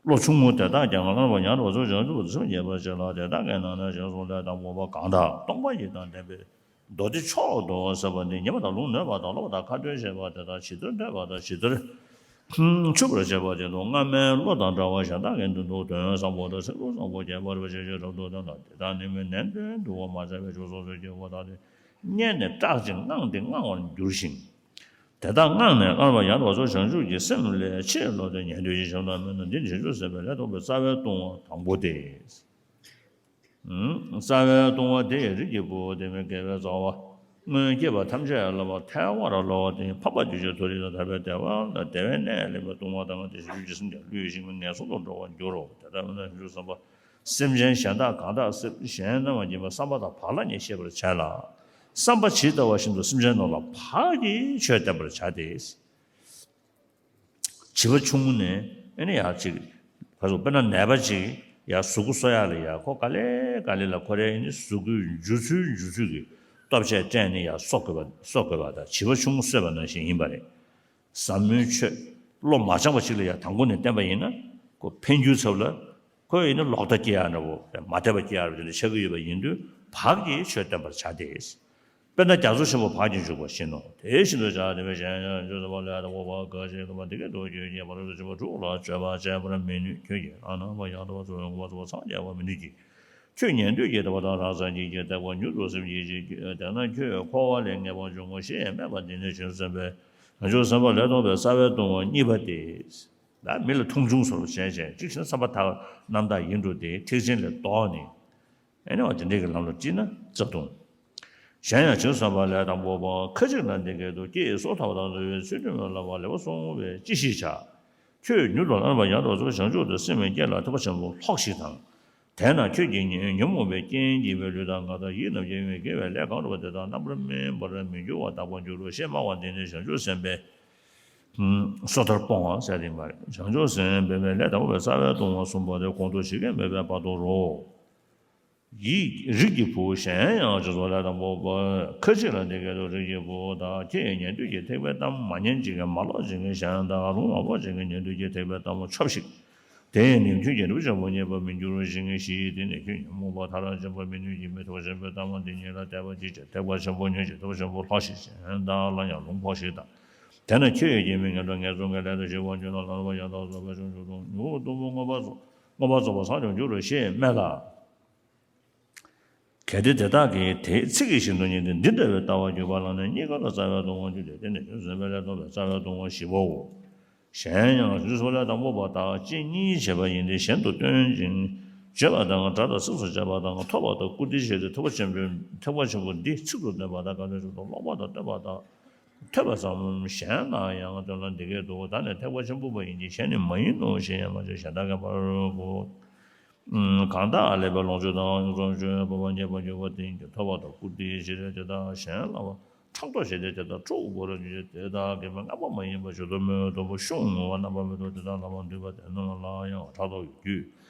བློ་ཆུང་ངུ་དེ་དག་ཀྱང་སླར་ཡང་ཡང་དུ་བྱང་ཆུབ་ཏུ་སེམས་བསྐྱེད་པར་བྱེད་ལ། དེ་དག་གི་ནང་ནས་བྱང་སོང་ལས་དང་པོ་པ་གང་དག་སྟོང་པ་ཉིད་དང་ལྡན་པའི་མདོ་སྡེ་མཆོག་ཏུ་ཟབ་པ་འདི་ཉན་པ་དང་ལུང་ནོད་པ་དང་ཀློག་པ་དང་ཁ་ཏོན་བྱེད་པ་དེ་དག་ཇི་ལྟར་འདོད་པ་དང་ཇི་ལྟར་འཆུགས་པར་བྱེད་པ་དེ་དག་སྔ་མའི་བློ་དང་འདྲ་བར་གཞན་དག་གི་མདུན་དུ་དོན་བཟང་པོ་དང་སེམས་ལུགས་བཟང་པོ་ཁྱད་པར་བ་ཅན་ཞིག་རབ་ཏུ་སྟོན་ལ། དེ་དག་ནི་མི་ནན་ཏན་དུ་མ་བྱས་པའི་ཕྱོགས་སོ་སོའི་སྐྱེ་བོ་དག་སྟེ། སྙན་ནས་བཀྲག་ཅིང་དངངས་ཏེ་དངངས་པར་འགྱུར་ཞིང་། དེ་དག་དངངས་ནས་སླར་ཡང་དུ་བྱང་ཆུབ་ཀྱི་སེམས་ལས་ཕྱིར་ལོག་སྟེ་ཉན་ཐོས་ཀྱི་ཞབས་ལ་སྨོན་ནོ། འདི་ནི་བྱང་ཆུབ་སེམས་དཔའི་ལས་ཐོགས་པའི་རྩ་བའི་ལྟུང་བ་དང་པོ་སྟེ། རྩ་བའི་ལྟུང་བ་དེ་ཡི་རིགས་ཀྱི་བུ་དེ་མི་དགེ་བའི་རྩ་བ། སྔོན་སྐྱེས་པ་ཐམས་ཅད་ལ་ཐལ་བར་རློག་སྟེ་ཕམ་པར་འགྱུར་ཞིང་མཐོ་རིས་དང་ཐར་པའི་བདེ་བ་ལ་བདེ་བའི་གནས་ལེགས་པའི་ལྟུང་བ་དང་དེ་བཞིན་གཤེགས་པའི་སེམས་ཀྱང་བསླུས་ཤིང་ངན་སོང་དུ་འགྲོ་བར་འགྱུར་རོ། དེ་ལྟར་མིན་ན་བྱང་ཆུབ་སེམས་དཔའ། སེམས་ཅན་གཞན་དག་གང་དག་སེམས་གཞན་རྣམས་ཀྱིས་བསམ་པ་དང་བག་ལ་ཉལ་ཤེས་པར་བྱས་ལ། བསམ་པ་ཇི་ལྟ་བ་བཞིན་དུ་སེམས་ཅན་རྣམས་ལ་བག་གིས་ཆོས་བསྟན་པར་བྱ་སྟེ། བྱིས་པ་ཆུང་ངུ་ནས་ཨེ་ནི་ཡང་ཅིག་ཕ་ཚོ་དཔེར་ན་ནད་པ་ཅིག་ཡང་གཟུགས་པོ་གསོ་ཡག་ལ་ཡང་ཁོ་ག་ལེ་ག་ལེ་ལ་ཁོ་རའི་ཨེ་ནི་གཟུགས་པོའི་འཇུ་ཚུལ་འཇུ་ཚུལ་གྱི་སྟོབས་ཆས་སྤྲད་ནས་ཡང་གསོ་དགོས་པ་གསོ་དགོས་པ་དང་བྱིས་པ་ཆུང་ངུ་གསོས་པ་ནང་བཞིན་ཡིན་པ་རེད། ཟབ་མོའི་ཆོས་བློ་མ་སྦྱངས་པ་ཅིག་ལ་ཡང་དང་པོ་ནས་བསྟན་པ་ཡིན་ན་ཁོ་འཕེལ་འགྱུར་ཚབ་ལ་ཁོ་ཡིན་ན་ལོག་ལྟ་སྐྱེ་ཡག་འདྲ་བོ་མ་དད་པ་སྐྱེ་ཡག་འདྲ་བོ་དེ་འདྲ་ཆགས་ཀྱི་ཡོད་པ་ཡིན་དུས་བག་གིས་ཆོས་བསྟན་པར་བྱ་སྟེ། དཔེར་ན་རྒྱ་མཚོ་ཆེན་པོ་བག་གིས་འཇུག་པ་བཞིན་ནོ། དེ་བཞིན་དུ་བྱ་སྟེ་བྱས་ཀྱང་བྱང་ཆུབ་སེམས་དཔའ་ལས་དང་པོ་པ་འགའ་ཞིག་སྟོན་པ་འདི་སྐད་དུ། ཁྱོད་ཀྱིས་ཕ་རོལ་ཏུ་ཕྱིན་པ་དྲུག་ལ་སྤྱོད་པ་སྤྱད་པར་མི་ནུས། ཁྱོད་ཀྱིས་ལྷ་རྣམས་ལ་ཡང་དག་པར་རྫོགས་པའི་གོ་འཕང་ཐོབ་པ་སོགས་མཚམས་བཅད་པར་མི་ནུས་ཀྱི། ཁྱོད་ཉན་ཐོས་ཀྱི་ཐེག་པ་དང་རང་སངས་རྒྱས་ཀྱི་ཐེག་པ་མྱུར་དུ་སེམས་བསྐྱེད་ཅིག། དེས་ན་ཁྱོད་འཁོར་བ་ལས་ངེས་པར་འབྱུང་ངོ་ཞེས་སྨྲས་པ་འདི་ནི་བྱང་ཆུབ་སེམས་དཔའི་བྱང་ཆུབ་སེམས་དཔའ་ལས་ཐོབ་པའི་རྩ་བའི་ལྟུང་བ་གཉིས་པ་སྟེ། ད་མི་ལ་མཐོང་ཆུང་བཟོ་འདྲ་བྱས་བྱས་གཅིག་བྱས་ན་བསམ་པ་ཐག་རྣམ་དག་ཡིན་འགྲོ་སྟེ་ཐེག་ཆེན་ལས་ལྡོག་ནས། ཨེ་ནི་བ་དེ་འདྲའི་གི་ལམ་ལ་ཁྲིད་ན་རྩ་ལྟུང་། གཞན་ཡང་བྱང་ཆུབ་སེམས་དཔའ་ལས་དང་པོ་པ་ཁ་ཅིག་ན་འདི་སྐད་དུ། ཀྱེ་སོ་ཐར་པ་དང་འདུལ་བའི་ཚུལ་ཁྲིམས་ལ་བསླབ་པ་ལེགས་པར་སྲུང་བས་ཅི་ཞིག་བྱ། ཁྱོད་མྱུར་དུ་ལྷར་པ་ཡང་དག་རྫོགས་བྱང་ཆུབ་ཏུ་སེམས་བསྐྱེད་ལ་ཐེག་པ་ཆེན་པོར་ལྷོགས་ཤིག་དང་། དེས་ན་ཁྱོད་ཀྱིས་ཉོན་མོངས་པའི་རྐྱེན་བགྱིས་པའི་ལུས་དང་ངག་དང་ཡིད་རྣམས་ཀྱིས་དམིགས་པའི་དགེ་བའི་ལས་གང་བསྒྲུབས་པ་དེ་དག་རྣམ་པར་སྨིན་པར་མི་འགྱུར་བ་དག་པར་འགྱུར་རོ་ཞེས་སྨྲ་བ་འདི་ནི་བྱང་ཆུབ་སེམས་དཔའི་ སོ་ཐར་སྤོང་བ་ཟེར་དེ་མ་རེད། བྱང་ཆུབ་སེམས་འབད་མེད་ལས་དང་པོ་པའི་རྩ་བའི་ལྟུང་བ་གསུམ་པོ་དེ་གོང་དུ་བཞི་གས་མེད་པའི་བར་དུ་རོ། ཡིད་རིགས་ཀྱི་བུ་གཞན་ཡང་སྤྱི་ཚོགས་ལས་དང་པོ་པ་ཁ་ཅིག་ལ་འདི་སྐད་དུ། རིགས་ཀྱི་བུ་དག་ཁྱེད་ཉན་ཐོས་ཀྱི་ཐེག་པའི་གཏམ་མ་ཉན་ཅིག་གིས་མ་ལོག་ཅིག་གིས་གཞན་དག་ལུང་མ་འབོགས་ཅིག་གིས་ཉན་ཐོས་ཀྱི་ཐེག་པའི་གཏམ་ལ་ཆོབ་ཤིག་དེ་ཡིས་ནི་ཁྱོད་ཀྱི་རིགས་པ་ཆེན་པོ་རྙེད་པར་མི་འགྱུར་ཞིང་ཞི། དེ་ནི་ཁྱོད་ཉོན་མོངས་པ་མཐར་འབྱིན་པར་མི་ནུས་ཀྱི་མི་ཐེག་པ་ཆེན་པོའི་གཏམ་འདི་ཉིད་ལ་དད་པ་བྱེད་ཅིང་ཐེག་པ་ཆེན་པོ་ཉོན་ཅིང་ཐེག་པ་ཆེན་པོ་ལྷགས་ཤིང་གཞན་དག་ལ་ཡང་ལུང་འབོགས་ཤིག་དང་། དེས་ན་ཁྱོད་ཡོད་ཀྱི་མི་ངན་འགྲོ་ངན་སོང་གི་ལས་དང་ཞི་བར་འགྱུར་ལ། ལམ་རྣམ་པ་ཡང་དག་རྫོགས་པའི་བྱང་ཆུབ་ཏུ། མྱུ་གུ་ལྟ་བུ་མངོན་པར་རྫོགས་མངོན་པར་རྫོགས་པར་སངས་ཀྱང་འགྱུར་རོ་ཞེས་སྨྲས་ལ། གལ་ཏེ་དེ་དག་གིས་དེའི་ཚིག་གི་བཞིན་དུ་ཉན་ཏེ་འདི་འདྲ་བའི་ལྟ་བ་གྱུར་པ་ལ་ནི་གཉིས་ཀ་ལ་རྩ་བའི་ལྟུང་བ་འགྱུར་ཏེ། དེ་ནི་བྱང་ཆུབ་སེམས་དཔའི་ལས་དང་པོ་པའི་རྩ་བའི་ལྟུང་བ་བཞི་པའོ། གཞན་ཡང་བྱང་ཆུབ་སེམས་དཔའི་ལས་དང་པོ་པ་དག་གཅིག་གཉིས་བྱེད་པ་ཡིན་ཏེ། གཞན་དུ་སྟོན་ཅིང་བརྗོད་པ་དང་། སྒྲ་དང་ཚིགས་སུ་བཅད་པ་དང་། ཐོས་པ་དང་བཀུར་སྟི་བྱས་ཏེ། ཐེག་པ་ཆེན་པོའི་ཐེག་པ་ཆེན་པོ་འདི་ཚིག་ཏུ་བསྟན་པ་དང་། བཀའ་དྲིན་ཆེན་པོ་ཀློག་པ་དང་ཐོས་པ་དང་། ཐོས་པ་ཙམ་གཞན་ལ་ཡང་སྟོན་ལ་འདི་སྐད་དུ། བདག་ནི་ཐེག་པ་ཆེན་པོ་པ་ཡིན་གྱི། གཞན་ནི་མ་ཡིན་ནོ་ཞེས་ཡང་མ་བརྗོད། གཞན་དག་གི་བར་དུ། གང་དག་ལེགས་པའི་ལོངས་སྤྱོད་དང་། གཡུང་དྲུང་ཆོས་འཕགས་པ་རྙེད་པར་འགྱུར་བ་དེ་ཉིད་ཀྱིས་ཐོས་པ་དང་བཀུར་སྟི་བྱེད་པ་དེ་དག་གཞན་ལ་ཕྲག་དོག་བྱས་ཏེ་དེ་དག་ཁྲོ་བོར་འགྱུར་ཏེ། དེ་དག་གིས་མངོན་པ་མ་ཡིན་པ་བྱུང་དུ་མོས། དུམ་བུ་ཤོང་ངུ་བ་རྣམ་པར་མི་རྟོག་དེ་དག་ལ་འདུད་པ་དེ་རྣམས་ལ་ཡང་ཕྲག་དོག་གི་རྒྱུ་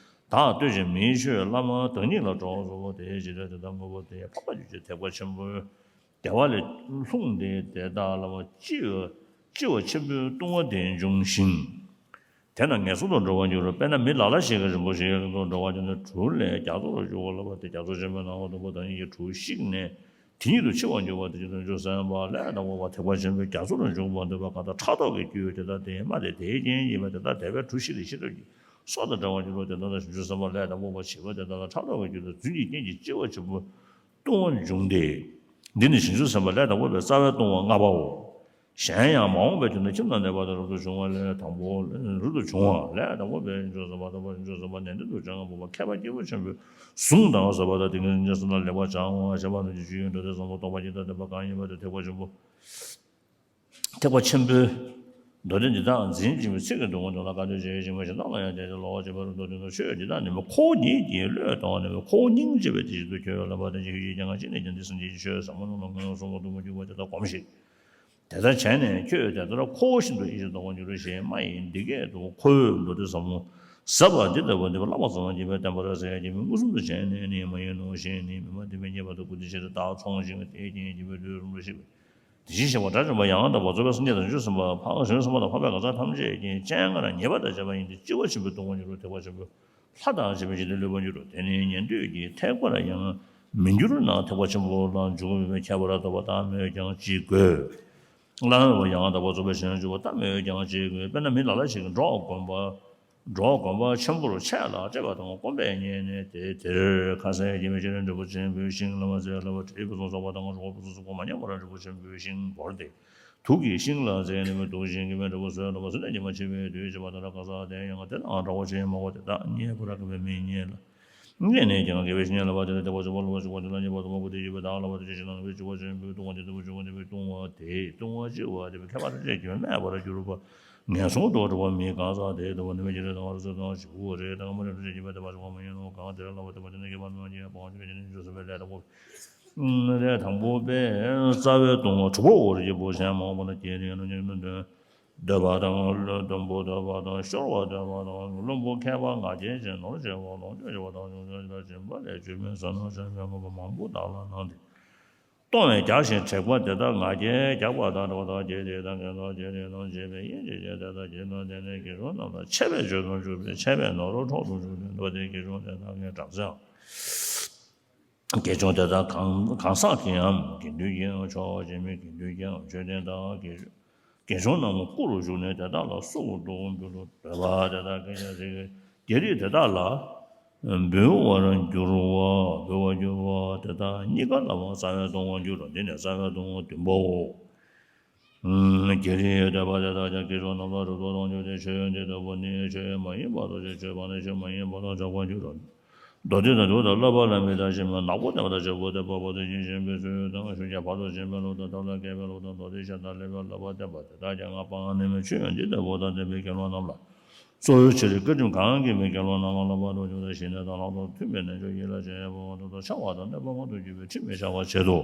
དག་ལྟོས་ཤིང་མིའི་ཆོས་བླ་མ་བདག་ཉིད་ལ་གྲོགས་སུ་བོར་ཏེ། ཇི་འདྲ་དེ་དག་མངོན་པར་དེ་ཡང་ཕམ་པར་འགྱུར་ཏེ། ཐེག་པ་ཆེན་པོའི་བདེ་བ་ལས་ལྷུང་སྟེ། དེ་དག་ལ་ལྕི་བ་ལྕི་བ་ཆེན་པོའི་ལྟུང་བ་དེ་འབྱུང་ཞིང་། དེས་ན་ངན་སོང་དུ་འགྲོ་བར་འགྱུར་རོ། དཔེར་ན་མི་ལ་ལ་ཞིག་གིས་རིན་པོ་ཆེའི་གླིང་དུ་འགྲོ་བར་འགྱུར་ནས་གྲུ་ལས་རྒྱ་མཚོ་རུ་འཇུག་པ་ལ་བར་ཏེ། རྒྱ་མཚོ་ཆེན་པོའི་ནང་དུ་དུམ་བུ་བདག་ཉིད་ཀྱི་གྲུ་ཤིག་ནས་དེ་ཉིད་དུ་འཆི་བར་འགྱུར་བ་དེ་བཞིན་དུ་བྱང་ཆུབ་སེམས་དཔའ་ལས་དང་པོ་པ་ཐེག་པ་ཆེན་པོའི་རྒྱ་མཚོ་རུ་འཇུག་པར་འདོད་པ་གང་དག་ཕྲག་དོག་གི་རྒྱུ་དེ་དག་དེ་སྨྲ་སྟེ། དེའི་རྐྱེན་ཡིན་པ་དེ་དག་དེ་བས་གྲུ་ཤིག་ལས་ཤི་ཐབས་ཀྱི་སྲོག་དང་བྲལ་བར་འགྱུར་རོ། དེ་ལྟར་བྱང་ཆུབ་སེམས་དཔའ་ལས་དང་པོ་པ་བྱིས་པ་དེ་དག་ལ་ཕྲག་དོག་གི་རྒྱུ་དང་རྫུན་གྱི་རྐྱེན་གྱིས་ལྕི་བ་ཆེན་པོའི་ལྟུང་བ་འབྱུང་སྟེ། འདི་ནི་བྱང་ཆུབ་སེམས་དཔའ་ལས་དང་པོ་པའི་རྩ་བའི་ལྟུང་བ་ལྔ་པའོ། གཞན་ཡང་མ་འོངས་པའི་དུས་ན་ཁྱིམ་དང་ནད་པ་དང་རབ་ཏུ་བྱུང་བ་ལས་དང་པོ། རབ་ཏུ་བྱུང་བ་ལས་དང་པོ་པའི་བྱང་ཆུབ་སེམས་དཔའ་དང་པོ་བྱང་ཆུབ་སེམས་དཔའ་ནན་ཏན་དུ་བྱང་ངམ་པ་མཁས་པ་སྐྱེས་བུ་ཆེན་པོས་གཟུངས་དང་ཟབ་པ་དང་ཏིང་ངེ་འཛིན་ལ་ལེགས་པར་སྦྱང་བ་ཞེས་པ་རྣམས་ཀྱི་སྤྱོད་ཡུལ་མདོ་སྡེ་བཟང་པོ་རྟོགས་པ་ཉིད་དང་ལྡན་པ་གང་ཡིན་པ་དེ་ཐེག་པ་ཆེན་པོ། ཐེག་པ་ཆེན་པོའི་མདོ་སྡེ་འདི་དག་འཛིན་ཅིང་ཚིག་གི་སྡུག་བསྔལ་དོན་ལ་དཀའ་སྡུག་ཅེས་བྱ་བ་གཞན་དག་ལ་ཡང་དེ་ལྟར་ལོག་པར་བྱེད་པ་རུ་འདོད་དེ་ན། ཆོས་འདི་དག་ནི་ཁོ་བོ་ཉིད་ཀྱིས་བློས་གཏོང་བ་ནི་ཁོ་བོ་སྙིང་རྗེ་བས་དེ་བཞིན་དུ་ཁྱོད་ལ་བར་དུ་ཅི་ཞིག་ཀྱང་ཅི་ནས་ཀྱང་འདི་སེམས་ཅན་གྱི་ཆོས་ཟབ་མོ་རྣམས་ལ་ངན་སོང་དུ་མ་འཇུག་པར་དེ་ལྟར་སྒོམས་ཤིག་དེ་ལྟར་བྱས་ནས་ཁྱོད་དེ་ལྟར་ཁོ་བོ་ཤིན་ཏུ་ཡིད་ཆེས་ལྡོག་པར་འགྱུར་རོ་ཞེས་སྨྲ་ཡི། འདི་སྐད་དུ་ཁོ་བོས་མདོ་སྡེ་ཟབ་མོ་ཟབ་པ་འདི་ལྟ་བུ་འདི་བླ་མ་ཚངས་པས་བསྟན་པར་ཟེར་ཡང་རྒྱལ་མོས་མངོན་སུམ་དུ་བྱས་ནས་ནི་མ་ཡིན་ནོ་ཞེས་ནི་མི་སྨྲ། དེ་མི་སྙན་པ་དང་བཀུར་སྟི་ཆེ་རུ་བདག་ཚོང་ཞིང་དེའི་རྐྱེན་གྱིས་འཇིགས་པའི་དུས་རིང་པོར་ཤི་བས། དེ་བཞིན་གཤེགས་པ་དགྲ་བཅོམ་པ་ཡང་དག་པར་རྫོགས་པའི་སངས་རྒྱས་དང་བྱང་ཆུབ་སེམས་དཔའ་འཕགས་བྱང་ཆུབ་སེམས་དཔའ་དང་འཕགས་པའི་གང་ཟག་ཐམས་ཅད་ཀྱིས་སྤྱན་སྔར་ཉེས་པ་དང་བཅས་པ་ཡིན་ཏེ་ལྕི་བ་ཆེན་པོའི་ལྟུང་བ་འགྱུར་རོ། ཐེག་པ་ཆེན་པོའི་ལྷ་དང་བཅས་པའི་འཇིག་རྟེན་ལུས་པར་འགྱུར་རོ། དེ་ནི་ཉན་ཐོས་ཀྱི་ཐེག་པར་ཡང་མི་འགྱུར་ན་ཐེག་པ་ཆེན་པོ་ལ་འཇུག་པའི་ཁྱད་པར་ཐོབ་པ་ལྟ་སྨོས་ཀྱང་ཅི་དགོས། བླ་མེད་པ་ཡང་དག་པར་རྫོགས་པའི་ཞིང་ལ་འཇུག་པ་ལྟ་སྨོས་ཀྱང་ཅི་དགོས། དཔེར་ན་མི་ལ་ལ་ཞིག་གིས་འབྲོག་དགོན་པ། འབྲོག་དགོན་པ་ཆེན་པོར་ཆས་ལ་སྤྲད་པ་དང་སྐོམ་པས་མཉེས་ནས་དེ་དེར་ཁ་ཟས་ཀྱི་མེ་ལྕེ་རིང་འབྲས་བུ་ཆེན་པོའི་ཤིང་ལ་མ་ཟད་ལ་བ་དྲིའི་ཕུན་སུམ་ཚོགས་པ་དང་རོ་བའི་ཕུན་སུམ་ཚོགས་པ་མ་ཉམས་པར་འབྲས་བུ་ཆེན་པོའི་ཤིང་བོར་ཏེ། དུག་གི་ཤིང་ལ་ཟས་ནི་མི་དུག་ཤིང་གི་མེ་འབྲས་བུ་ཟོས་ལ་བ་ཟོས་ནས་ཉི་མ་ཕྱེད་པའི་དུས་བྱེད་པ་དང་ཁ་ཟས་དེ་ཡང་དེ་དང་འདྲ་བ་ཅན་མང་པོ་དེ་དག་རྙེད་པར་དཀའ་བས་མི་རྙེད་ལ། རྙེད་ནས་ཀྱང་དགེ་བའི་བཤེས་གཉེན་ལ་བ་དེ་ལ་དད་པ་བྱུང་བ་ལ་བ་བྱུང་བ་དེ་ལ་རྙེད་པ་དང་མ་བུ་དེ་ཡོད་པའི་བདག་ལ་བ་དེ་ཅི་ཞིག་ན་ལ་བའི་ལྕི་བ་ཆེན་པོའི་ལྟུང་བ་དེ་ལྟུང་བ་དེ་ལྟུང་བ་ལྕི་བ་དེ་མཁས་པ་ཐམས་ཅད་ཀྱིས་སྨྲས་པར་གྱུར་པ། ངན་སོང་དུ་འགྲོ་བ་མིའི་གང་ཟག་དེ་ལྟ་བུ་ནི་མི་སྐྱེ་རེ་དང་བར་སྲོད་དང་བྱེད་པོ་རེ་དང་མ་རེ་རེ་བྱེད་པ་དེ་བ་བྱུང་བ་མ་ཡིན་ནོ། གང་དེ་ལ་བ་དེ་བ་དེ་ནི་སྐྱེ་བ་མི་མ་སྐྱེ་བ་དེ་ནི་བྱང་ཆུབ་སེམས་དཔའི་ལས་དང་པོ། ལས་དང་པོ་པའི་རྩ་བའི་ལྟུང་བ་དྲུག་པའོ། རིགས་ཀྱི་བུ་གཞན་མ་འོངས་པ་ན་སྐྱེ་ནས་ནོ་ཉིད་ནོ་འདོན། འདོད་པ་དང་ལུས་བརྟན་པོ་འདོད་པ་དང་ཤོར་བ་འདོད་པ་དང་བླུན་པོ་མཁས་པ་ང་རྒྱལ་ཅན་ནོར་ཆེ་བ་ལོངས་སྤྱོད་ཆེ་བ་དང་ཆུང་ཆུང་ལ་སྦྱིན་པ་ལས་བཅོས་མིན་ཟ་ནོར་ཆེན་པོའི་དངོས་པོ་མང་པོ་བདག་ལ་གནང་སྟེ། གཏོང་བས་རྒྱགས་ཤིང་དྲེགས་པ་དེ་དག་ང་རྒྱལ་རྒྱགས་པ་དང་འདྲ་བ་དང་། རྒྱལ་སྲིད་དང་དགེ་སློང་རྒྱལ་སྲིད་དང་བཅས་པའི་དབྱེན་ཅིག་བྱས། དེ་དག་དགེ་སློང་དེ་ནི་དགེ་སྦྱོང་རྣམས་ལ་ཆད་པས་འཇོམས་པར་འཇུག་པས་ཆད་པས་ནོར་འཕྲོག་ཏུ་འཇུག་སྟེ། མདོ་སྡེ་དགེ་སྦྱོང་དེ་དག་གི་བྲམ་ཟེའམ། དགེ་སྦྱོང་དེ་དག་གང་གང་ཟག་གིའམ་དགེ་འདུན་གྱིའམ་ཆོག་ཅེས་མི་དགེ་འདུན་གྱིའམ་མཆོད་རྟེན་དང་དགེ་དགེ་སྦྱོང་རྣམས་སྐུ་རུ་བཞུགས་ནས་དེ་དག་ལ་གསོལ་དུ་འབུལ་ལོ། འདོད་པ་དེ་དག་གི་རྒྱལ་སྲིད་ཀྱི་རྒྱལ་རིགས་དེ་དག་ལ་འབུལ་བར་འགྱུར་བ། འབུལ་བར་འགྱུར་བ་དེ་དག་གཉིས་ཀ་ལའང་རྩ་བའི་ལྟུང་བར་འགྱུར་རོ། འདི་ནི་རྩ་བའི་ལྟུང་བ་བདུན་པའོ། རྒྱལ་རིགས་འདོད་པ་དེ་དག་ཀྱང་དགེ་སྦྱོང་རྣམས་ལ་རབ་ཏུ་གཏོང་རྒྱུ་སྟེ། ཆོས་འདི་ལྟ་བུ་ནི་ཆོས་མ་ཡིན་པ་དང་། ཆོས་ཆོས་མ་ནི་ཆོས་མ་ཡིན་པ་དང་ཆགས་པར་འགྱུར་རོ། མདོ་སྡེ་དང་དུག་དང་བསླབ་པ་ལ་མི་ལྟ་ཞིང་། ནག་པོ་བསྟན་པ་དང་ལྕགས་པོ་བསྟན་པ་བར་དུ་ཉིན་གཞན་པའི་ཚུལ་དང་ཤུགས་ཀྱིས་ཕར་ལྟ་ཞེན་པའི་བསླབ་དང་ཐབས་ལ་མཁས་པའི་བསླབ་དང་མདོ་སྡེ་གཞན་དག་ལེགས་པའི་བསླབ་པ་བསྟན་པ་དེ་དག་ཀྱང་ང་སྤང་ནུས་མིན། ཆོས་འདི་ལྟ་བུ་དང་ལྡན་པའི་དགེ་སློང་རྣམས་ལ་གཙོ་བོའི་ཕྱིར་བཀའ་ཁྲིམས་གང་གིས་མི་དགེ་སློང་རྣམས་ལ་བསླབ་པར་འགྱུར་ཏེ། ཞི་གནས་དང་ལྷག་མཐོང་མཐུན་པའི་རྣལ་འབྱོར་ཡིད་ལ་བྱེད་པ་མངོན་དུ་འཆར་བ་དང་གནོད་པ་མངོན་དུ་གྱུར་པའི་ཁྲིམས་མི་བྱ་བར་བྱེད་དོ།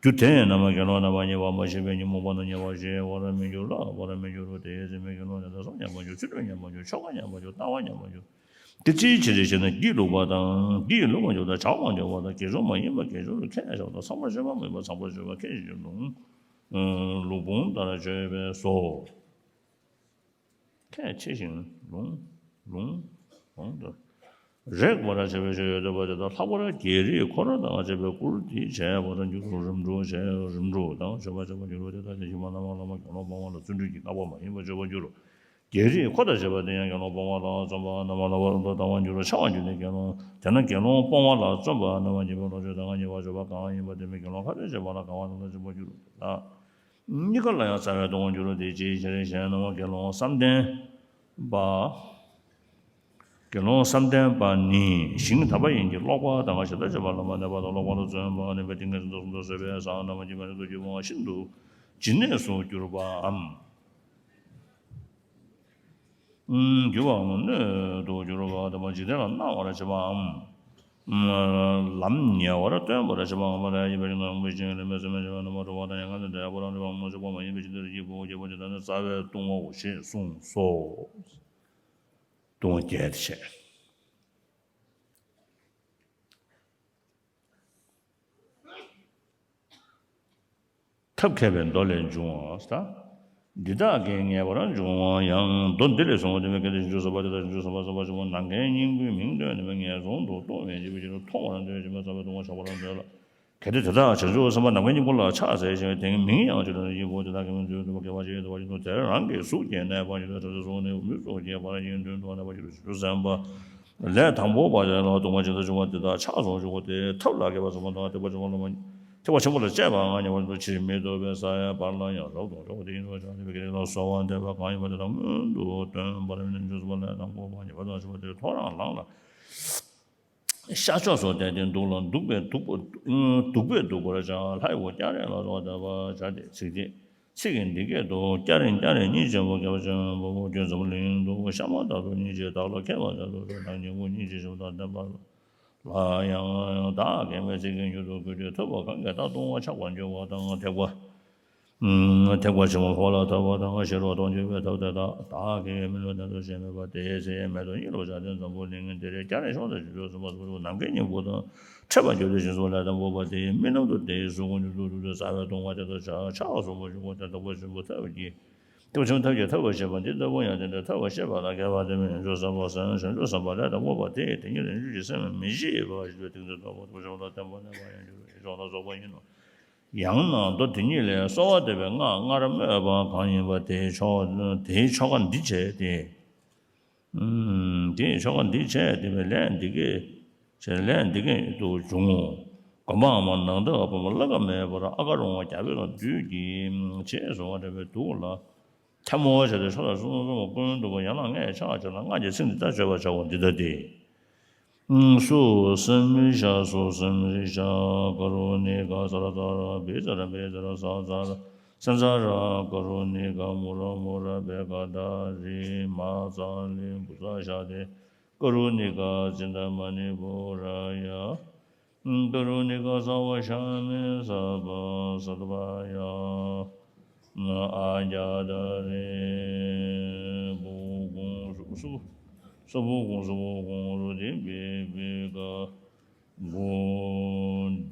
རྒྱུ་དེས་ན་མ་དགེ་སློང་རྣམ་པར་ཉེས་པ་མ་ཞིག་པའི་ཉོན་མོངས་པ་རྣམས་ཉེ་བར་ཞི་བར་མི་འགྱུར་ལ་བར་མི་འགྱུར་རོ། དེའི་ཚེ་མི་དགེ་སློང་དེ་དག་སྲོག་ཉམས་པར་འགྱུར། ཆོས་ཁྲིམས་ཉམས་པར་འགྱུར། ཆོ་ག་ཉམས་པར་འགྱུར། ལྟ་བ་ཉམས་པར་འགྱུར། དེ་ཅིའི་ཕྱིར་ཞེ་ན། སྒྱིད་ལུག་པ་དང་། སྒྱིད་ལུག་པར་འགྱུར་དང་། བྱ་བར་འགྱུར་བ་དང་། དགེ་སྦྱོར་མ་ཡིན་པ་དགེ་སྦྱོར་ཁས་བཞག་པ་དང་། ཚངས་པར་སྤྱོད་པ་མ་ཡིན་པ་ཚངས་པར་སྤྱོད་པ་ཁས་བཞག་པ། ལུང་ལུགས་ཕུང་ལྟར་བརྗོད་པས་སོ། ཁས་འཆེ་ཞིང་ལུང་ལུང་ལུང་དུ་རེག་པར་བྱ་བའི་ཆོས་ཡོད་འདོད་པ་དེ་དག་ལྷག་པར་རྒྱལ་རིགས་འཁོར་དང་བཅས་པའི་སྐུར་འདི་བྱས་པར་འགྱུར་རོ། རིམ་གྲོ་བྱས་རིམ་གྲོ་དང་བྱ་བ་བྱེད་པར་འགྱུར་རོ། དེ་དག་ནི་ཞིག་མ་རྣམ་པར་བསླངས་པ་དགེ་སློང་སྤོང་བ་ལ་བརྩོན་འགྲུས་ཀྱིས་བཀག་པ་མ་ཡིན་པར་བརྗོད་པར་འགྱུར་རོ། རྒྱལ་རིགས་འཁོར་དང་བཅས་པ་དེ་ཡང་དགེ་སློང་སྤོང་བ་ལ་བརྩོན་པ་རྣམ་པར་བསླངས་པ་ལ་ལྟ་བར་འགྱུར་རོ། འཆང་བར་འགྱུར་ཏེ་དགེ་སློང་དེས་ན་དགེ་སློང་སྤོང་བ་ལ་བརྩོན་པ་རྣམ་པར་ཉེས་པའི་བློ་ཆོས་དང་ཉེས་པར་སྤྱོད་པ་གང་ཡིན་པ་དེ་མི་དགེ་སློང་ཁ་ཏོན་བྱེད་པ་ལ་དགའ་བ་དང་ལ་སྦྱིན་པར་འགྱུར་རོ། ལ། གཉིས་ཀ་ལ་ཡང་རྩ་བའི་སྡུག་བསྔལ་འགྱུར་རོ། དེ་ཅིའི་ཕྱིར་ཞེ་ན། དགེ་སློང་བསམ་གཏན་པ། དགེ་སློང་བསམ་གཏན་པ་ནི་ཞིང་དག་པ་ཡིན་གྱི། ཀློག་པ་དང་ཞེ་སྡང་བྱེད་པ་ལ་མ་གནས་པ་དང་། ཀློག་པ་ལ་བརྩོན་པ་ནི་བའི་ཏིང་ངེ་འཛིན་དུ་གསུམ་དུ་བཟོད་པའི་བཟང་རྣམས་ཀྱི་མེ་ཏོག་ཏུ་སྐྱེ་བ་ཤིན་ཏུ་ཇི་སྙེད་སུ་གྱུར་པའམ། གྱུར་པའམ་སྣོད་དུ་གྱུར་པ་དམ་པ་འཇིག་རྟེན་ལ་སྣང་བར་བྱེད་པའམ། ལམ་ཉེ་བར་སྟོན་པར་བྱེད་པའམ། ལ་ཡིན་པ་ཞིག་ན་རིན་པོ་ཆེ་ལས་མེད་ཟེར་མི་བྱེད་པ་རྣམ་པར་གྲོལ་བ་དང་། ཡང་གང་དེ་འདྲ་ཡང་པོ་རང་རིག་པ་མ་ཆགས་པ་མ་ཡིན་པའི་ཕྱིར་དེ་ཡི་བུ་སྐྱེ་བོ་བྱེད་པ་ནི་རྩ་བའི་ལྟུང་བའོ་ཞེས་གསུངས་སོ། ལྟུང་བ་བརྒྱད་དེ་བྱས། ཐབས་མཁས་པའི་མདོ་ལས་འབྱུང་བ་ཟེར། འདི་དག་གིས་ངེས་པར་འབྱུང་བ་ཡང་། མདོ་འདི་ལས་གསུངས་པ་དེ་མི་དགེ་དེ་ཞིང་བཅུ་ཟབ་པ་དེ་དག་ཞིང་བཅུ་ཟབ་པ་ཟབ་པ་ཞིག་མོ། ནམ་མཁའི་སྙིང་པོའི་མིང་བཏོན་ནས་ངན་སོང་དུ་ལྟུང་བའི་འཇིགས་པའི་ཕྱིར་མཐོང་བར་འདོད་ཅིང་རྩ་བའི་ལྟུང་བ་ཆགས་པར་འདོད་ལ། གལ་ཏེ་དེ་དག་བྱང་ཆུབ་སེམས་དཔའ་ནམ་མཁའི་སྙིང་པོ་ལ་ཕྱག་འཚལ་ཞིང་དེའི་མིང་ཡང་བརྗོད་ན་ཡིད་བཞིན་དུ་དེ་དག་གི་མིང་བརྗོད་དུ་དགེ་བ་ཞིག་ཡོད་དུ་བ་ཞིག་ཏུ་དེར་རང་གི་གཟུགས་ཀྱིས་གནས་པ་ཞིག་ཏུ་གྲོལ་ཏེ་གཟུགས་ནི་མིའི་གཟུགས་ཀྱི་ཕར་ཡང་མདུན་དུ་གནས་པ་ཞིག་ཏུ་བྱང་ཆུབ་སེམས་དཔའ་ལས་དང་པོ་པ་དེ་ལ་ལྟུང་བ་ཇི་ལྟར་འབྱུང་བ་དེ་དག་ཕྱག་རྫོགས་འཇུག་གོ། དེ་ཐབས་ལ་མཁས་པ་ཚོགས་མ་དང་ཐེག་པ་ཆེན་པོ་ལ་མ་ཐེག་པ་ཆེན་པོ་ལ་སྤྱད་པའང་ཉེ་བར་འགྲོ་ཕྱིར་མི་ལྡོག་པའི་ས་ཡི་བར་ལ་ཡང་རབ་ཏུ་འགྲོ་བ་དེ་ཡིན་ནོ། བྱང་ཆུབ་ཀྱི་ལམ་གསོལ་བ་འདེབས་པ་གང་ཡིན་པ་དེ་དག་སྔོན་དུ་སྟོན་པར་མི་ནུས། བྱང་ཆུབ་སེམས་དཔའ་ལས་དང་པོ་པ་ཉེ་བར་འགྲོ་བ་དེ་ཐོ་རངས་ལངས་ལ། ཤར་ཕྱོགས་སུ་བལྟས་ཏེ་འདུག་ལ། འདུག་པས་འདུག་པ། འདུག་པས་འདུག་པར་བྱ། ལྷའི་བུ་སྐྱ་རེངས་ལ་སོགས་བཟླས་པར་བྱ་སྟེ། ཚིག་འདི་ཚིག་གིས་འདི་སྐད་དུ། སྐྱ་རེངས་སྐྱ་རེངས་སྙིང་རྗེ་པོ་སྐྱེས་པ་ཆེན་པོ་ཁྱོད་འཛམ་བུ་གླིང་དུ་ཤར་མ་ཐག་ཏུ་སྙིང་རྗེས་བདག་ལ་མཁས་པར་མཛད་དུ་གསོལ། བདག་ཉིད་སྐུ་སྙིང་རྗེ་ཆེན་པོ་དང་ལྡན་པ་ལ་ཡང་བདག་གིས་མི་ཚིག་གི་མྱུར་དུ་བསྐུལ་ཏེ་ཐུབ་པ་གང་གིས་བདག་ལྟུང་བ་ཆགས་པར་འགྱུར་བ་དང་། ཐེག་པ། ཐེག་པ་ཆེན་པོ་འཕགས་ལ་ཐར་པ་དང་། ཤེས་རབ་སྟོང་གྱུར་པའི་ཐབས་དེ་དག་བདག་གིས་མི་ལུས་གནད་དུ་བྱས་མོས་པ་དེའི་ཚེ་མེ་ཏོག་གཉིས་ལོ་བྱ་སྟེ་འཛམ་བུ་གླིང་འདིར་སྐྱ་རེངས་ཤོག་ཟེར། བྱང་ཆུབ་སེམས་དཔའ་ནམ་མཁའི་སྙིང་པོ་དང་འཕྲད་པར་འགྱུར་ཏེ། བྱང་ཆུབ་ལས་དང་པོ་པ་དེ་ཡི་མིག་ནང་དུ་དེའི་གཟུགས་སྐུ་མྱུར་དུ་འགྲུབ་སྟེ། རྩ་བའི་ལྟུང་བ་དེ་དག་ཕྱག་རྫོགས་འཇུག་གོ། དེ་ཐེག་པ་ཆེན་པོ་ཐབས་ཀྱིས། ཐེག་པ་ཆེན་པོ་ཐབས་ཀྱིས་ཐབས་པར་བྱེད་པ་འདི་ལྟ་བུ་ཡང་དེ་འདྲའི་ཐབས་པ་ཤེས་པ་ལ་མཁས་པ་དེ་མིན། བྱང་ཆུབ་སེམས་དཔའ་སེམས་བྱང་ཆུབ་སེམས་དཔའ་ལས་དང་པོ་པ་དེ་ཡིས་དེ་ཉིད་ལ་སྙིང་རྗེའི་སེམས་མི་ཞི་བར་བྱེད་པའི་ཏིང་འཛིན་རྟོག་པ་ཐེག་པ་ཆེན་པོ་ལ་བརྟེན་པ་གནས་པ་ཡང་འགྱུར་བའི་ཕྱོགས་ལ་རྫོགས་པ་ཡིན་ནོ། ཡང་ན་མདོ་དེ་ཉིད་ལས་གསོལ་བ་འདེབས་པའི་སྔགས་སྔར་སྨོས་པ་གང་ཡིན་པ་དེའི་ཆོ་དེའི་ཆོ་ག་འདི་བྱས་ཏེ། དེའི་ཆོ་ག་འདི་བྱས་ཏེ་ལས་འདི་སྐད་ཅེས་ལས་འདི་སྐད་དུ་འབྱུང་ངོ་། སྒོམ་པའམ་ནང་དག་པོ་བླ་གབ་མའི་བར་ཨ་ག་རུ་ང་རྒྱ་བོད་ལ་བདུད་ཀྱི་ཅེས་སོགས་འདྲ་བའི་དུག་ལ་ཐལ་མོ་བྱས་ཏེ་ཕྱོགས་ལ་སོ་སོ་སོ་མ་ཀུན་འདུག་པ། ཡང་ན་སྔགས་ཕྱག་བྱས་ལ་སྔགས་ཀྱི་ཚིག་འདི་ལྟར་བརྗོད་པར་བྱའོ། འདི་ལྟ་སྟེ། སུ་སེམས་རིག་བྱ། སུ་སེམས་རིག་བྱ། ཀ་རུ་ཎི་ཀ་ཙཱ་ར་ཙཱ་ར་བི་ཙཱ་ར་བི་ཙཱ་ར་ས་ཙཱ་ར་སེ་ཙཱ་ར། ཀ་རུ་ཎི་ཀ་མུ་ར་མུ་ར་བེ་ཀ་ཏ་རི་མ་ཙཱ་ལི་བུ་ཙ་བཞག་སྟེ། ཀ་རུ་ཎི་ཀ་ཙིནྟ་མ་ཎི་པུ་ར་ཡ། ཀ་རུ་ཎི་ཀ་ས་བ་ཤ་མི་ས་བ་ས་ཏ་བ་ཡ། ཨ་ཛ་ཏ་རེ་བུ་ཀུང་སུ་སུ་སུ་བུ་ཀུང་སུ་བུ་ཀུང་རུ་ཏི་བི་བི་ཀ་གུ་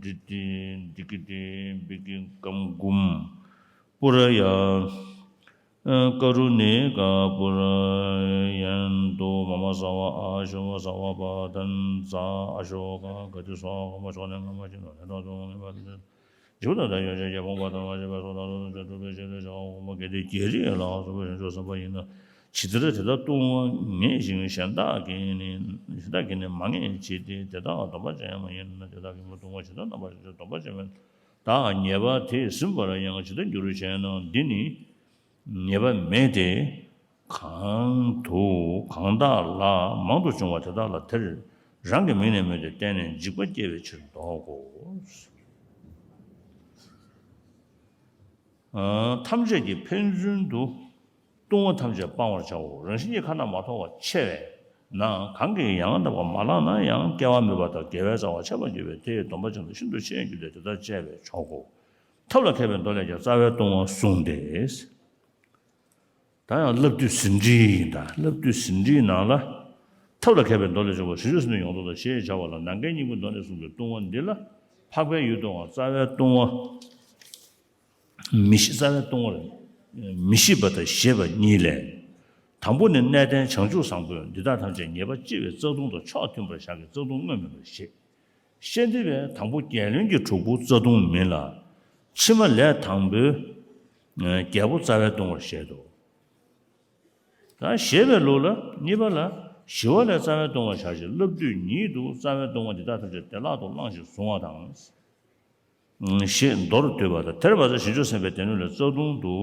ཏི་ཏི་ཏི་ཀི་ཏི་བི་ཀི་ཀམ་གུམ་པུ་ར་ཡ། ཀ་རུ་ཎི་ཀ་པུ་ར་ཡན་ཏུ་མ་མ་ས་བ་ཨ་ཤུ་བ་ས་བ་པ་ཏན་ཙ་ཨ་ཤོ་ཀ་ག་ཏི་སྭཱ་ཧཱ། མ་ཆོག་ནས་སྔ་མ་བཞིན་དུ་ནས་དང་དུ་མ་ངེས་པ་དང་། འཇིག་པ་དང་ཡོ་བྱད་ཀྱིས་ཕོངས་པ་དང་། བྱས་པའི་སྲོག་དང་རོ་དང་སྐྱོན་སྒྲུབ་པའི་ཕྱིར་དུ་བྱ་བ་སྒོམ་པ། གལ་ཏེ་རྒྱལ་རིགས་ལ་སོགས་པ་བྱང་ཆུབ་སེམས་དཔའ་ཡིན་ན། ཇི་ལྟར་དེ་དག་ལྟུང་བ་ངེས་ཤིང་གཞན་དག་གིས་ནི་གཞན་དག་གིས་ནི་མ་ངེས་བྱས་ཏེ། དེ་དག་སྡོམ་པ་ཅན་མ་ཡིན་ན། དེ་དག་གིས་མི་ལྟུང་བ་ཇི་ལྟར་སྡོམ་པར་བྱེད། སྡོམ་པ་ཅན་མིན་བདག་ཉེས་པ་དེས་ཟིན་པར་ཡང་ཇི་ལྟར་འགྱུར་ཞེ་ན། འདི་ནི་ཉེས་པ་མེད་དེ། གང་དུ་གང་དག་ལ་མང་དུ་བྱུང་བ་དེ་དག་ལ་དེར་རང་གི་མིང་ནས་སྨོས་ཏེ་བསྟན་ནས་འཇིགས་པ་སྐྱེ་བའི་ཕྱིར་འདོགས་གོ། ཐམས་ཅད་ཀྱི་ཕན་ཚུན་དུ་ལྟུང་བ་ཐམས་ཅད་སྤང་བར་བྱའོ། རང་བཞིན་གྱིས་ཁ་ན་མ་ཐོ་བ་ཆེ་བས་ན། གང་གིས་ཡང་དག་པར་མ་བླངས་ན་ཡང་། སྐལ་བ་མེད་པ་དང་དགེ་བའི་རྩ་བ་ཆད་པར་འགྱུར་བས། དེ་ཡི་སྡོམ་པ་ཅན་དུ་ཤིན་ཏུ་ཆེས་འགྱུར་ཏེ་དེ་ལྟར་སྤྱད་པས་ཆོག་གོ། ཐབས་ལ་མཁས་པའི་མདོ་ལས་ཀྱང་རྩ་བའི་ལྟུང་བ་གསུངས་ཏེ། ད་ཡང་བསླབ་བཏུས་ཟིན་བྲིས་ཡིན་ད། བསླབ་བཏུས་ཟིན་བྲིས་ནང་ལ། ཐབས་ལ་མཁས་པའི་མདོ་ལས་བྱུང་བ་བྱང་ཆུབ་སེམས་དཔའི་ཡོངས་རྫོགས་དང་ཞེས་བྱ་བ་ལ་ནམ་མཁའི་སྙིང་པོའི་མདོ་ནས་གསུངས་པའི་ལྟུང་བ་འདི་ལ་འཕགས་པའི་ཡུལ་ལྟུང་བ་རྩ་བའི་ལྟུང་བ། མི་ཤེས་རྩ་བའི་ལྟུང་བ་རེད། མི་ཤེས་པ་དང་ཤེས་པ་གཉིས་ལས། དང་པོ་ནི་གནས་བརྟན་བྱང་ཆུབ་བཟང་པོས་འདི་དག་ཐམས་ཅད་ཉེས་པ་ལྕི་བའི་རྩ་ལྟུང་དང་ཕྱོགས་མཐུན་པར་བཞག་གི་རྩ་ལྟུང་དངོས་མིན་པར་བཞེད། ཤེས་འདི་བས་དང་པོ་རྒྱལ་བློན་གྱི་གྲོགས་པོ་རྩ་ལྟུང་མིན་ལ། ཕྱི་མ་ལས་དང་པོའི་རྒྱལ་པོ་རྩ་བའི་ལྟུང་བར་བཞེད་དོ། ད་ཞེས་པའི་ལུགས་ལ་གཉིས་པ་ལ་ཞི་བ་ལས་རྩ་བའི་ལྟུང་བར་བྱ་ཞིང་བསླབ་བཏུས་ཉིད་དུ་རྩ་བའི་ལྟུང་བ་འདི་དག་ཐམས་ཅད་བདེ་བླག་ཏུ་བླངས་ཤིང་བཟུང་བ་དང་། ཞེས་མདོར་བསྡུས་པ་དང་། དེར་བར་དུ་བྱང་ཆུབ་སེམས་དཔའི་སྡེ་སྣོད་ལས་རྩ་ལྟུང་དུ་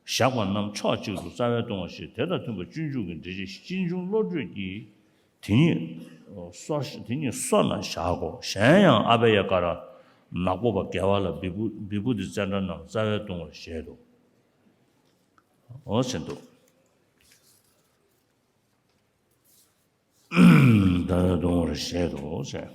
བཞག་པ་རྣམས་ཕྱོགས་གཅིག་ཏུ་རྩ་བའི་ལྟུང་བ་ཞེས་དེ་དང་མཐུན་པ་སྤྱོད་འཇུག་གི་འགྲེལ་བྱེད་སྤྱི་འབྱུང་བློ་གྲོས་ཀྱིས། དེ་ཉིད་སོ། དེ་ཉིད་སོ་ན་བཞག་གོ། གཞན་ཡང་ཨ་བྷ་ཡ་ཀ་ར་ནག་པོ་པ་རྒྱལ་བ་ལ་བི་བུ་བི་བུ་ཏི་ཙནྡྲ་རྣམས་རྩ་བའི་ལྟུང་བར་བཞེད་དོ། འོ་ཟེར་འདུག་རྩ་བའི་ལྟུང་བར་བཞེད་དོ་ཟེར།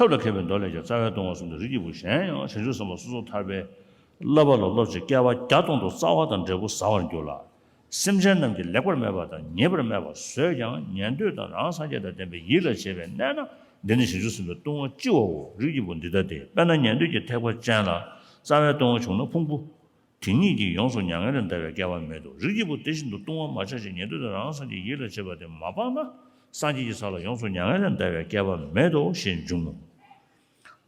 ཐབས་ལ་མཁས་པའི་མདོ་ལས་ཀྱང་རྩ་བའི་ལྟུང་བ་གསུམ་དུ་རིགས་ཀྱི་བུ། གཞན་ཡང་བྱང་ཆུབ་སེམས་དཔའ་སོ་སོར་ཐར་པའི་བསླབ་པ་ལ་སློབ་ཅིང་བསྐལ་པ་བརྒྱ་སྟོང་དུ་རྩ་བ་དང་འབྲས་བུ་ཟ་བར་འགྱུར་ལ། སེམས་ཅན་རྣམས་ཀྱིས་ལེགས་པར་སྨྲས་པ་དང་ཉེས་པར་སྨྲས་པ་བཟོད་ཀྱང་ཉན་ཐོས་དང་རང་སངས་རྒྱས་དང་ལྡན་པའི་ཡིད་ལ་བྱེད་པའི་གནས་ན་འདི་ནི་བྱང་ཆུབ་སེམས་དཔའི་ལྟུང་བ་ལྕི་བའོ། རིགས་ཀྱི་བུ་འདི་ལྟ་སྟེ། དཔེར་ན་ཉན་ཐོས་ཀྱི་ཐེག་པ་ཅན་ལ་རྩ་བའི་ལྟུང་བ་བྱུང་ན་ཕུང་པོ། དེ་ཉིད་ཀྱིས་ཡོངས་སུ་མྱ་ངན་ལས་འདའ་བའི་སྐལ་བ་མེད་དོ། རིགས་ཀྱི་བུ་དེ་བཞིན་དུ་ལྟུང་བ་མ་ཆགས་ཤིང་ཉན་ཐོས་དང་རང་སངས་རྒྱས་ཡིད་ལ་བྱེད་པ་དེ་མ་སྤངས་ན་སངས་རྒྱས་ཀྱི་ས་ལ་ཡོངས་སུ་མྱ་ངན་ལས་འདའ་བའི་སྐལ་བ་མེད་དོ་ཞེས་འབྱུང་ངོ་།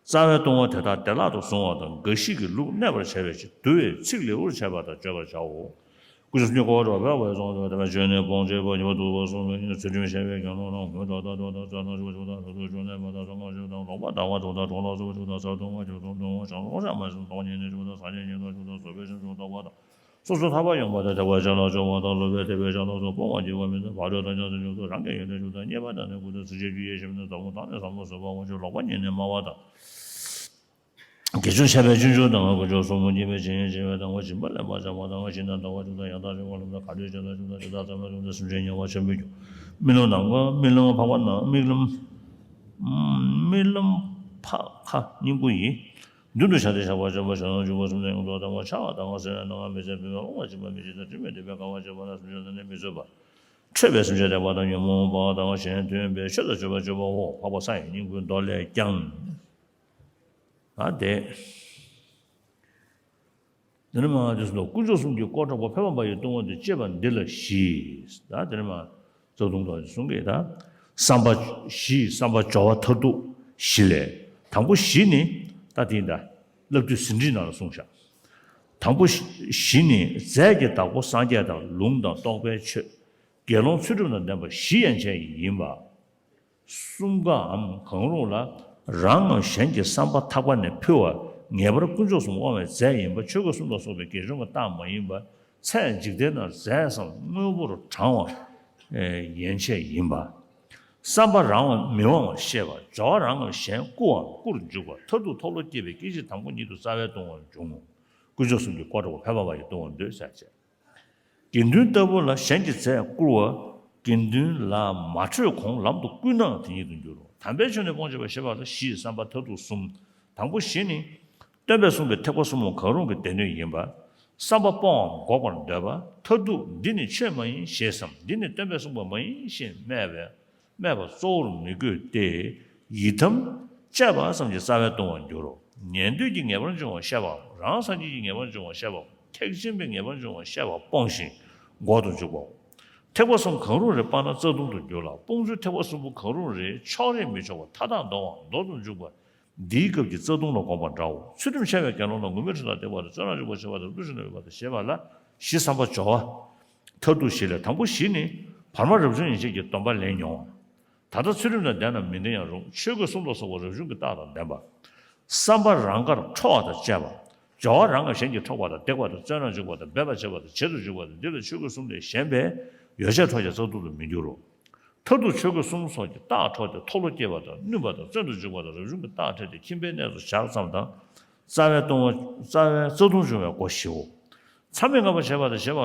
རྩ་བའི་ལྟུང་བ་དེ་དག་བདེ་བླག་ཏུ་བཟུང་བ་དང་། འགའ་ཞིག་གིས་ལུགས་གནས་པར་བྱ་བའི་ཕྱིར་བསྡུ་བའི་ཚིག་ལེའུར་བྱས་པ་དག་བརྗོད་པར་བྱའོ། ཀུན་སློང་སྙིང་པོ་འགྲོ་བའི་བས་སོང་བའི་དེ་བས་བྱོན་ནས་སྤོང་བྱེད་པ་ཉེས་པ་སྡུག་པ་གསུམ་ལ་ཚུལ་ཁྲིམས་བཤད་པའི་དགེ་སློང་རྣམས་མགོན་དང་ལྟ་གྲོགས་དང་བཙོན་དང་བཅུག་དང་ལྷ་ཚོགས་བཅུ་དང་ལོག་པར་ལྡང་བ་དྲུག་དང་གྲོགས་ལ་སོགས་པ་དྲུག་དང་ཚར་གདུང་བ་བཅུ་དང་གདུང་བ་བྱང་ལོག་བྱ་མ་ཟིན་ལོག་གཉིས་ནས་བཅུ་དང་སངས་རྒྱས་ཉིད་དང་བཅུ་དང་བཟོད་པའི་སེམས་སུ་ལྡོག་པ་དང་། སོ་སོ་ཐར་པ་ཡོང་བ་དང་ཐེག་པ་ཆེན་ལ་སྦྱོར་བ་དང་སློབ་པའི་ཐེག་པའི་ཤ་ལོག་ཏུ་སྤོང་བ་བགྱིས་པ་མིན་འདུག་བག་གྲོས་དང་ཉམས་སུ་མྱོང་ཚུལ་རང་གི་ཡོན་ཏན་བཅུ་དང་གཉེར་པ་དང་ནི་ཀུན་ཏུ་གཟི་བརྗིད་རྒྱུ་ཡི་ཞབས་ནི་ཟབ་མོ་དང་ནི་ཟབ་མོ་བཟོད་པ་དབང་ཕྱུག་ལོག་པ་གཉིས་ནས་སྨྲ་བ་དང་། དགེ་སྦྱོར་བཤད་པའི་སྤྱོད་འཇུག་དང་དཀོན་མཆོག་གསུམ་མོ་བགྱིས་པའི་བྱིན་གྱིས་བརླབས་པ་དང་། སྦྱིན་པ་ལེན་པར་བྱ་བ་དང་། བྱིན་དང་ཟླ་བ་བཅུ་དང་ཡང་དག་སྦྱོར་བ་ལ་དགའ་བྲལ་ཅན་ལ་བཅུ་དང་ཡང་དག་སྦྱོར་བ་ལ་དགའ་བྲལ་ཅན་ལ་བཅུ་དང་ཇི་ལྟར་བརྩམས་པ་བྱུང་དུ་སེམས་ཅན་དམྱལ་བ་ཆེན་པོའི་རྒྱུ། རྨི་ལམ་ནམ་མཁའ་རྨི་ལམ་འཕགས་པ་རྣམས་རྨི་ལམ། རྨི་ལམ་འཕགས་མཁའ་སྙིང་པོ་ཡི། མདུན་དུ་བྱ་སྟེ་བཞག་པར་བྱ་བ་བྱ་ལམ་འཇུག་པ་གསུམ་ལས་ཡོངས་སུ་བརྟག་པ་འཆལ་བ་དང་སེམས་ལ་སྣང་བ་མི་འཚལ་བུད་མེད་དབང་བ་སྦྱིན་པ་མི་བྱེད་དང་དྲི་མེད་འདོད་པས་དགའ་བ་བྱེད་པ་ལ་སེམས་ཅན་རྣམས་ནི་མི་བཟོད་པར། འཕྲད་པའི་སེམས་ཅན་དེ་བ་དང་ཉོན་མོངས་པ་དང་གཞན་དོན་པའི་ཆོས་དང་སྤྱོད་པ་སྤྱོད་པའོ། འཕགས་པ་ས་ཡི་སྙིང་པོའི་མདོ་ལས་ཀྱང་། ཨ་དེ། འདི་ནི་མ་དེ་སོ་དཀོན་མཆོག་གསུམ་གྱི་དཀོར་གྲོགས་པོ་ཕལ་པ་པ་ཡི་ལྟུང་བ་འདི་བསྐྱེད་པ་འདི་ལ་ཞི། ད་དེ་ནི་མ་རྩ་ལྟུང་དང་གསུང་གི་ད། བསམ་པ་བཞི། བསམ་པ་སྦྱོར་བ་མཐར་ཐུག་བཞི་ལས། དང་པོ་བཞི་ནི་ད་དེ་ད་བསླབ་བཏུས་ཟིན་བྲིས་ནང་ལ་གསུངས་བཞག་དང་པོ་བཞི་ནི་རྫས་ཀྱི་བདག་པོ་སངས་རྒྱས་དང་ལུང་དང་རྟོགས་པའི་ཆོས། དགེ་སློང་ཚུལ་ཁྲིམས་དང་ལྡན་པ་བཞི་ཡན་ཆད་ཡིན་པ། གསུམ་ཀའམ་གང་རུང་ལ་རང་ངམ་གཞན་གྱི་བསམ་པ་ཐག་པ་ནས་ཕུལ་བ་ངེས་པར་དཀོན་མཆོག་གསུམ་དབང་བའི་རྫས་ཡིན་པ། ཆོས་གོས་གསུམ་ལ་སོགས་པའི་དགེ་སྦྱོར་གྱི་རྟགས་མ་ཡིན་པ། ཚད་འཇིག་རྟེན་ན་རྫས་སམ་དངོས་པོར་བགྲང་བ་ཡན་ཆད་ཡིན་པ། བསམ་པ་རང་ངམ་མི་དབང་བར་ཤེས་པ། སྦྱོར་བ་རང་ངམ་གཞན་བཀུར་བའམ་བཀུར་འཇུག་པ། མཐར་ཐུག་མཐོལ་ལོ་བསྐྱེད་པའི་སྐད་ཅིག་དང་པོ་ཉིད་དུ་རྩ་བའི་ལྟུང་བ་འབྱུང་ངོ་། དཀོན་མཆོག་གསུམ་གྱི་དཀོར་གྲོགས་པོ་ཕལ་པ་པ་ཡི་ལྟུང་བ་འདོད་ཟེར་བྱས། དགེ་འདུན་ལྟ་བུ་ལ་གཞན་གྱི་རྫས་བཀུར་བ། དགེ་འདུན་ལ་མ་ཁྲོས་གོང་ལམ་དུ་བསྐུལ་ནའང་དེ་ཉིད་དུ་འགྱུར་རོ། དམ་པའི་ཆོས་ནི་སྤོང་བྱེད་པ་ཞེས་པ་ལ་བཞིའི་བསམ་པ་མཐར་ཐུག་གསུམ། དང་པོ་བཞི་ནི། སྟོན་པས་གསུངས་པའི་ཐེག་པ་གསུམ་པོ་གང་རུང་གི་སྡེ་སྣོད་ཡིན་པ། བསམ་པ་སྤོང་བའམ་འགོག་པར་འདོད་པ། མཐར་ཐུག་འདི་ནི་ཆོས་མ་ཡིན་ཞེས་སམ། འདི་ནི་སྟོན་པས་གསུངས་པ་མ་ཡིན་ཞེས་སྨྲས་པས། སྨྲས་པ་གཙོ་བོར་མི་དགོས་ཏེ། ཡི་དམ་དཔྱད་པ་ཙམ་གྱིས་རྩ་བའི་ལྟུང་བར་འགྱུར་རོ། ཉན་ཐོས་ཀྱིས་ངེས་པར་འབྱུང་བར་བཤད་པའམ། རང་སངས་རྒྱས་ཀྱིས་ངེས་པར་འབྱུང་བར་བཤད་པའམ། ཐེག་ཆེན་པས་ངེས་པར་འབྱུང་བར་བཤད་པ་སྤོང་ཞིང་འགོག་ཏུ་འཇུག་པའོ། ཐེག་པ་གསུམ་གང་རུང་རེ་སྤངས་ན་རྩ་ལྟུང་དུ་འགྱུར་ལ། སྤོང་ཚུལ་ཐེག་པ་གསུམ་པོ་གང་རུང་རེའི་ཕྱོགས་རིས་མི་ཆོག་པ། མཐའ་དག་འདོར་བའམ་འདོར་དུ་འཇུག་པ། འདིའི་སྐབས་ཀྱི་རྩ་ལྟུང་ལ་དགོངས་པ་འདྲའོ། ཚུལ་ཁྲིམས་འཆལ་བའི་དགེ་སློང་ལ་ངུར་སྨྲིག་ཁྲི་དང་བསྡེབས་པ་དང་བཙོན་ནང་བཅུག་པར་བྱེད་པ་དང་བསླུ་ཞིང་ལེན་པ་དང་ཞེས་པ་ལ་བཞི། བསམ་པ་སྦྱོར་བ་མཐར་ཐུག་བཞི་ལས། དང་པོ་བཞི་ནི། བར་མ་རབ་བྱུང་ཡན་ཆད་ཀྱི་སྡོམ་པ་ལེན་མྱོང་བ། ད་ལྟ་ཚུལ་ཁྲིམས་དང་ལྡན་ནམ་མི་ལྡན་ཡང་རུང་ཆོས་གོས་གསུམ་ལ་སོགས་པ་རབ་བྱུང་གི་རྟགས་དང་ལྡན་པ། བསམ་པ་རང་དགར་ཁྲོ་བ་དང་བཅས་པ། སྦྱོར་བ་རང་ངམ་གཞན་གྱིས་འཕྲོག་པ་དང་བརྡེག་པ་དང་བཙོན་ནང་འཇུག་པ་དང་སྦེད་པར་བྱེད་པ་དང་བྱེད་དུ་འཇུག་པ་དང་འདི་ལ་ཆོས་གོས་གསུམ་ལས་གཞན་པའི་ཡོ་བྱད་འཕྲོག་ཀྱང་རྩ་ལྟུང་དུ་མི་འགྱུར་རོ། མཐར་ཐུག་ཆོས་གོས་གསུམ་སོགས་ཀྱི་རྟགས་འཕྲོག་སྟེ་མཐོལ་ལོ་བསྐྱེད་པ་དང་བསྣུན་པ་དང་བཙོན་དུ་འཇུག་པ་དང་རབ་བྱུང་གི་རྟགས་འཕྲད་དེ་ཁྱིམ་པའི་གནས་སུ་བཞག་ཙམ་དང་། རྩ་བའི་ལྟུང་བ། རྩ་བའི་རྩ་ལྟུང་འབྱུང་བའི་སྒོ་བཞིའོ། མཚམས་མེད་ལྔ་པ་བྱེད་པ་དང་ཞེས་པ་ལ།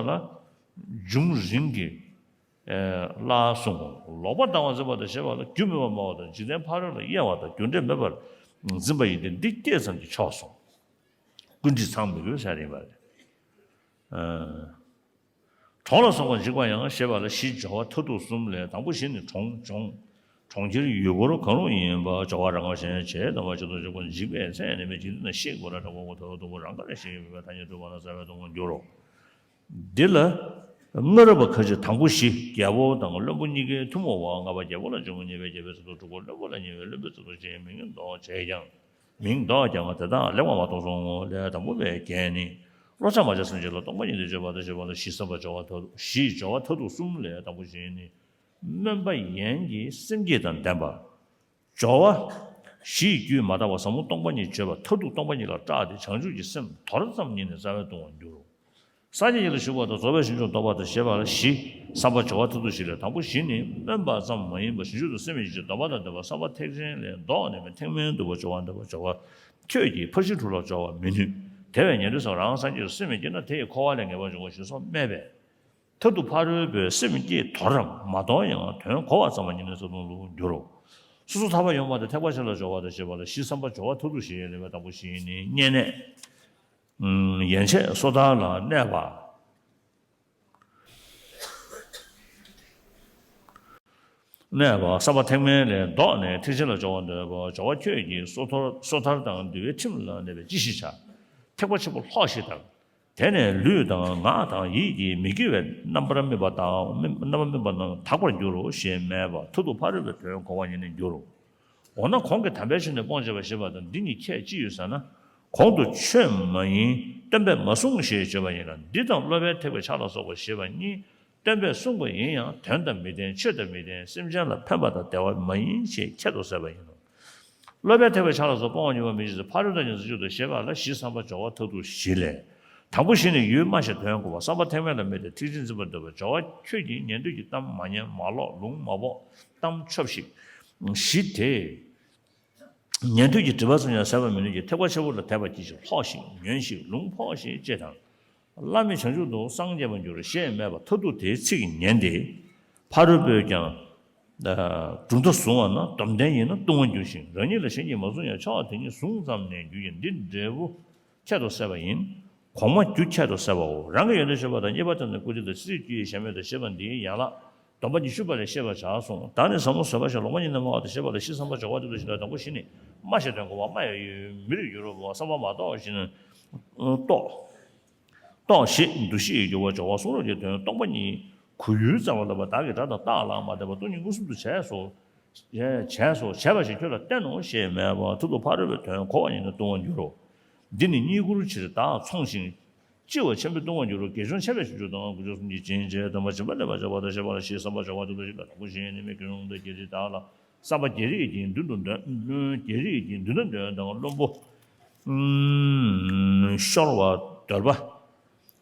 འབྱུང་རིང་གི། ལ་གསུངས། ལོག་པར་ལྡང་བ་འཛིན་པ་དང་ཞེས་པ་ལ་རྒྱུ་མེད་པར་སྨྲ་བ་དང་འཇིག་རྟེན་ཕ་རོལ་ལ་གཡེང་བ་དང་རྒྱུ་འབྲས་མེད་པར་འཛིན་པ་ཡིན་ཏེ། འདི་སྐད་ཙམ་གྱིས་ཆོག་གསུངས། ཀུན་འདྲིས་ཚང་མི་དགོས་ཟེར་ཡིན་པ་རེད། གྲོང་ལ་སོགས་པ་འཇིག་པ་ཡང་ཞེས་པ་ལ་གཞི་སྦྱོར་བ་མཐར་ཐུག་གསུམ་ལས་དང་པོ་བཞི་ནི་གྲོང་། གྲོང་། གྲོང་ཁྱེར་ཡུལ་འཁོར་གང་རུང་ཡིན་པ། སྦྱོར་བ་རང་ག་ཞེན་བྱེད་དང་བ་ཅི་ཐོག་འཇིག་པ་འཇིག་པའི་མཚན་ནི་མེད། འཇིག་རྟེན་ན་ཤེས་དགོས་ལ་དྲག་པོ་དགོས་ཐོག་སྟོང་པོ་རང་ག་ལས་ཤེས་ཀྱི་མེད་པའི་ཐ་སྙད་གྲུབ་པ་ན་རྩ་བའི་སྟོང་པར་འགྱུར་རོ། འདི་ལ་སྔ་རབས་པ་ཁ་ཅིག་དང་པོ་བཞི་རྒྱལ་པོ་དང་བློན་པོ་གཉིས་ཀའི་ཐུན་མོང་བ་ལྔ་པ་རྒྱལ་པོ་ལ་འཇུག་པ་ཉེས་པའི་རྒྱལ་པོའི་ཚབ་ཏུ་གྲུབ་པ། བློན་པོ་ལ་ཉེས་པའི་བློན་པོའི་ཚབ་ཏུ་ཞེས་མིང་འདོགས་བྱས་ཀྱང་། མིང་འདོགས་ཀྱང་དེ་དག་ལེགས་པར་མ་མཐོང་གསུངས་ངོ་། ལས་དང་པོ་པའི་རྒྱན་ནི། བློ་ཆགས་མ་ཆགས་སེམས་ཅན་ལ་སྟོང་པ་ཉིད་དུ་བརྗོད་པ་དང་ཞེས་པ་ལ་གཞི་བསམ་པ་སྦྱོར་བ་མཐར་ཐུག། གཞི་སྦྱོར་བ་མཐར་ཐུག་གསུམ་ལས་དང་པོ་བཞི་ནི། སྨོན་པ་ཡན་གྱི་སེམས་བསྐྱེད་དང་ལྡན་པ། སྦྱོར་བ་གཞི་ཡི་རྒྱུད་མ་དག་པ་ཟབ་མོ་སྟོང་པ་ཉིད་བརྗོད་པ་མཐར་ཐུག་སྟོང་པ་ཉིད་ལ་སྐྲག་སྟེ་བྱང་ཆུབ་ཀྱི་སེམས་དོར་ཙམ་ཉིད་ནས་རྩ་བའི་སྟོང་པར་འགྱུར་རོ། སངས་རྒྱས་ཉིད་ལ་ཞུགས་པ་དང་རྫོགས་པའི་ཞིང་མཆོག་ཐོབ་པ་དང་ཞེས་པ་ལ་གཞི་བསམ་པ་སྦྱོར་བ་མཐར་ཐུག་བཞི་ལས་དང་པོ་བཞི་ནི། སྨོན་པ་ཙམ་མ་ཡིན་པར་ཞིང་བཅུ་དང་སེམས་ཉིད་ཀྱི་སྡོམ་པ་དང་ལྡན་པ་བསམ་པ་ཐེག་ཆེན་ལས་ལྡོག་ནས་མེད་པའི་ཐེག་དམན་འདུལ་བ་སྦྱོར་བ་འདོད་པ་སྦྱོར་བ། ཁྱོད་ཀྱིས་ཕར་ཕྱིན་དྲུག་ལ་སྦྱོར་བ་མི་ནུས། དེ་བས་ཉན་ཐོས་སམ་རང་སངས་རྒྱས་སུ་སེམས་ཉིད་བསྐྱེད་ན་དེ་ཡི་འཁོར་བ་ལས་ངེས་པར་འབྱུང་བ་ཞེས་སོགས་སྨྲས་པས། མཐར་ཐུག་ཕ་རོལ་པོས་སེམས་བསྐྱེད་དོར་རམ་མ་དོར་ཡང་དོན་གོ་བ་ཙམ་པ་ཉིད་ནི་རྩ་ལྟུང་དུ་འགྱུར་རོ། སོ་སོ་ཐར་པ་ཡོང་བ་དང་ཐེག་པ་ཆེ་ལ་སྦྱོར་བ་དང་ཞེས་པ་ལ་གཞི་བསམ་པ་སྦྱོར་བ་མཐར་ཐུག་བཞི་ཡི་ལེའུ་དང་པོ་བཞི་ནི། བསྙེན་གནས། ཡན་ཆད་སོ་ཐར་ལ་གནས་པ། གནས་པ། བསམ་པ་ཐེག་དམན་ལས་ལྡོག་ནས་ཐེག་ཆེན་ལ་སྦྱོར་བ་འདོད་པ། སྦྱོར་བ་ཁྱོད་ཀྱིས་སོ་ཐར། སོ་ཐར་དང་འདུལ་བའི་ཁྲིམས་ལ་གནས་པས་ཅི་ཞིག་བྱ། ཐེག་པ་ཆེན་པོ་ལྷོག་ཤིག་དང་། དེ་ནས་ལུས་དང་ངག་དང་ཡིད་ཀྱིས་མི་དགེ་བའི་རྣམ་པར་སྨིན་པ་དང་རྣམ་པར་སྨིན་པ་རྣམས་དག་པར་འགྱུར་རོ་ཞེས་སྨྲས་པ། མཐར་ཐུག་ཕ་རོལ་པོའི་དོན་གོ་བ་ཉིད་ནི་འགྱུར་རོ། འོ་ན་གོང་གི་དམ་པའི་ཆོས་ནི་སྤོང་བྱེད་པ་ཞེས་པ་དང་འདི་གཉིས་ཁྱད་ཅི་ཡོད་ཟེར་ན། གོང་དུ་ཆོས་མ་ཡིན་སྟོན་པས་མ་གསུངས་ཞེས་བརྗོད་པ་ཡིན་ལ། འདི་དང་སློབ་པའི་ཐེག་པའི་ཆ་ལ་སོགས་པ་ཞེས་པ་གཉིས་སྟོན་པས་གསུངས་པ་ཡིན་ཡང་དོན་དང་མི་ལྡན་ཆོས་དང་མི་ལྡན་སེམས་ཅན་ལ་ཕན་པ་དང་བདེ་བ་མ་ཡིན་ཞེས་ཁྱད་དུ་བསད་པ་ཡིན་ནོ། སློབ་པའི་ཐེག་པའི་ཆ་ལ་སོགས་སྤོང་བ་ཉིད་པ་མི་འཇིགས་སོ། ཕ་རོལ་ཏུ་ཕྱིན་ཚུལ་བཅུ་དང་ཞེས་པ་ལ་གཞི་བསམ་པ་སྦྱོར་བ་མཐར་ཐུག་བཞི་ལས། དང་པོ་བཞི་ནི་ཡུལ་སྨྲ་ཞིང་དོན་གོ་བ། བསམ་པ་ཐེག་དམན་ལ་དམིགས་ཏེ་ཐེག་ཆེན་འཛིན་པར་འདོད་པ། སྦྱོར་བ་ཁྱོད་ཀྱིས་ཉན་ཐོས་ཀྱི་གཏམ་མ་ཉན་མ་ཀློག་ལུང་མ་ཕོག་གཏམ་ཆོབ་ཤིག་བཞི་དེ། ཉན་ཐོས་ཀྱི་དྲི་བ་ཙམ་ཡང་ཟད་པར་མི་ནུས་ཀྱི་ཐེག་པ་ཆེན་པོ་ལ་དད་པ་སྐྱེད་ཅིང་ཀློག་ཤིག་ཉོན་ཤིག་ལུང་ཕོག་ཤིག་ཅེས་དང་། བླ་མེད་བྱང་ཆུབ་ཏུ་སངས་རྒྱས་པར་འགྱུར་ཞེས་སྨྲས་པ། མཐར་ཐུག་དེའི་ཚིག་ཉན་ཏེ། ཕ་རོལ་པོས་ཀྱང་གྲུབ་མཐའ་བཟུང་བ་ན་སྡོམ་ལྡན་ཡིན་ན་ལྟུང་བར་འགྱུར་ཞིང་། རང་ཉིད་ལ་གཞན་གྱིས་མ་བཟུང་ཡང་ཕྱོགས་དེ་ཉིད་བཟུང་ཙམ་ནས་འགྱུར་ཡིན། འདི་འབྲས་བུ་ཁྱད་དུ་བསད་པ་ཡིན། གོང་མ་རྒྱུ་ཁྱད་དུ་བསད་པའོ། རང་གི་ཡོན་ཏན་ཆོད་པ་དང་རྙེད་པ་ཐོབ་ནས་བཀུར་སྟི་དང་ཚིག་རྗེས་ཀྱི་ཞེན་མེད་དང་ཞེས་པ་འདིའི་ཡན་ལག་སྡོམ་པ་ཉི་ཤུ་པ་ལས་བཤད་པར་བྱ་གསུངས། བདག་ནི་ཟབ་མོ་བཟོད་པ་ཞེས་ལོག་པ་ཉིད་ནས་སྨྲ་བ་དང་ཞེས་པ་ལ་གཞི་བསམ་པ་སྦྱོར་བ་མཐར་ཐུག་བཞི་ལ་དང་པོ་བཞི་ནི། སྨྲ་ཞེས་དོན་གོ་བ། སྨྲ་ཡང་ཡུལ་མིར་འགྱུར་རོ། བསམ་པ་མ་རྟོགས་ཤིང་རྟོགས། རྟོགས་ཞེས་འདུ་ཤེས་ཀྱིས་འགྱུར་བ། སྦྱོར་བ་གསུང་རབ་ཀྱི་དོན་སྟོང་པ་ཉིད་གོ་ཡུལ་ཙམ་པ་ལ་བདག་གིས་སྒྲ་དང་རྟགས་ལའང་མ་བརྟེན་པར་སྟོང་ཉིད་མངོན་སུམ་དུ་བྱས་སོ། བྱས་སོ། བྱས་པ་ཞིག་ཁྱོད་ལ་བསྟན་ནོ་ཞེས་སྨྲས་པ། མཐར་ཐུག་ཕ་རོལ་པོའི་དོན་གོ་བ་ཉིད་ནི་ལྟུང་བར་འགྱུར་རོ། འདི་ནི་རྙེད་བཀུར་ཕྱིར་བདག་མཚུངས་ཤིང་། ལྕི་བ་ཆེན་པོས་ལྟུང་བར་འགྱུར་རོ། དགེ་སྦྱོར་འཆད་པའི་ཞབས་ཀྱུ་དང་དཀོན་མཆོག་གསུམ་གྱི་སྦྱིན་བྱེད་དམ་པ་སྦྱིན་པ་ལེན་པར་བྱ་བ་དང་ཞེས་པ་ལ་གཞི་བསམ་པ་སྦྱོར་བ་མཐར་ཐུག་བཞི་ལ་དང་པོ་བཞི་ནི། མི་དགེ་སློང་དང་དགེ་སྡིག་དག་ལ་བསམ་པ་བགེགས་རིགས་ཀྱི་མདུན་དུ་འདོན། བགེགས་རིགས་ཀྱི་མདུན་དུ་འདོན་དང་བློན་པོ་ཤོར་བར་འདོད་པ།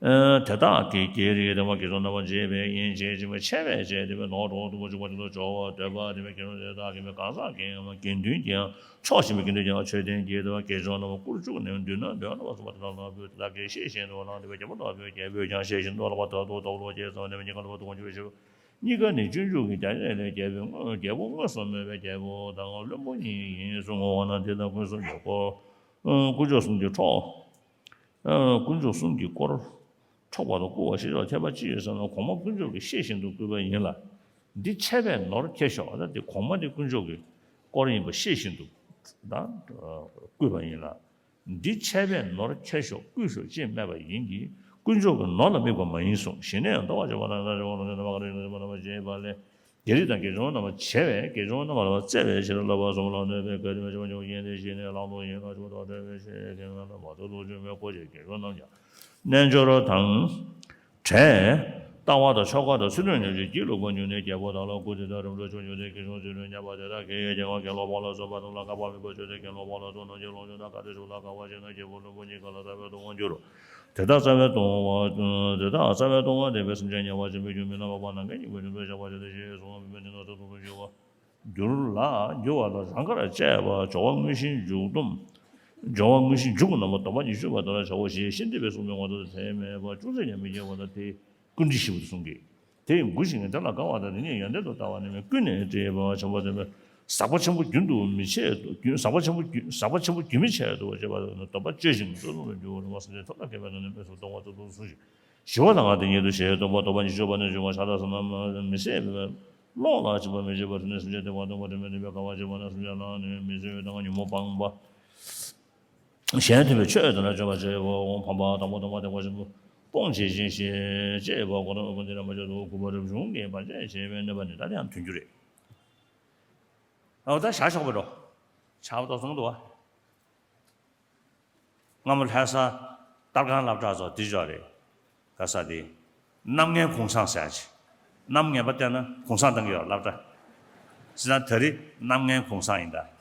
དེ་དག་གིས་བགེགས་རིགས་དང་བགེགས་སྦྱོར་རྣམ་པར་འབྱེད་པའི་ཡན་ཆད་སྦྱིན་པ་ཆད་པས་བྱས་ཏེ་མི་ནོར་གྲོགས་ལྟུང་བར་འཇུག་པ་དེ་ལ་སྦྱོར་བར་འདོད་པ་དེ་མི་དགེ་སློང་དེ་དག་གིས་མི་གང་ཟག་གི་དགེ་འདུན་གྱི་ཕྱོགས་ཞེན་པའི་དགེ་འདུན་གྱི་མཆོད་རྟེན་གྱི་དེ་བ་དགེ་སྦྱོར་རྣམས་བཀུར་བཅུག་ནས་མདུན་ན་འདོན་ལ་བ་གསུངས་པ་དེ་དག་ལ་བོད་དེ་དག་གིས་ཤེས་བཞིན་དུ་བ་ལང་དེ་བ་རྒྱལ་པོ་དག་པོའི་རྒྱལ་པོས་ཀྱང་ཤེས་བཞིན་དུ་བ་ལ་བ་དག་ཏུ་དག་ལོ་ཅེས་གསུངས་ནས་གཉིས་ཀ་ལ་བ་དུ་དགོངས་ཆོས་ཤེས་པ། གཉིས་ཀ་ནི་སྤྱོད་འཇུག་གི་རྒྱ་ཡན་ལས་རྒྱལ་པོའི་དངོས་རྒྱལ་པོ་དངོས་སུ་སྨོས་པའི་རྒྱལ་པོ་དང་བློན་པོ་གཉིས་ཡིན་གསུང་ངོ་། འོ་ན་དེ་དག་དཀོན་གསུམ་གྱི་དཀོར། དཀོན་མཆོག་གསུམ་གྱི་གྲོགས། དཀོན་མཆོག་གསུམ་གྱི་དཀོར། འཕྲོག་པ་དང་བརྐུ་བ་ཞེས་བྱ་བ་ཁྱད་པར་ཅི་ཡོད་ཟེར་ན། གོང་མ་དཀོན་མཆོག་གིས་ཤེས་བཞིན་དུ་བརྐུས་པ་ཡིན་ལ། འདི་ཆད་པས་ནོར་ཁྱེར་ཤོག་ད་དེ་གོང་མ་དེ་དཀོན་མཆོག་གི་དཀོར་ཡིན་པ་ཤེས་བཞིན་དུ་ད་བརྐུས་པ་ཡིན་ལ། འདི་ཆད་པས་ནོར་ཁྱེར་ཤོག་བརྐུས་ཤོག་ཅེས་སྨྲས་པ་ཡིན་གྱི། དཀོན་མཆོག་གིས་ནོར་ལ་དམིགས་པ་མ་ཡིན་གསུངས། ཞི་གནས་ཡང་འདོར་བར་བྱེད་པ་དང་ནམ་ཞིག་དབང་དུ་བྱེད་པ་ལས། བགེགས་རིགས་དང་དགེ་སྦྱོར་རྣམ་པར་བྱེད་པས་དགེ་སྦྱོར་རྣམ་པ་ལ་བརྩེ་བའི་ཕྱིར་བསླབ་པ་གསུམ་ལ་གནོད་པའི་བཀའ་དྲིན་མ་ཆོག་པ་ཉིད་ཀྱི་ཡན་དེ་ཞི་གནས་ལམ་དུ་ཡིན་ལ་འཇུག་པ་དང་བྲལ་བའི་ཕྱིར་དགེ་བའི་ལམ་མ་ཐུབ་ཏུ་བྱུང་བའི་འཁོར་གྱི་དགེ་སྦྱོར་རྣམས་ཀྱང་རྣལ་འབྱོར་དང་། བྲལ། ལྟ་བ་དང་ཆོ་ག་དང་ཚུལ་ཁྲིམས་ཉམས་བཅོས་ཀྱིས་ལུས་པོ་ཉུལ་ནས་རྒྱལ་པོ་དག་ལ་བརྐུས་ཏེ་ད་རུང་འགྲོ་ཆོག་ཉུལ་ཏེ་དགེ་སྦྱོར་ཚུལ་ཁྲིམས་ཉམས་པ་དེ་དག་གིས་རྒྱལ་བ་དགེ་སློང་ཕོ་ལ་སོགས་པ་རྣམས་ལ་དགའ་བ་མེད་པར་བྱས་ཏེ་དགེ་སློང་ཕོ་ལ་སོགས་རྣམས་ཀྱིས་ལོངས་སྤྱོད་ལ་དགའ་བ་ཞིག་ན་སྐྱེས་བུ་བླུན་པོ་གཉིས་ཀ་ལ་རྩ་བའི་སྡུག་བསྔལ་འགྱུར་རོ། དེ་དག་རྩ་བའི་སྡུག་བསྔལ་དེ་དག་རྩ་བའི་སྡུག་བསྔལ་བདེན་པའི་སེམས་ཅན་ཉེ་བར་འབྱུང་བའི་རྒྱུ་མིན་ནམ། འཕགས་པ་ནམ་མཁའི་སྙིང་པོས་ཉུང་དུ་བཞག་པར་བྱ་སྟེ་ཞེས་གསུངས་པ་མིན་པ་ནི་ནོར་ཐོབ་ཏུ་འགྱུར་བ། འགྱུར་ལ་འགྱུར་བ་ལ་རང་དགར་བཅས་པ་སྦྱོར་བ་དངོས་གཞིའི་འཇུག་སྡོམ། སྦྱོར་བ་དངོས་གཞིའི་འཇུག་རྣམ་པ་སྡོམ་པ་ཉི་ཤུ་པ་དེ་ལ་བྱའོ་ཞེས་ཤིན་ཏུ་སྦས་གསུངས་པའི་ངོ་ཐོག་ཏུ་དེ་མེད་པར་ཅུང་ཟད་ཀྱང་མི་སྐྱེ་བ་དང་དེའི་ཀུན་འདྲིས་ཞེས་པ་དེ་གསུངས་ཀྱི། དེ་ཡི་མགུ་བཞིན་གྱི་དེ་ལ་དགའ་བ་དང་། དེ་ཉིད་ཡོན་ཏན་དུ་ལྟ་བ་ནི་མེད། ཀུན་ནས་དྲི་ཡི་འབད་བ་ཆེན་པོ་སྟོན་པས། ཟག་པ་ཆེན་པོ་རྒྱུན་དུ་མི་འཆད་དོ། རྒྱུན་ཟག་པ་ཆེན་པོ་རྒྱུན་ཟག་པ་ཆེན་པོ་རྒྱུན་མི་འཆད་དོ་ཞེས་པ་ནི་སྡོམ་པ་གཅོད་ཅིང་རྩོད་ལོང་གི་རྒྱུ་བོ། རིག་པ་སེམས་ཅན་ཐོབ་ཐང་སྐྱེད་པའི་ནང་ནས་སྨོས་སུ་གཏོང་བ་གཙུག་ཏོར་གསུངས་ཤིང་། ཞི་བ་ལྷ་ང་དེ་ཉིད་དོ་ཞེས་སྡོམ་པ། སྡོམ་པ་ཉི་ཤུ་པ་ནི་འབྱུང་བ་ཤ་སྟག་བསམ་ལམ་མི་ཟད་པའི་ཀློང་ལ་ཆགས་པ་མི་བྱེད་པར་ཐུབ་ནས་སེམས་ཅན་བདེ་བ་སྟོན་པ་དྲི་མེད་ལྡན་པས། དགའ་བ་བྱེད་པ་ན་སེམས་ཅན་ལའང་ནི་མི་བརྩོན་པའི་གདམས་ངག་ཉོན་མོངས་སྤངས་པ། གཞན་མཐུན་པའི་ཆོས་དེ་ལ་སྤྱོད་པར་བྱེད་པའོ། འཕགས་པ་དང་པོ་དང་པོ་དེ་ཀུན་ཆེན་པོ་སྤོང་བྱེད་ཅིང་ཞེས་བྱ་བ་གོ་ཏམ་ཨོ་པན་ཏི་ར་མ་ཅོ་དོ་གུ་པ་རིམ་བྱུང་གིས་བར་ཆད་བྱེད་པའི་གནོད་པ་ནི། ད་དེ་ཡང་མཐུན་རྒྱུ་རེད། ཨོ་ད་བྱ་ཤོག་པ་འགྲོ། ཆགས་པ་ཏོག་ཙམ་འདུག་བ། སྔ་མོ་ལྷ་ས་སྟར་ཁང་སློབ་གྲྭ་ཚོ་དེ་ཅོག་རེད། ག་ས་དེ། རྣམ་ངན་གུང་སེང་ཟེར་ཅིག་རྣམ་ངན་པ་བསྟན་ན་གུང་སེང་བཏང་གི་ཡོད་སློབ་གྲྭ། ཟེར་ན་ད་རེས་རྣམ་ངན་གུང་སེང་ཡིན་ད།